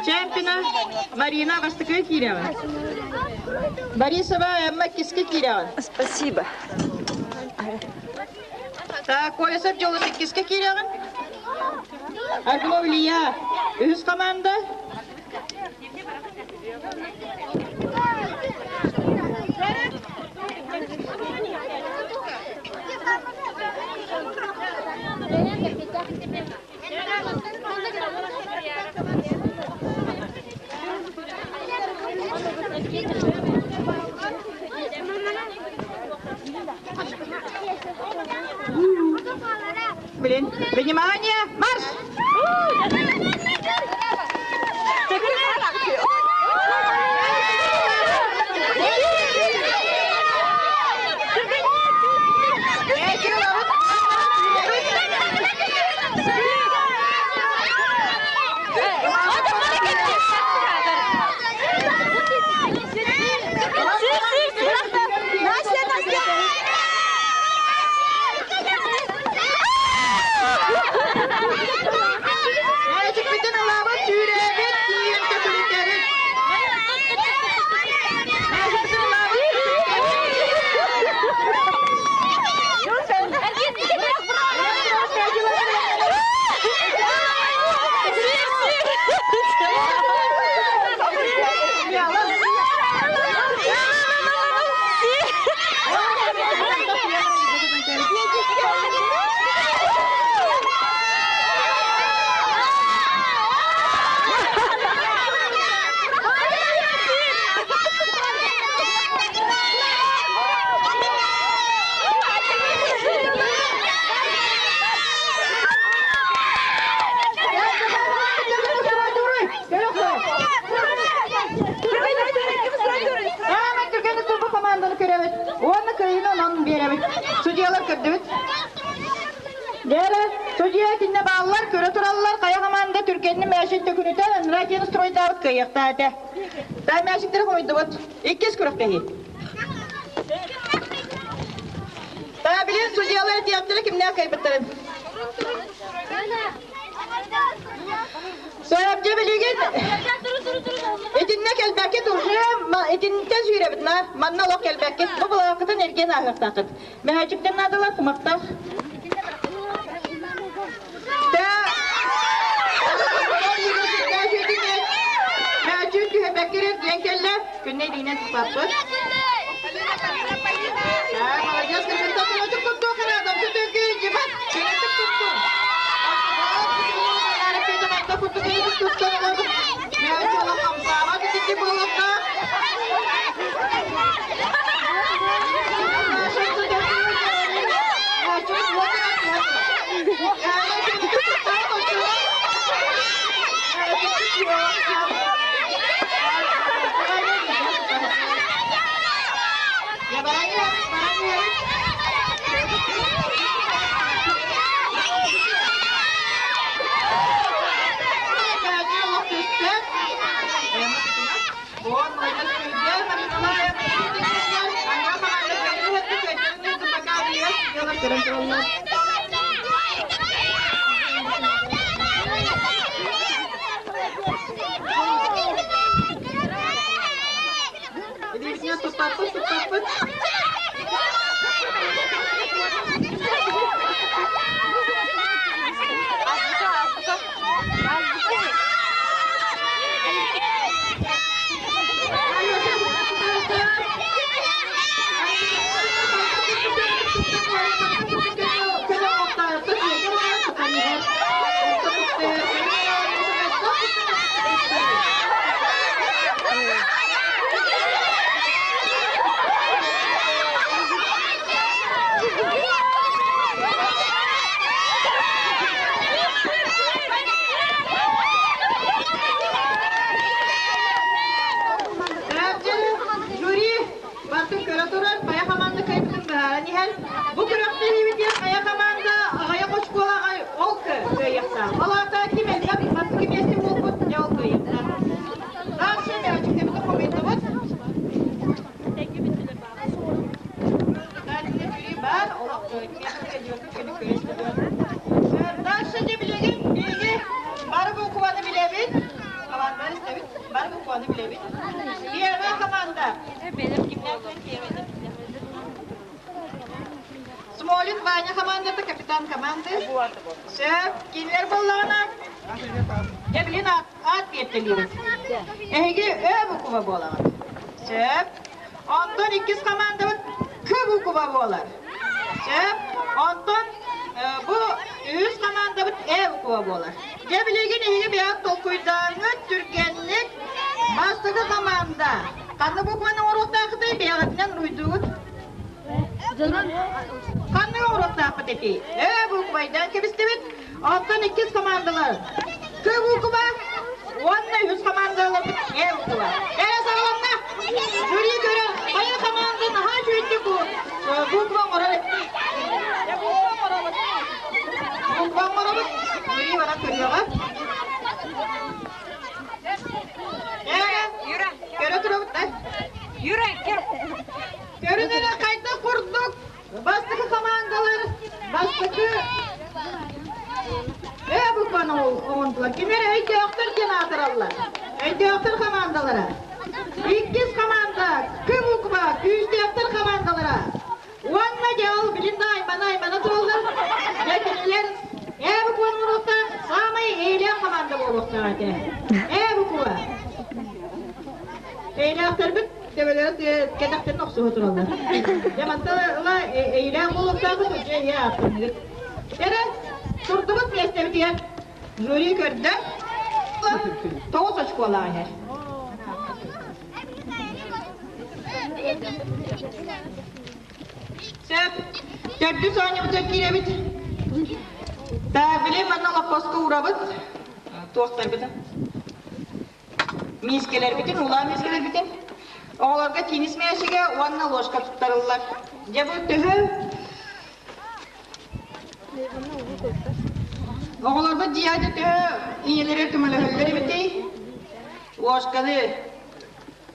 Чемпиона Марина бастакы киирэҕин. Борисова Эмма иккискэ киирэҕин. Спасибо. Так, Колесов Дьолус иккискэ киирэҕин. Аргунов Илья үһүс команда. Блин, внимание, марш! Настя, Настя! Мээчикпитин ылабыт, сүүрээбит, тиийэн төкүнүтэбит. Мээчикпитин ылабыт, Аамай түргэнник турбу команданы көрөбүт. Уонна кыайыыны онон биэрэбит. Судьялар көрдүбүт. Дьэ, судья итиннэ бааллар, көрө тураллар, хайа команда түргэнни мээшин төкүнүтэн, Андратин стройдаабыт кыайыахтаа этэ. Та мээшиктэри хомуйдубут. Иккис күрэхтэһии. Та билин судьялар этиэхтэрэ кимнээх кыайбыттарын. Сарабдьа билигин итиннэ кэлбэккит уже итинтэн сүүрэбит на манна олох кэлбэккит. Бу былааккытын эргиэн ааһыахтааххыт. Мэһээчиктэн наадалар кумахтаах. Мээчик түһэрбэккэ эргиэн кэллэ. Күннэ илиинэн туппаппыт. Молодец, кыргыттар көнөтүк туттуох эрэ, адамсы төлкө илдьибэт, көнөтүк туттун. Илиитинэн туппаппыт, туппаппыт. Жюри Бартын көрө турар, хайа хамаанда кыайбытын быһааран иһэр. Бу күрэхтэһиибитигэр хайа хамаанда аҕыйах оскуолаҕа ол кыайыахтаах. Ол аата ким элбэх бастакы миэстэ буолбут, дьэ ол кыайыахтаах. Дальше мээчиктэрбитин хомуйдубут. Дальше жюри бар, олох Дальше дьэ билигин биһиги бары букваны билэбит. Командалар истэбит, бары букваны билэбит. Первая команда. Смолин Ваня командата, капитан команды. Сөп, кинилэр буоллаҕына, дьэ билин аат биэртэлиибит. Эһиги Ö буква буолаҕыт. Сөп. Онтон иккис командабыт К буква буолар. Сөп. Онтон бу үһүс командабыт Э буква буолар. Дьэ билигин эһиги бэйэҕит толкуйдааҥҥыт түргэнник бастакы команда ханнык букваны оҥоруохтааххытый бэйэҕитинэн уруйдуугут? Ханнык оҥоруохтаахпыт эти? Э буквайдаан кэбистибит. Оттон иккис командалар К буква уонна үһүс командаларбыт Э буква. Эрэ саҕаланна. Жюри көрөр хайа команда наһаа үчүгэйдик буква оҥорор Буква оҥоробут. Буква оҥоробут. Жюри баран көрүөҕэ. Юра, көрө турабыт да. Юра, көр. Көрүн эрэ хайдах курдук Бастакы командалар бастакы Э букваны оҥордулар. Кинилэр өйдөөхтөр диэн аатыраллар. Өйдөөхтөр командалара. Иккис команда К буква күүстээхтэр командалара. Уонна дьэ ол билин да аймана аймана тураллар. Дьэ кинилэр Э букваны оҥоруохтаах саамай эйэлээх команда буолуохтаах этэ. Э буква. Эйэлээхтэрбит төбөлөрө кэтэхтэрин охсуһа тураллар. Дьэ мантан ыла эйэлээх буолуохтаахпыт, дьэ ийэ ааттаныгыт. Эрэ турдубут миэстэбитигэр жюри көрдө. 9 очколаах иһэр. Сөп. Төрдүс оонньуубутугар киирэбит. Били манна лоппоско уурабыт. Туохтарбытын. Миискэлэрбитин, улаан миискэлэрбитин оҕолорго теннис мээчигэ уонна ложка туттарыллар. Дьэ бу төһө оҕолорбут дьиэҕэ төһө ийэлэрэ көмөлөһөллөр эбитий? Ложканы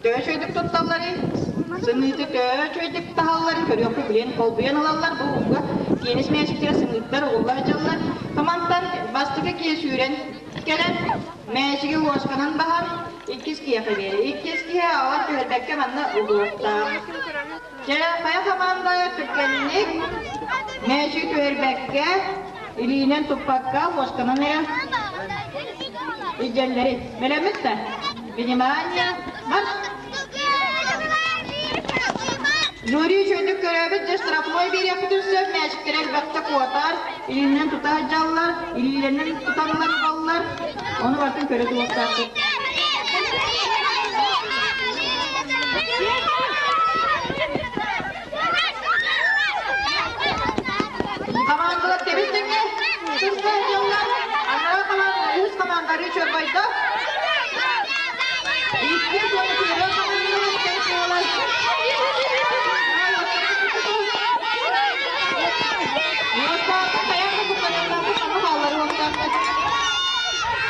төһө үчүгэйдик тутталларый? Сымыыты төһө үчүгэйдик таһалларын көрүөхпүт билин холбуйан ылаллар. Бу ууга теннис мээчиктэрэ сымыыттар угулла сылдьаллар. Хамантан бастакы киһи сүүрэн. кэлэн мээчиги луосканан баһан иккис киһиэхэ биэрэр. Иккис киһи аҕалан түһэрбэккэ манна угуохтаах. Чэ, хайа хамаанда түргэнник мээчиги түһэрбэккэ, илиинэн туппакка, луосканан эрэ илдьэллэри. Бэлэммит да? Внимание! Марш! Жюри үчүгэйдик көрөөбүт, дьэ штрафной биэриэхпитин сөп, мээчиктэрэ элбэхтэ куотар, илиинэн тута сылдьаллар, илиилэринэн туталлар угаллар, ону барытын көрө туруохтаахпыт. Хамаандалар тэбис тэҥҥэ сырса сылдьаллар. Анараа хамаанда үһүс хамаанда арыы чорбойдо. Иккис уонна первый хамаандалар тэҥ буолар. Уоттаахха хайаан да куттаныахтаахпыт, онно хаалларыахтаахпыт.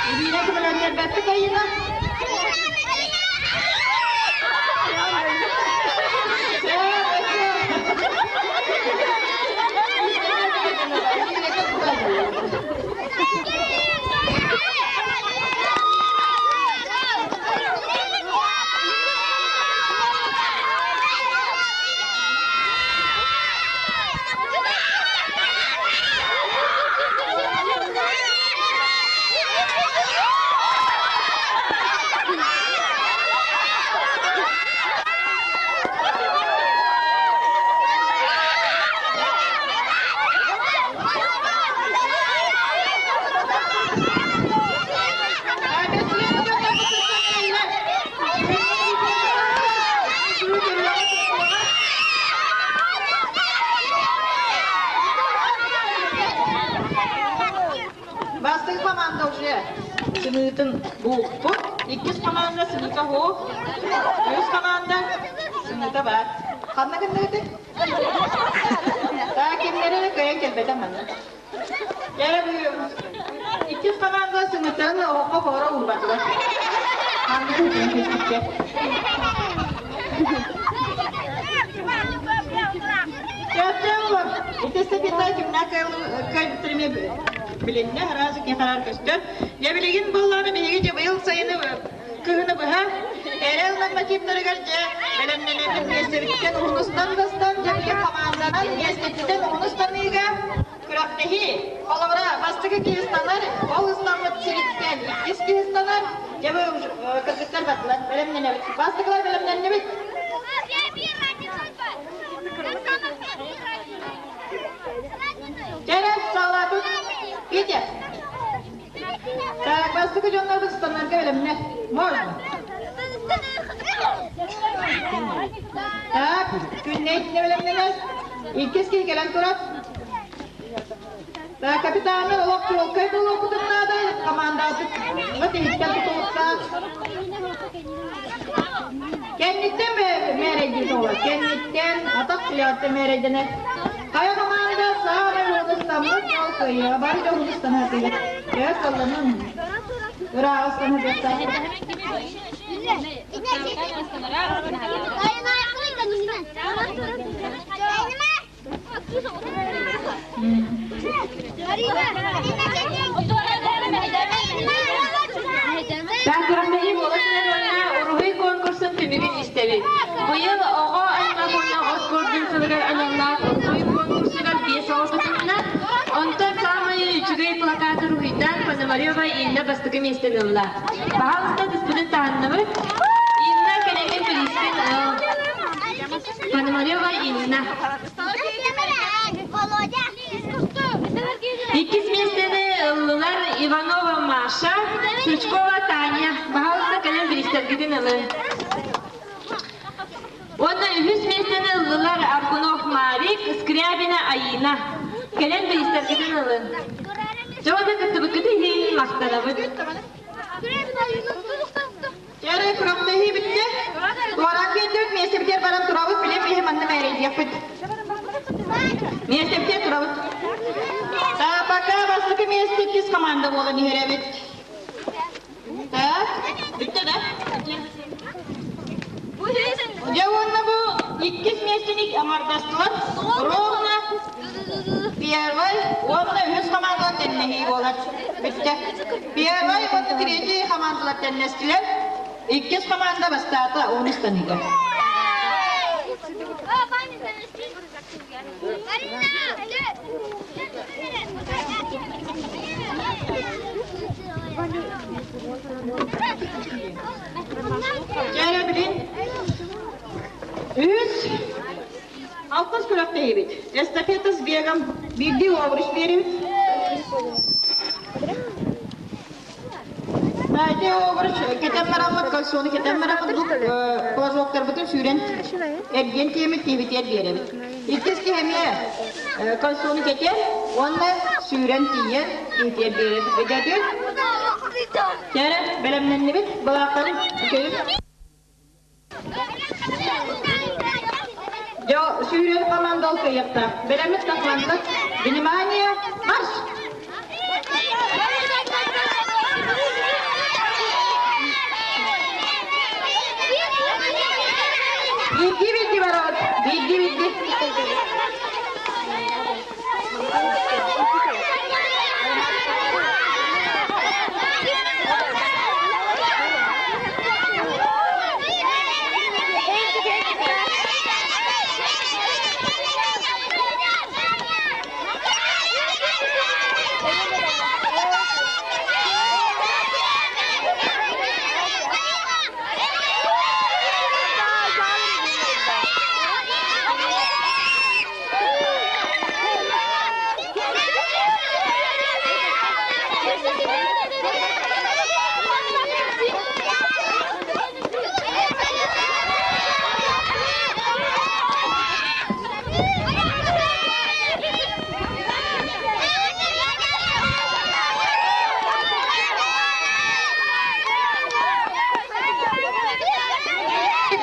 Илиинэ көмөлөһүннэрбэппит айына. Бастакы команда уже сымыытын булпут, иккис команда сымыыта суох, үһүс команда сымыыта баар. Ханна гынныгыт? Таа кимнэрэ кыайан кэлбэтэ манна. Дьэ иккис команда сымыытын оһоххо хоро уурбатылар. Ханна кыайан кэлбиттэр. Чөптөөлөр. Итисте пита кимнэ кайбыттырыме билиннэ араас ики харар көстөр. Дьэ билигин буоллаҕына биһиги дьэ быйыл сайыны кыһыны быһа эрэл нормативтарыгар дьэ бэлэмнэнэммит миэстэбиттэн уһунустан бастан дьэ билигин хамаанданан миэстэттэн уһунустаныыга күрэхтэһии. Холобура, бастакы киһи ыстанар, ол ыстаммыт сириттэн иккис киһи ыстанар. Дьэ бу кыргыттар бардылар, бэлэмнэнэбит. Бастакылар бэлэмнэннибит. Кэрэ саалаатыт Петя. Так, бастакы дьоннорбут ыстанарга бэлэмнэ. Можно. Так, күннэй бэлэмнэнэр. Иккис киһи кэлэн турар. Так, капитаны олох чуолкай буолуохпутун наада. Командабыт иһиттэн тутулуктаах. Кэнниттэн мээрэйдиир оҕолор. Кэнниттэн атах түлэҕиттэн мээрэйдэнэр. Хайа команда саамай уһунустаммыт ол кыайыаҕа бары да уһунустанаатыгар. Төһө салланын ырааҕа ыстаныахтаах. Күрэхтэһии буола түһэр уонна уруһуй конкурсун түмүгүн истэбит. Быйыл оҕо аймах уонна оҕо спордун сылыгар аналлаах уруһуй конкурсугар биэс оҕо кытынна. Онтон саамай үчүгэй плакат уруһуйдаан Пономарева Инна бастакы миэстэни ылла. Баһаалыста түспүтүн таһынныбыт. Инна кэлэҥҥин приспин ыл. Пономарева Инна. Иккис миэстэни ыллылар Иванова Маша, Сучкова Таня. Баһаалыста кэлэн биристэргитин ылын. Уонна үһүс миэстэни ыллылар Аргунов Марик, Скрябина Аина. Кэлэн биристэргитин ылын. Дьэ уонна кыттыбыккыт иһин махтанабыт. Эрэ күрэхтэһии бүттэ. Туораан биэрдибит, миэстэбитигэр баран турабыт, билим иһи манна мээрэйдиэхпит. Миэстэбитигэр турабыт. Пока бастакы миэстэ иккис команда буолан иһэрэбит. Так, бүттэ да? Дьэ уонна бу иккис миэстэни аҥардастылар. Ровно первый уонна үһүс командалар тэннэ. тэннэһии буолар. Бүттэ. Первай уонна третий хамаандалар тэннэстилэр. Иккис хамаанда бастаата уон ыстаныыга. Дьэ билин үс алтыс күрэхтэһиибит. Эстафета с бегом биирдии обруч биэрэбит. Ити обруч кэтэн бараммыт, кольцону кэтэн бараммыт, бу флажоктарбытын сүүрэн эргиэн тиэмит тиэбитигэр биэрэбит. Иккис киһи эмиэ кольцону кэтэн уонна сүүрэн тиийэн тиэбитигэр биэрэр. Өйдөөтүгүт? Кэрэ, бэлэмнэннибит, былаахтарын үчүгэй. Дьэ, сүүрэр команда ол кыайыахтаах. Бэлэммит команда. Внимание, марш! Биирдии-биирдии барабыт. Биирдии-биирдии.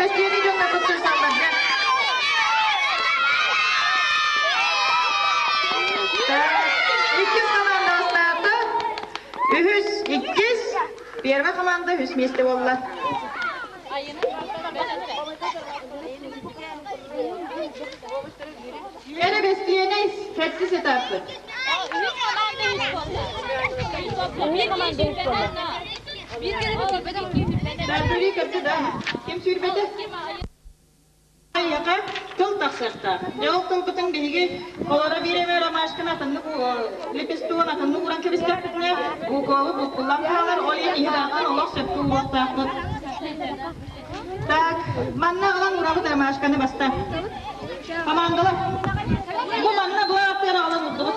Костюмі дьонно куттурсалларга. Иккис команда бастаата. Үһүс, иккис. Первая команда үһүс миэстэ буолла. Эрэ бэстиэнэй сэттис этаппыт. Сүүрбэтэ көрдө да. Ким сүүрбэтэ? Айака тыл тахсыахтаах. Дьэ ол тылбытын биһиги олоро биир эмэ ромашканы атыннык лепестуон атыннык ууран кэбистэхпитинэ уколу буккуллан хаалар, ол иһин иһи олох сөпкө ууруохтаахпыт. Так, манна ылан урабыт ромашканы баста. Командалар, бу манна былааттыгар аҕалан урдубут.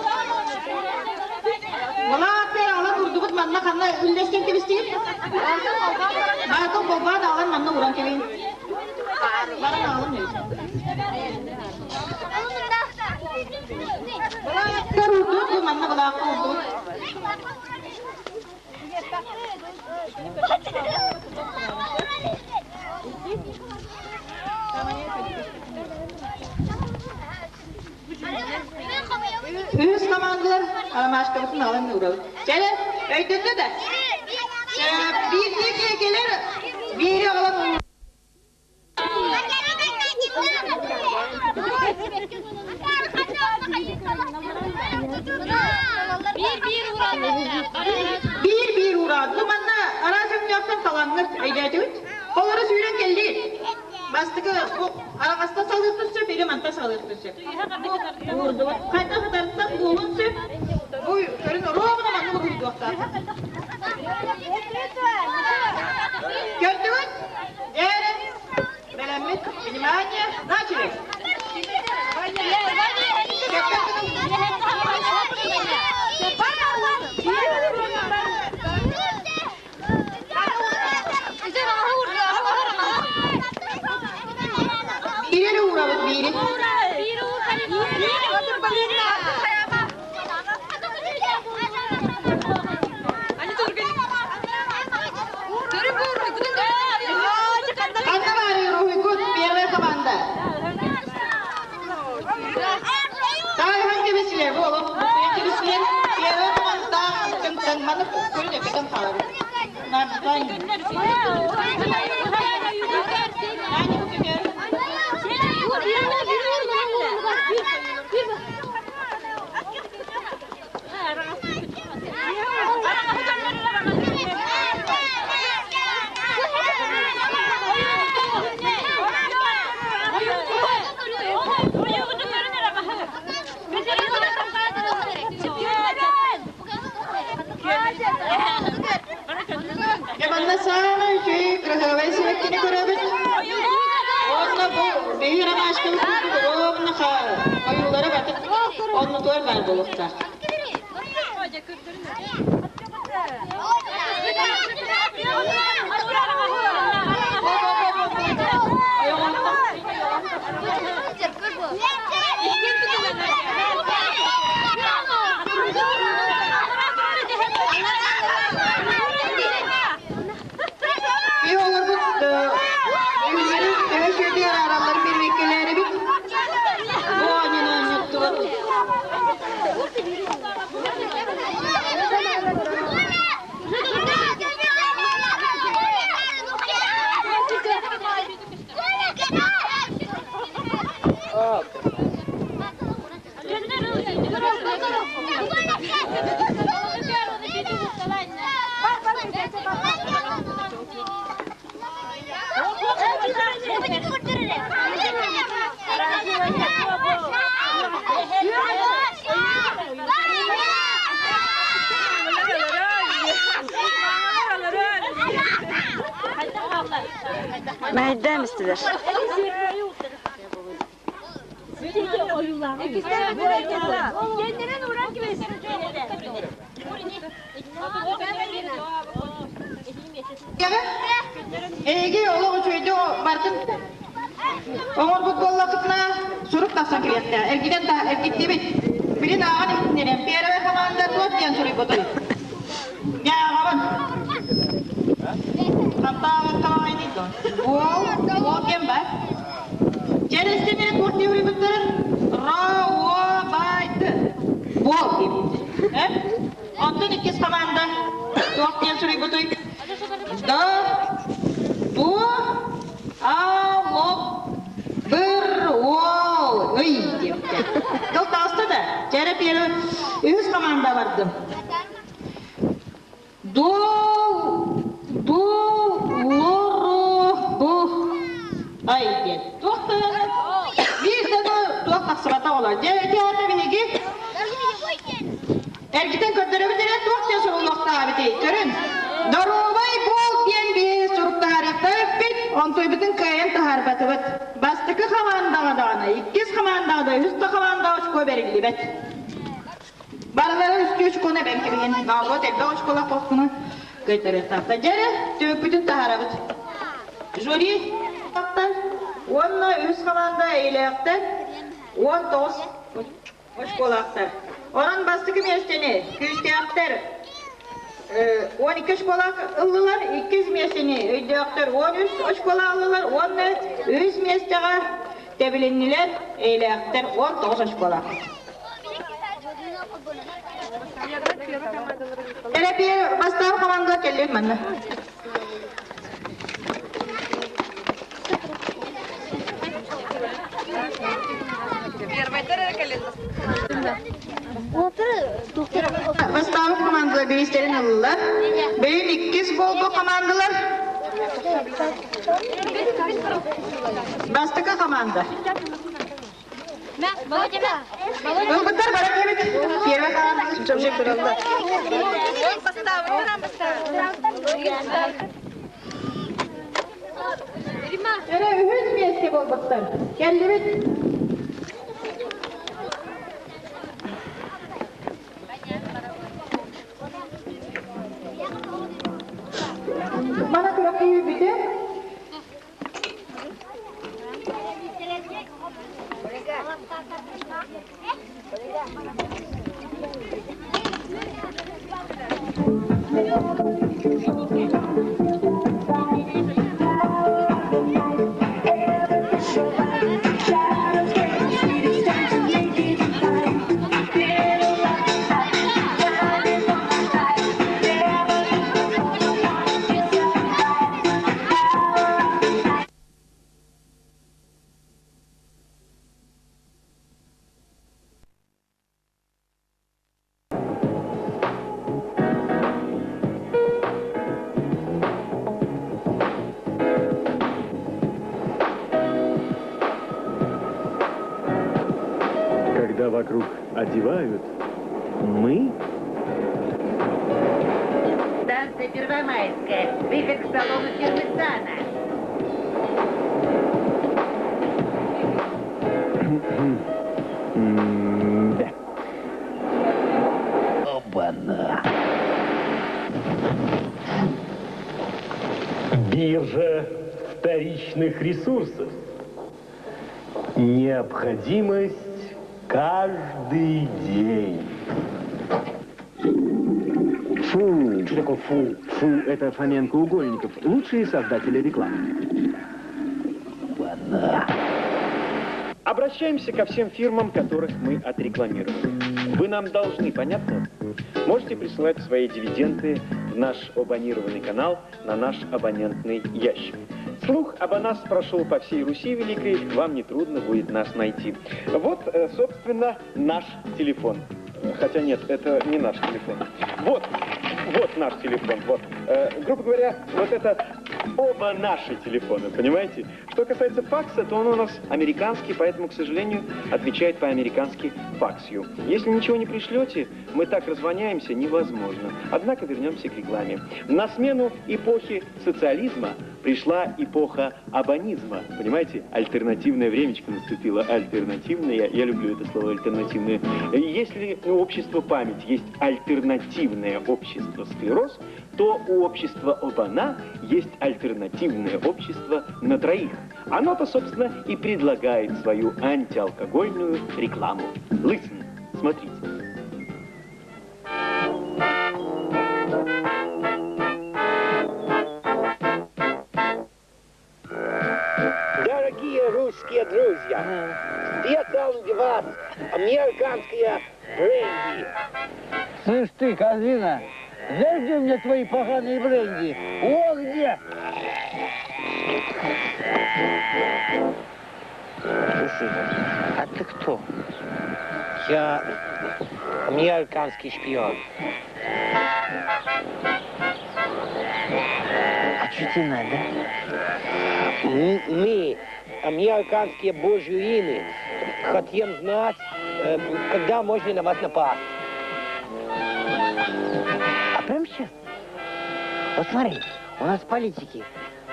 Былааттыгар аҕалан урдубут манна ханна үллэстэн кэбистигит? Баатын холбоон аҕалан манна уран кэбиһин. Баран аҕалан Былааттар урдубут, бу манна былаакка урдубут. Үһүс командалар ромашкабытын алан уурабыт. Кэлэ, өйдөннө да? Биирдии кэлэр, биири аҕалан Биир-биир уураат. Бу манна араас өҥнөөхтөн талаҥҥыт өйдөөтүгүт? Олоро сүүрэн кэллиир. Бастакы бу араҕастан салыыртын сөп или мантан салыыртын сөп. Уурдубут. Хайдах ытарыттан буолуон сөп. Бу көрүн ровно маннык уруйдуохтаах. Көрдүгүт? Дьээрэ. Бэлэммит. Внимание! Начали! Биири уурабыт биири. Ханна баарый уруһуйгут первая команда? Тааһан кэбисилэр буолуп, кэбисилэр первая команда тыҥтан манып көрүн эппетен хаалабыт. сибэккини көрөбүт. Онно бу биһи ромашкабыт курдук ровно ойуулара батык оннутугар баар буолуохтаах. Биһи олорбут үһүллэри төһө үчүгэйдик арааралларын билбэккэлээрибит. Бу оонньууну оонньоттубут. Мэһэйдээн истилэр. Эһиги олох үчүгэйдик бартын оҥорбут буоллаххытына сурук тахсан кэлиэхтээх. Эргитэн эргиттибит. Билин ааҕан иһитиннэрэн. Первая команда туох диэн суруйбутуй? Дьэ ааҕабын. Хантааҕын Уол, уол кем бар? Через туох диэн суруйбуттарын? Ро, уо, байды. Буол диэбит. Э? Онтон иккис команда туох диэн суруйбутуй? Да, ду, а, лоп, быр, уол, ый диэбиттэр. Тыл таҕыста да, чэрэ первый үһүс команда бардым. Ду, ду, лору, бу, ай диэн. Туох биир да туох тахсыбата олор. Дьэ, ити аата биһиги эргитэн көрдөрөбүт эрэ туох диэн суруллуохтаабытый? Көрүн. Доруобай буол диэн биһи суруктаһарыахтаабыппыт, онтуйбутун кыайан таһаарбатыбыт. Бастакы хамаандаҕа даҕаны, иккис хамаандаҕа да, үһүс да хамаандаҕа очко бэриллибэт. Барылара үстүү очкону эбэн кэбиһин. Наоборот, элбэх очколаах хохкуну кыайтарыахтаахтар. Дьэ эрэ, түмүкпүтүн таһаарабыт. Жюри уонна үс хамаанда эйэлээхтэр 19 очколаахтар. Онон бастакы миэстэни күүстээхтэр 12 очколаах ыллылар, иккис миэстэни өйдөөхтөр 13 очколаах ыллылар уонна үһүс миэстэҕэ тэбилиннилэр эйэлээхтэр 19 очколаах. Эрэпиэр бастаан хамаанда кэллин манна. Бастаабыт командалар бириистэрин ыллылар. Бэйин иккис буолбут командалар. Бастакы команда. Ылбыттар бара кэбит. Первый команда. Эрэ үһүс миэсте буолбуттар. Кэллибит. Мана күрэхтэһии бүтэ. Когда вокруг одевают, мы... Станция Первомайская. Выход к салону фирмы «Сана». Да. Оба-на! Биржа вторичных ресурсов. Необходимость каждый день. Фу! Что такое фу? Фу – это Фоменко Угольников, лучшие создатели рекламы. Обращаемся ко всем фирмам, которых мы отрекламировали. Вы нам должны, понятно? Можете присылать свои дивиденды в наш абонированный канал на наш абонентный ящик. Слух об нас прошел по всей Руси Великой, вам нетрудно будет нас найти. Вот, собственно, наш телефон. Хотя нет, это не наш телефон. Вот, вот наш телефон, вот. Грубо говоря, вот это оба наши телефона, понимаете? Что касается факса, то он у нас американский, поэтому, к сожалению, отвечает по-американски факсью. Если ничего не пришлете, мы так развоняемся, невозможно. Однако вернемся к рекламе. На смену эпохи социализма пришла эпоха абонизма. Понимаете, альтернативное времечко наступило. Альтернативное, я люблю это слово альтернативное. Если у общества память есть альтернативное общество склероз, то у общества Обана есть альтернативное общество на троих. Оно-то, собственно, и предлагает свою антиалкогольную рекламу. Listen, смотрите. Дорогие русские друзья, специально для вас американская бренди. Слышь ты, козлина, знаешь, где у меня твои поганые бренди? О, где! Слушай, а ты кто? Я американский шпион. А что тебе надо? Мы, американские буржуины, хотим знать, когда можно на вас напасть. А прямо сейчас? Вот смотри, у нас политики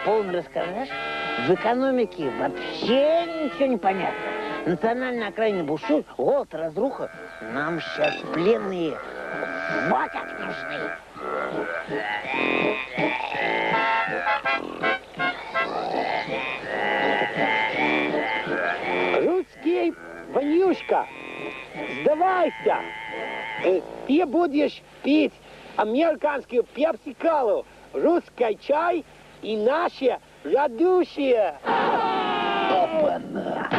полный расскажешь, в экономике вообще ничего не понятно. Национальная окраина бушует, голод, разруха. Нам сейчас пленные вот как нужны. Русский Ванюшка, сдавайся. Ты будешь пить американскую пепси-колу, русский чай и наше радушие. Опа-на!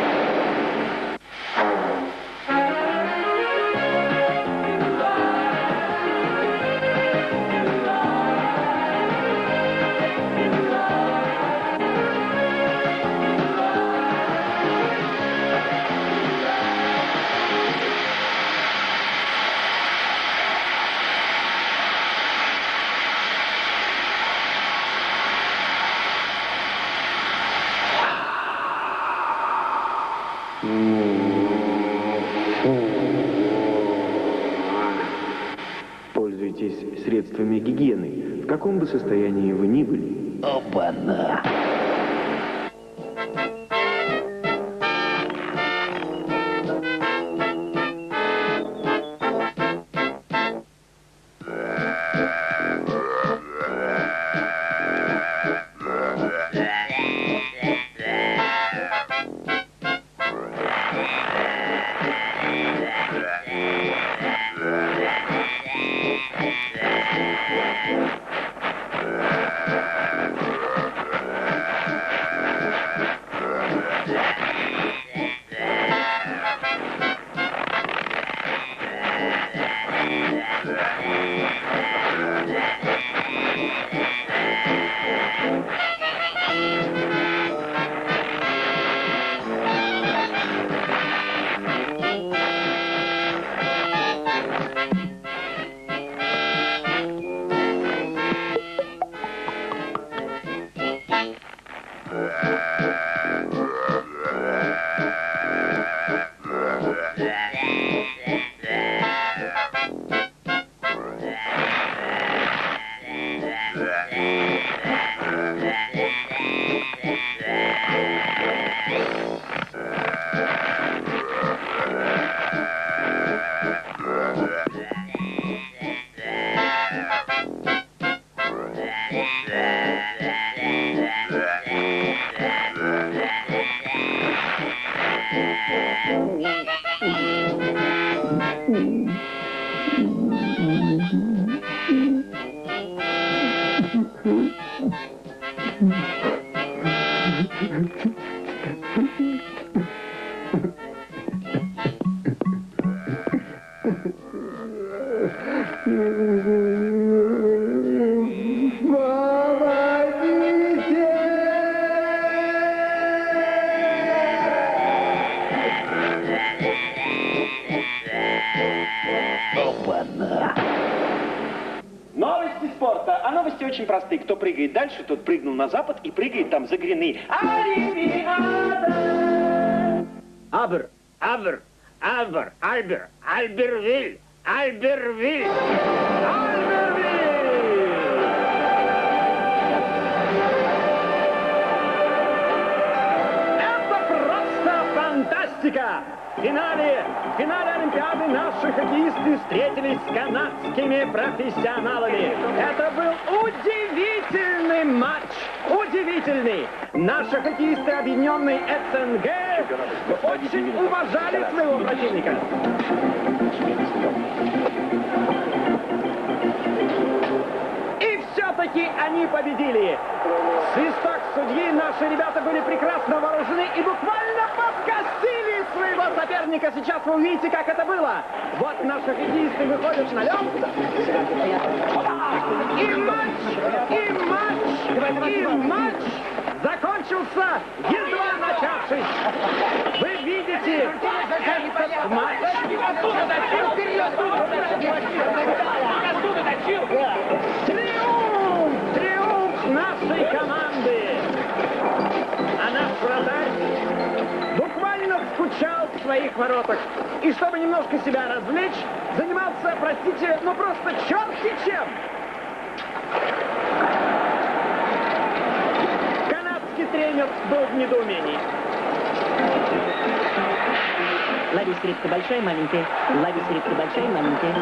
Пользуйтесь средствами гигиены, в каком бы состоянии вы ни были. Опа-на! Опа-на! Новости спорта. А новости очень просты. Кто прыгает дальше, тот прыгнул на запад и прыгает там за грины. Олимпиада! Абр, Абр, Абр, Альбер, Альбервиль, Альбервиль. Это просто фантастика! В финале, в финале Олимпиады наши хоккеисты встретились с канадскими профессионалами. Это был удивительный матч! Удивительный! Наши хоккеисты, объединенные СНГ, очень уважали своего противника. И все-таки они победили. Свисток судьи наши ребята были прекрасно вооружены и буквально подкосили своего соперника. Сейчас вы увидите, как это было. Вот наши хоккеисты выходят на лед. И матч, и матч, и матч закончился, едва начавшись. Вы видите этот матч. Триумф! Триумф нашей команды! А наш вратарь буквально скучал в своих воротах. И чтобы немножко себя развлечь, занимался, простите, ну просто черти чем! Канадский тренер был в недоумении. Ловись, рыбка большая, маленькая. Ловись, рыбка большая, маленькая.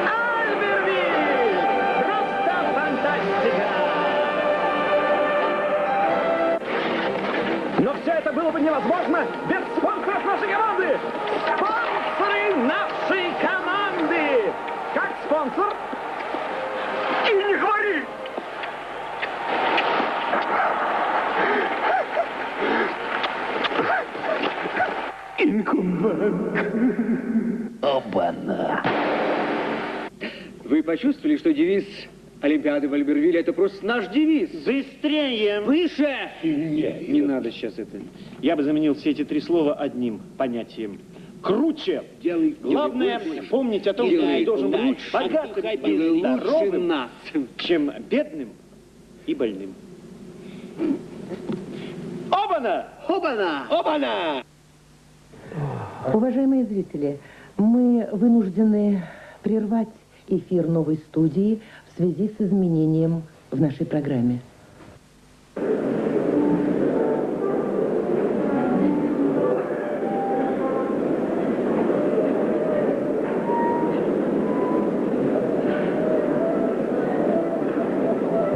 Альбервиль! Просто фантастика! Но все это было бы невозможно без спонсоров нашей команды! Спонсоры нашей команды! Как спонсор? И не говори! Инкомбанк. Оба-на! Вы почувствовали, что девиз Олимпиады в Альбервилле это просто наш девиз? Быстрее! Выше! Сильнее! Не надо сейчас это. Я бы заменил все эти три слова одним понятием. Круче! Делай, Главное делай больше. помнить о том, что Делай ты должен быть лучше. богатым и Делай лучше здоровым, нас. чем бедным и больным. Обана! Обана! Обана! Уважаемые зрители, мы вынуждены прервать эфир новой студии в связи с изменением в нашей программе.